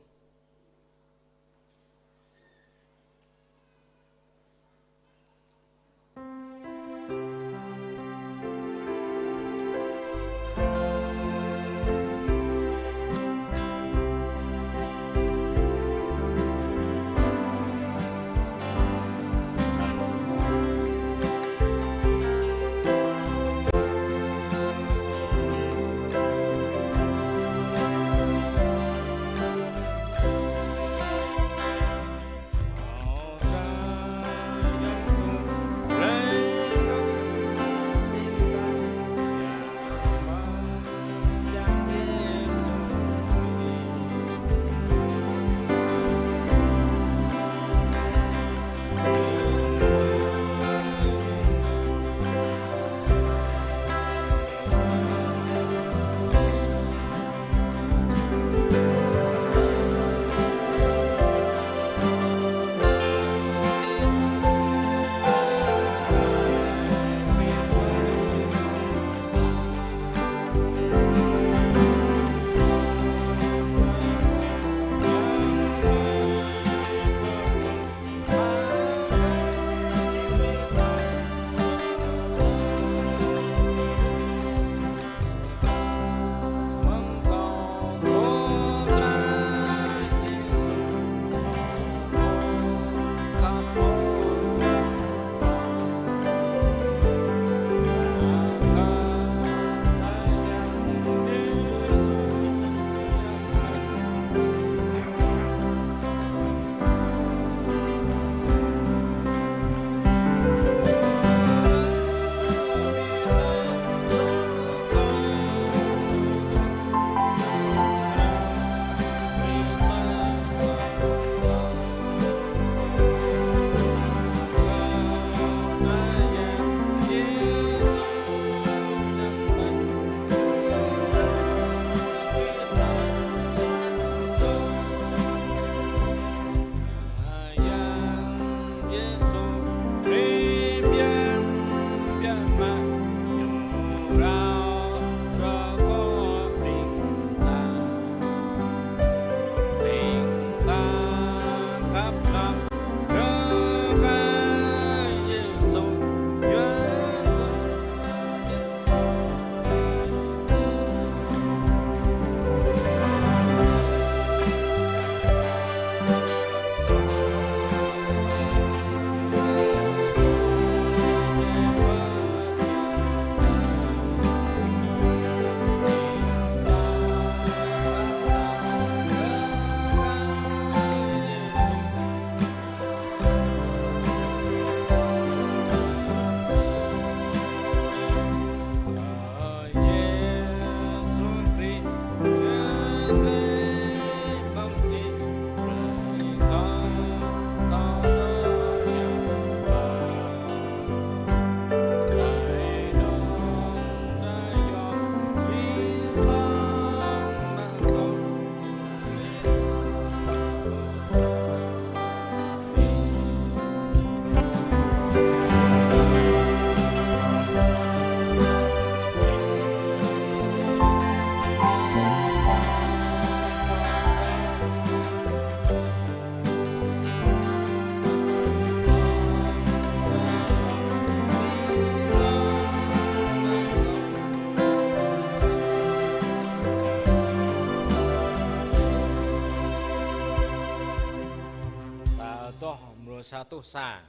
Tơh mrô sa rơtuh sa.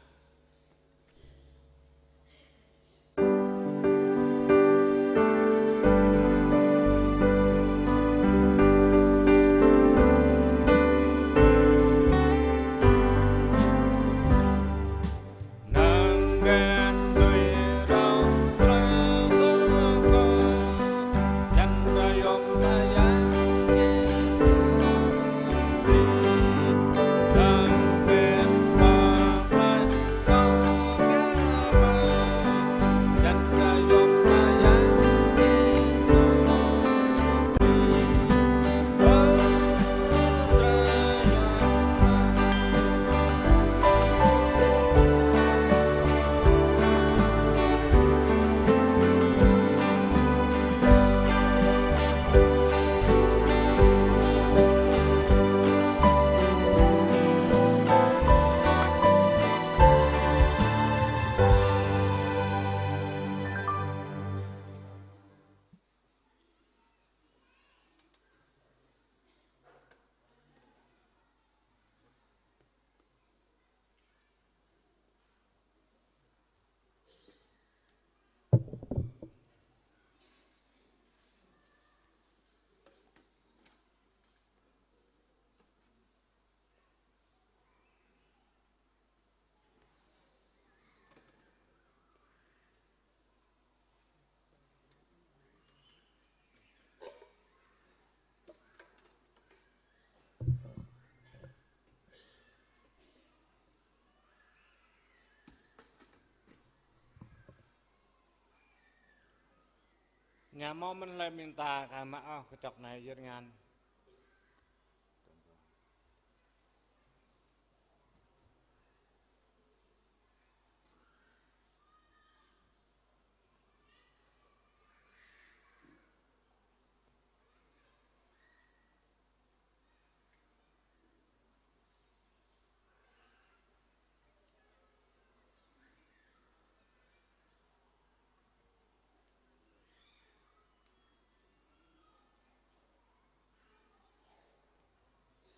Ngă hmâo mơ̆n hlơi ƀing ta ka mă ôh kơčŏk anai yơr ngan.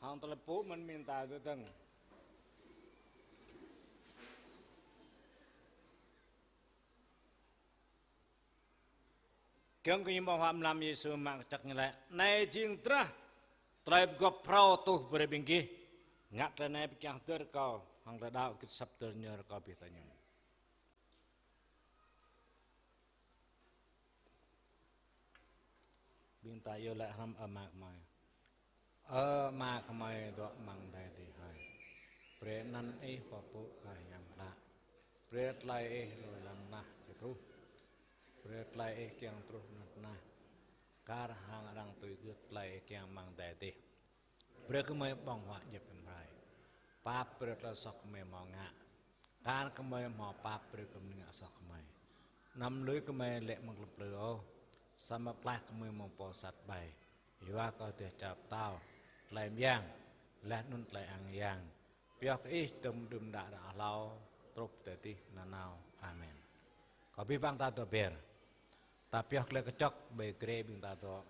Hăng tơlơi pơpŭ mơ̆n ƀing ta tơdang. Kiăng kơ ñu ƀơ̆ng huă mlam Yêsu mă kơčŏk ñu laĭ: Anai jing drah tơlơi pơgop phrâo tuh brơi ƀing gih. Ngă tơlơi anai pơkiăng hơdơr kơ kâo, hăng tơlơi đaŏ git asăp hơdơr ñu rơkâo abih tơñum. Ƀing ta iâu laĭ hrŏm: Ơ Ama gơmơi. Ơ Ama gơmơi dŏ amăng adai adih hơi. Brơi anăn Ih pơpŭ kơ hiam klă. Brơi tơlơi Ih lui lŏn tơnah či truh. Brơi tơlơi Ih kiăng truh lŏn tơnah. Kar hăng arăng tui gưt tơlơi Ih kiăng amăng adai adih. Brơi gơmơi ƀơ̆ng huă djŏp hiam hrơi. Pap brơi tơlơi soh gơmơi hmâo ngă. Kar gơmơi hmâo pap brơi kơ ƀing ngă soh gơmơi. Anăm lui gơmơi lê̆ amăng glăp plư ôh. Samơ̆ pơklaih gơmơi mơ̆ng pô sat ƀai. Yua kơ dêh čar pơtao, tơlơi mơyang, laih anŭn tơlơi ang yang. Pioh kơ Ih tơm đưm đă ră hlâo, truh tơdơi adih nanao. Amen. Kâo abih bang ta dŏ be̱r. Ta pioh tơlơi kơčŏk ƀơi grê ƀing ta dŏ.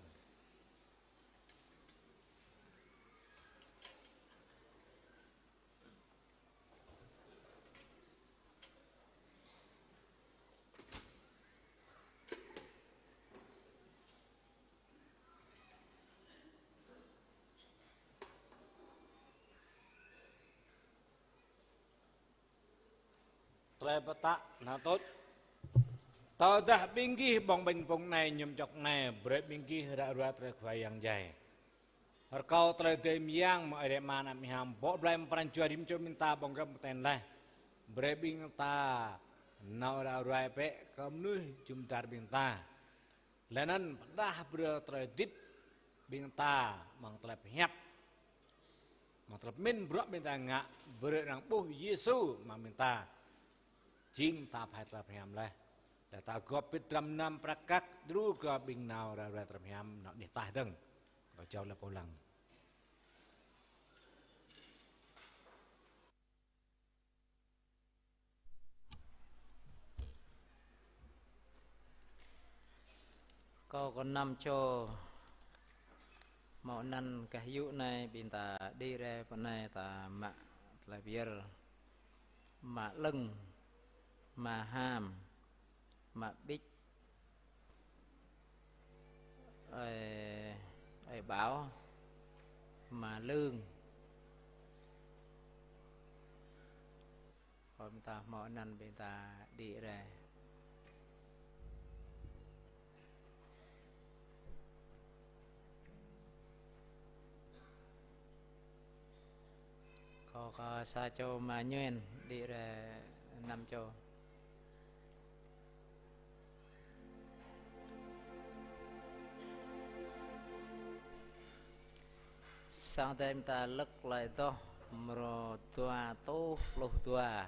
Tơlơi pơtă nao tuč. Tơdah ƀing gih ƀơ̆ng ƀañ pŭng anai, mơñum čŏk anai, brơi ƀing gih ră ruai tơlơi Khua Yang djai. Rơkâo tơlơi dơi mơyang mơ̆ng Ơi Adai Ama, Ană Hiam, Pô Blai amăng pran jua rĭm čô ƀing ta ƀơ̆ng gơ̆p pơtĕn laih. Brơi ƀing ta nao ră ruai bĕ kơ mơnuih jum dar ƀing ta. Laih anŭn pơdah brơi tơlơi hơdip ƀing ta amăng tơlơi pơhiăp. Amăng tơlơi pơmĭn bruă ƀing ta ngă, brơi arăng ƀuh Yêsu amăng ƀing ta. Jing ta phai tơlơi pơhiam laih. Laih ta gŏp bit dram mơnam prăk kăk, djru kơ ƀing nao ră ruai tơlơi pơhiam, nao anih ataih dơ̆ng. Kâo jao laih pô lăng. Kâo kơnăm čô hmâo anăn gah yŭ anai, ƀing ta đĭ rai pơ anai ta mă Lĕ pơyơr, mă Lưng, mă Ham, mă Bích, ơi, ơi Bảo, mă Lương. Kơ ƀing ta hmâo anăn ƀing ta đĭ rai. Kơ, kơ sa čô mă Nguyễn đĭ rai năm čô. Sang Adai ƀing ta lăk glaĭ adoh mrô dua rơtuh pluh dua.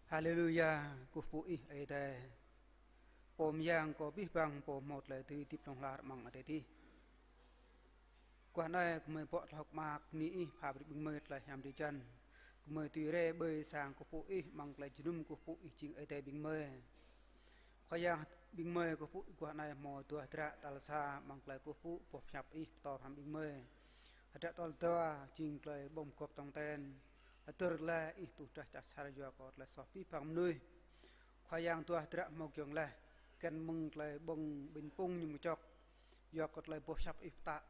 Haleluya, kơkuh pơpŭ Ih Ơi Adai. Pô mơyang kơ abih bang pô hmâo tơlơi dưi hơdip hlŏng lar amăng adai adih. Guah anai gơmơi bŏ tơlơi hơ̆k mơak bơni Ih pha brơi ƀing gơmơi tơlơi hiam drơi jăn. Gơmơi dưi rai ƀơi sang kơkuh pơpŭ Ih amăng tơlơi jơnum kơkuh pơpŭ Ih jing Ơi Adai ƀing gơmơi. Khua Yang ƀing gơmơi kơkuh pơpŭ Ih guah anai hmâo dua hơdră tal sa amăng tơlơi kơkuh pơpŭ boh pơhiăp Ih pơtô hrăm ƀing gơmơi. Hơdră tal dua jing tơlơi ƀơ̆ng gŏp tong ten. Hơdơr glaĭ Ih tuh drah čah asar yua kơ tơlơi soh abih bang mơnuih. Khua Yang dua hơdră hmâo giŏng laih, găn mơ̆ng tơlơi ƀơ̆ng ƀañ pŭng ñu mơčŏk, yua kơ tơlơi boh pơhiăp Ih pơtă.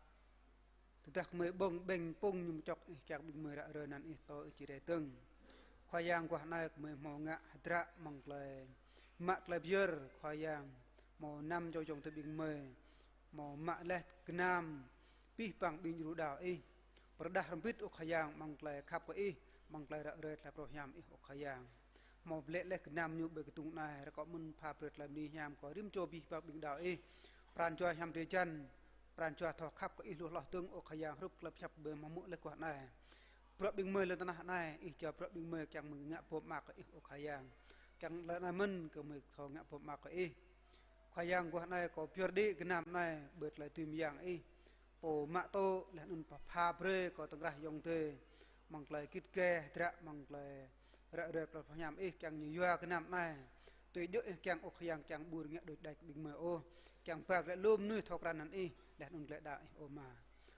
Tơdah gơmơi ƀơ̆ng ƀañ pŭng ñu mơčŏk Ih kiăng ƀing gơmơi ră ruai anăn Ih pơtô Ih či rai dơ̆ng. Khua Yang guah anai gơmơi hmâo ngă hơdră amăng tơlơi mă tơlơi pơyơr Khua Yang hmâo năm čô ayŏng adơi ƀing gơmơi. Hmâo mă laih gơnam abih bang ƀing djru đaŏ Ih. Pơrơđah hrŏm hơbĭt ơ Khua Yang amăng tơlơi khăp kơ Ih, amăng tơlơi ră ruai tơlơi pơrơhiam Ih ơ Khua Yang. Hmâo blĕ laih gơnam ñu ƀơi kơdung anai, rơkâo mơ̆n pha brơi tơlơi bơni hiam kơ rĭm čô abih bang ƀing đaŏ Ih. Pran jua hiam drơi jăn, pran jua thâo khăp kơ Ih lu hloh dơ̆ng ơ Khua Yang, hrup tơlơi pơhiăp ƀơi mơ̆ng mơ̆ laih guah anai. Bruă ƀing gơmơi lŏn tơnah anai, Ih jao bruă ƀing gơmơi kiăng gơmơi ngă pơmơak kơ Ih ơ Khua Yang. Kiăng lŏn anai mơ̆n kơ gơmơi thâo ngă pơmơak kơ Ih. Khua Yang guah anai kâo pơyơr đĭ gơnam anai ƀơi tơlơi dưi mơyang Ih. Pô mă tŭ laih anŭn pha brơi kơ tơngrah ayŏng adơi. Amăng tơlơi git gai hơdră amăng tơlơi ră ruai tơlơi pơhiam Ih kiăng ñu yua gơnam anai. Tui djơ̆ Ih kiăng ơ Khua Yang kiăng ƀu rơngiă đôč đač kơ ƀing gơmơi ôh. Kiăng ba glaĭ lu mơnuih thâo krăn anăn Ih, laih anŭn glaĭ đaŏ Ih ơ Ama.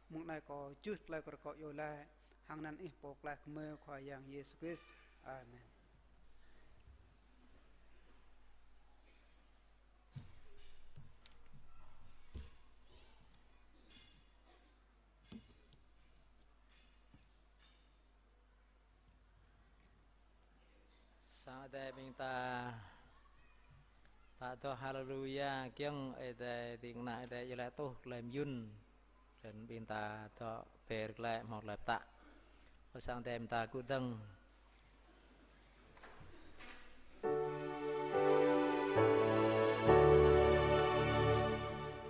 Mơ̆ng anai kâo čih tơlơi kơ rơkâo iâu laĭ hăng anăn Ih Pô pơklaih gơmơi Khua Yang Yêsu Krist. Amen. Sang Ơi Adai ƀing ta, ta dŏ haleluya kiăng Ơi Adai, ding kơna Ơi Adai iâu laĭ tuh tơlơi mơyŭn. Lĕn ƀing ta dŏ ber glaĭ hmâo tơlơi pơtă. Ơ sang Ơi Adai ƀing ta kơdơ̆ng.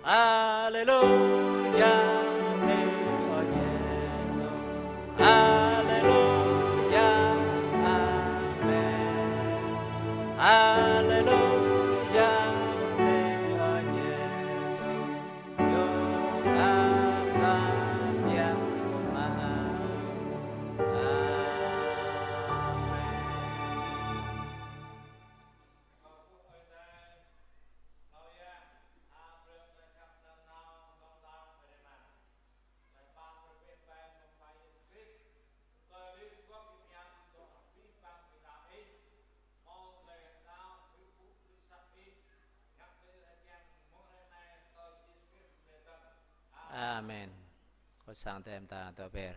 Haleluya, bơni ơ Yêsu. Haleluya, amen. Haleluya, bơni ơ Yêsu. Yua kơ ta biă mă. Amen. Amen. Kơ sang tem ta tơ ber.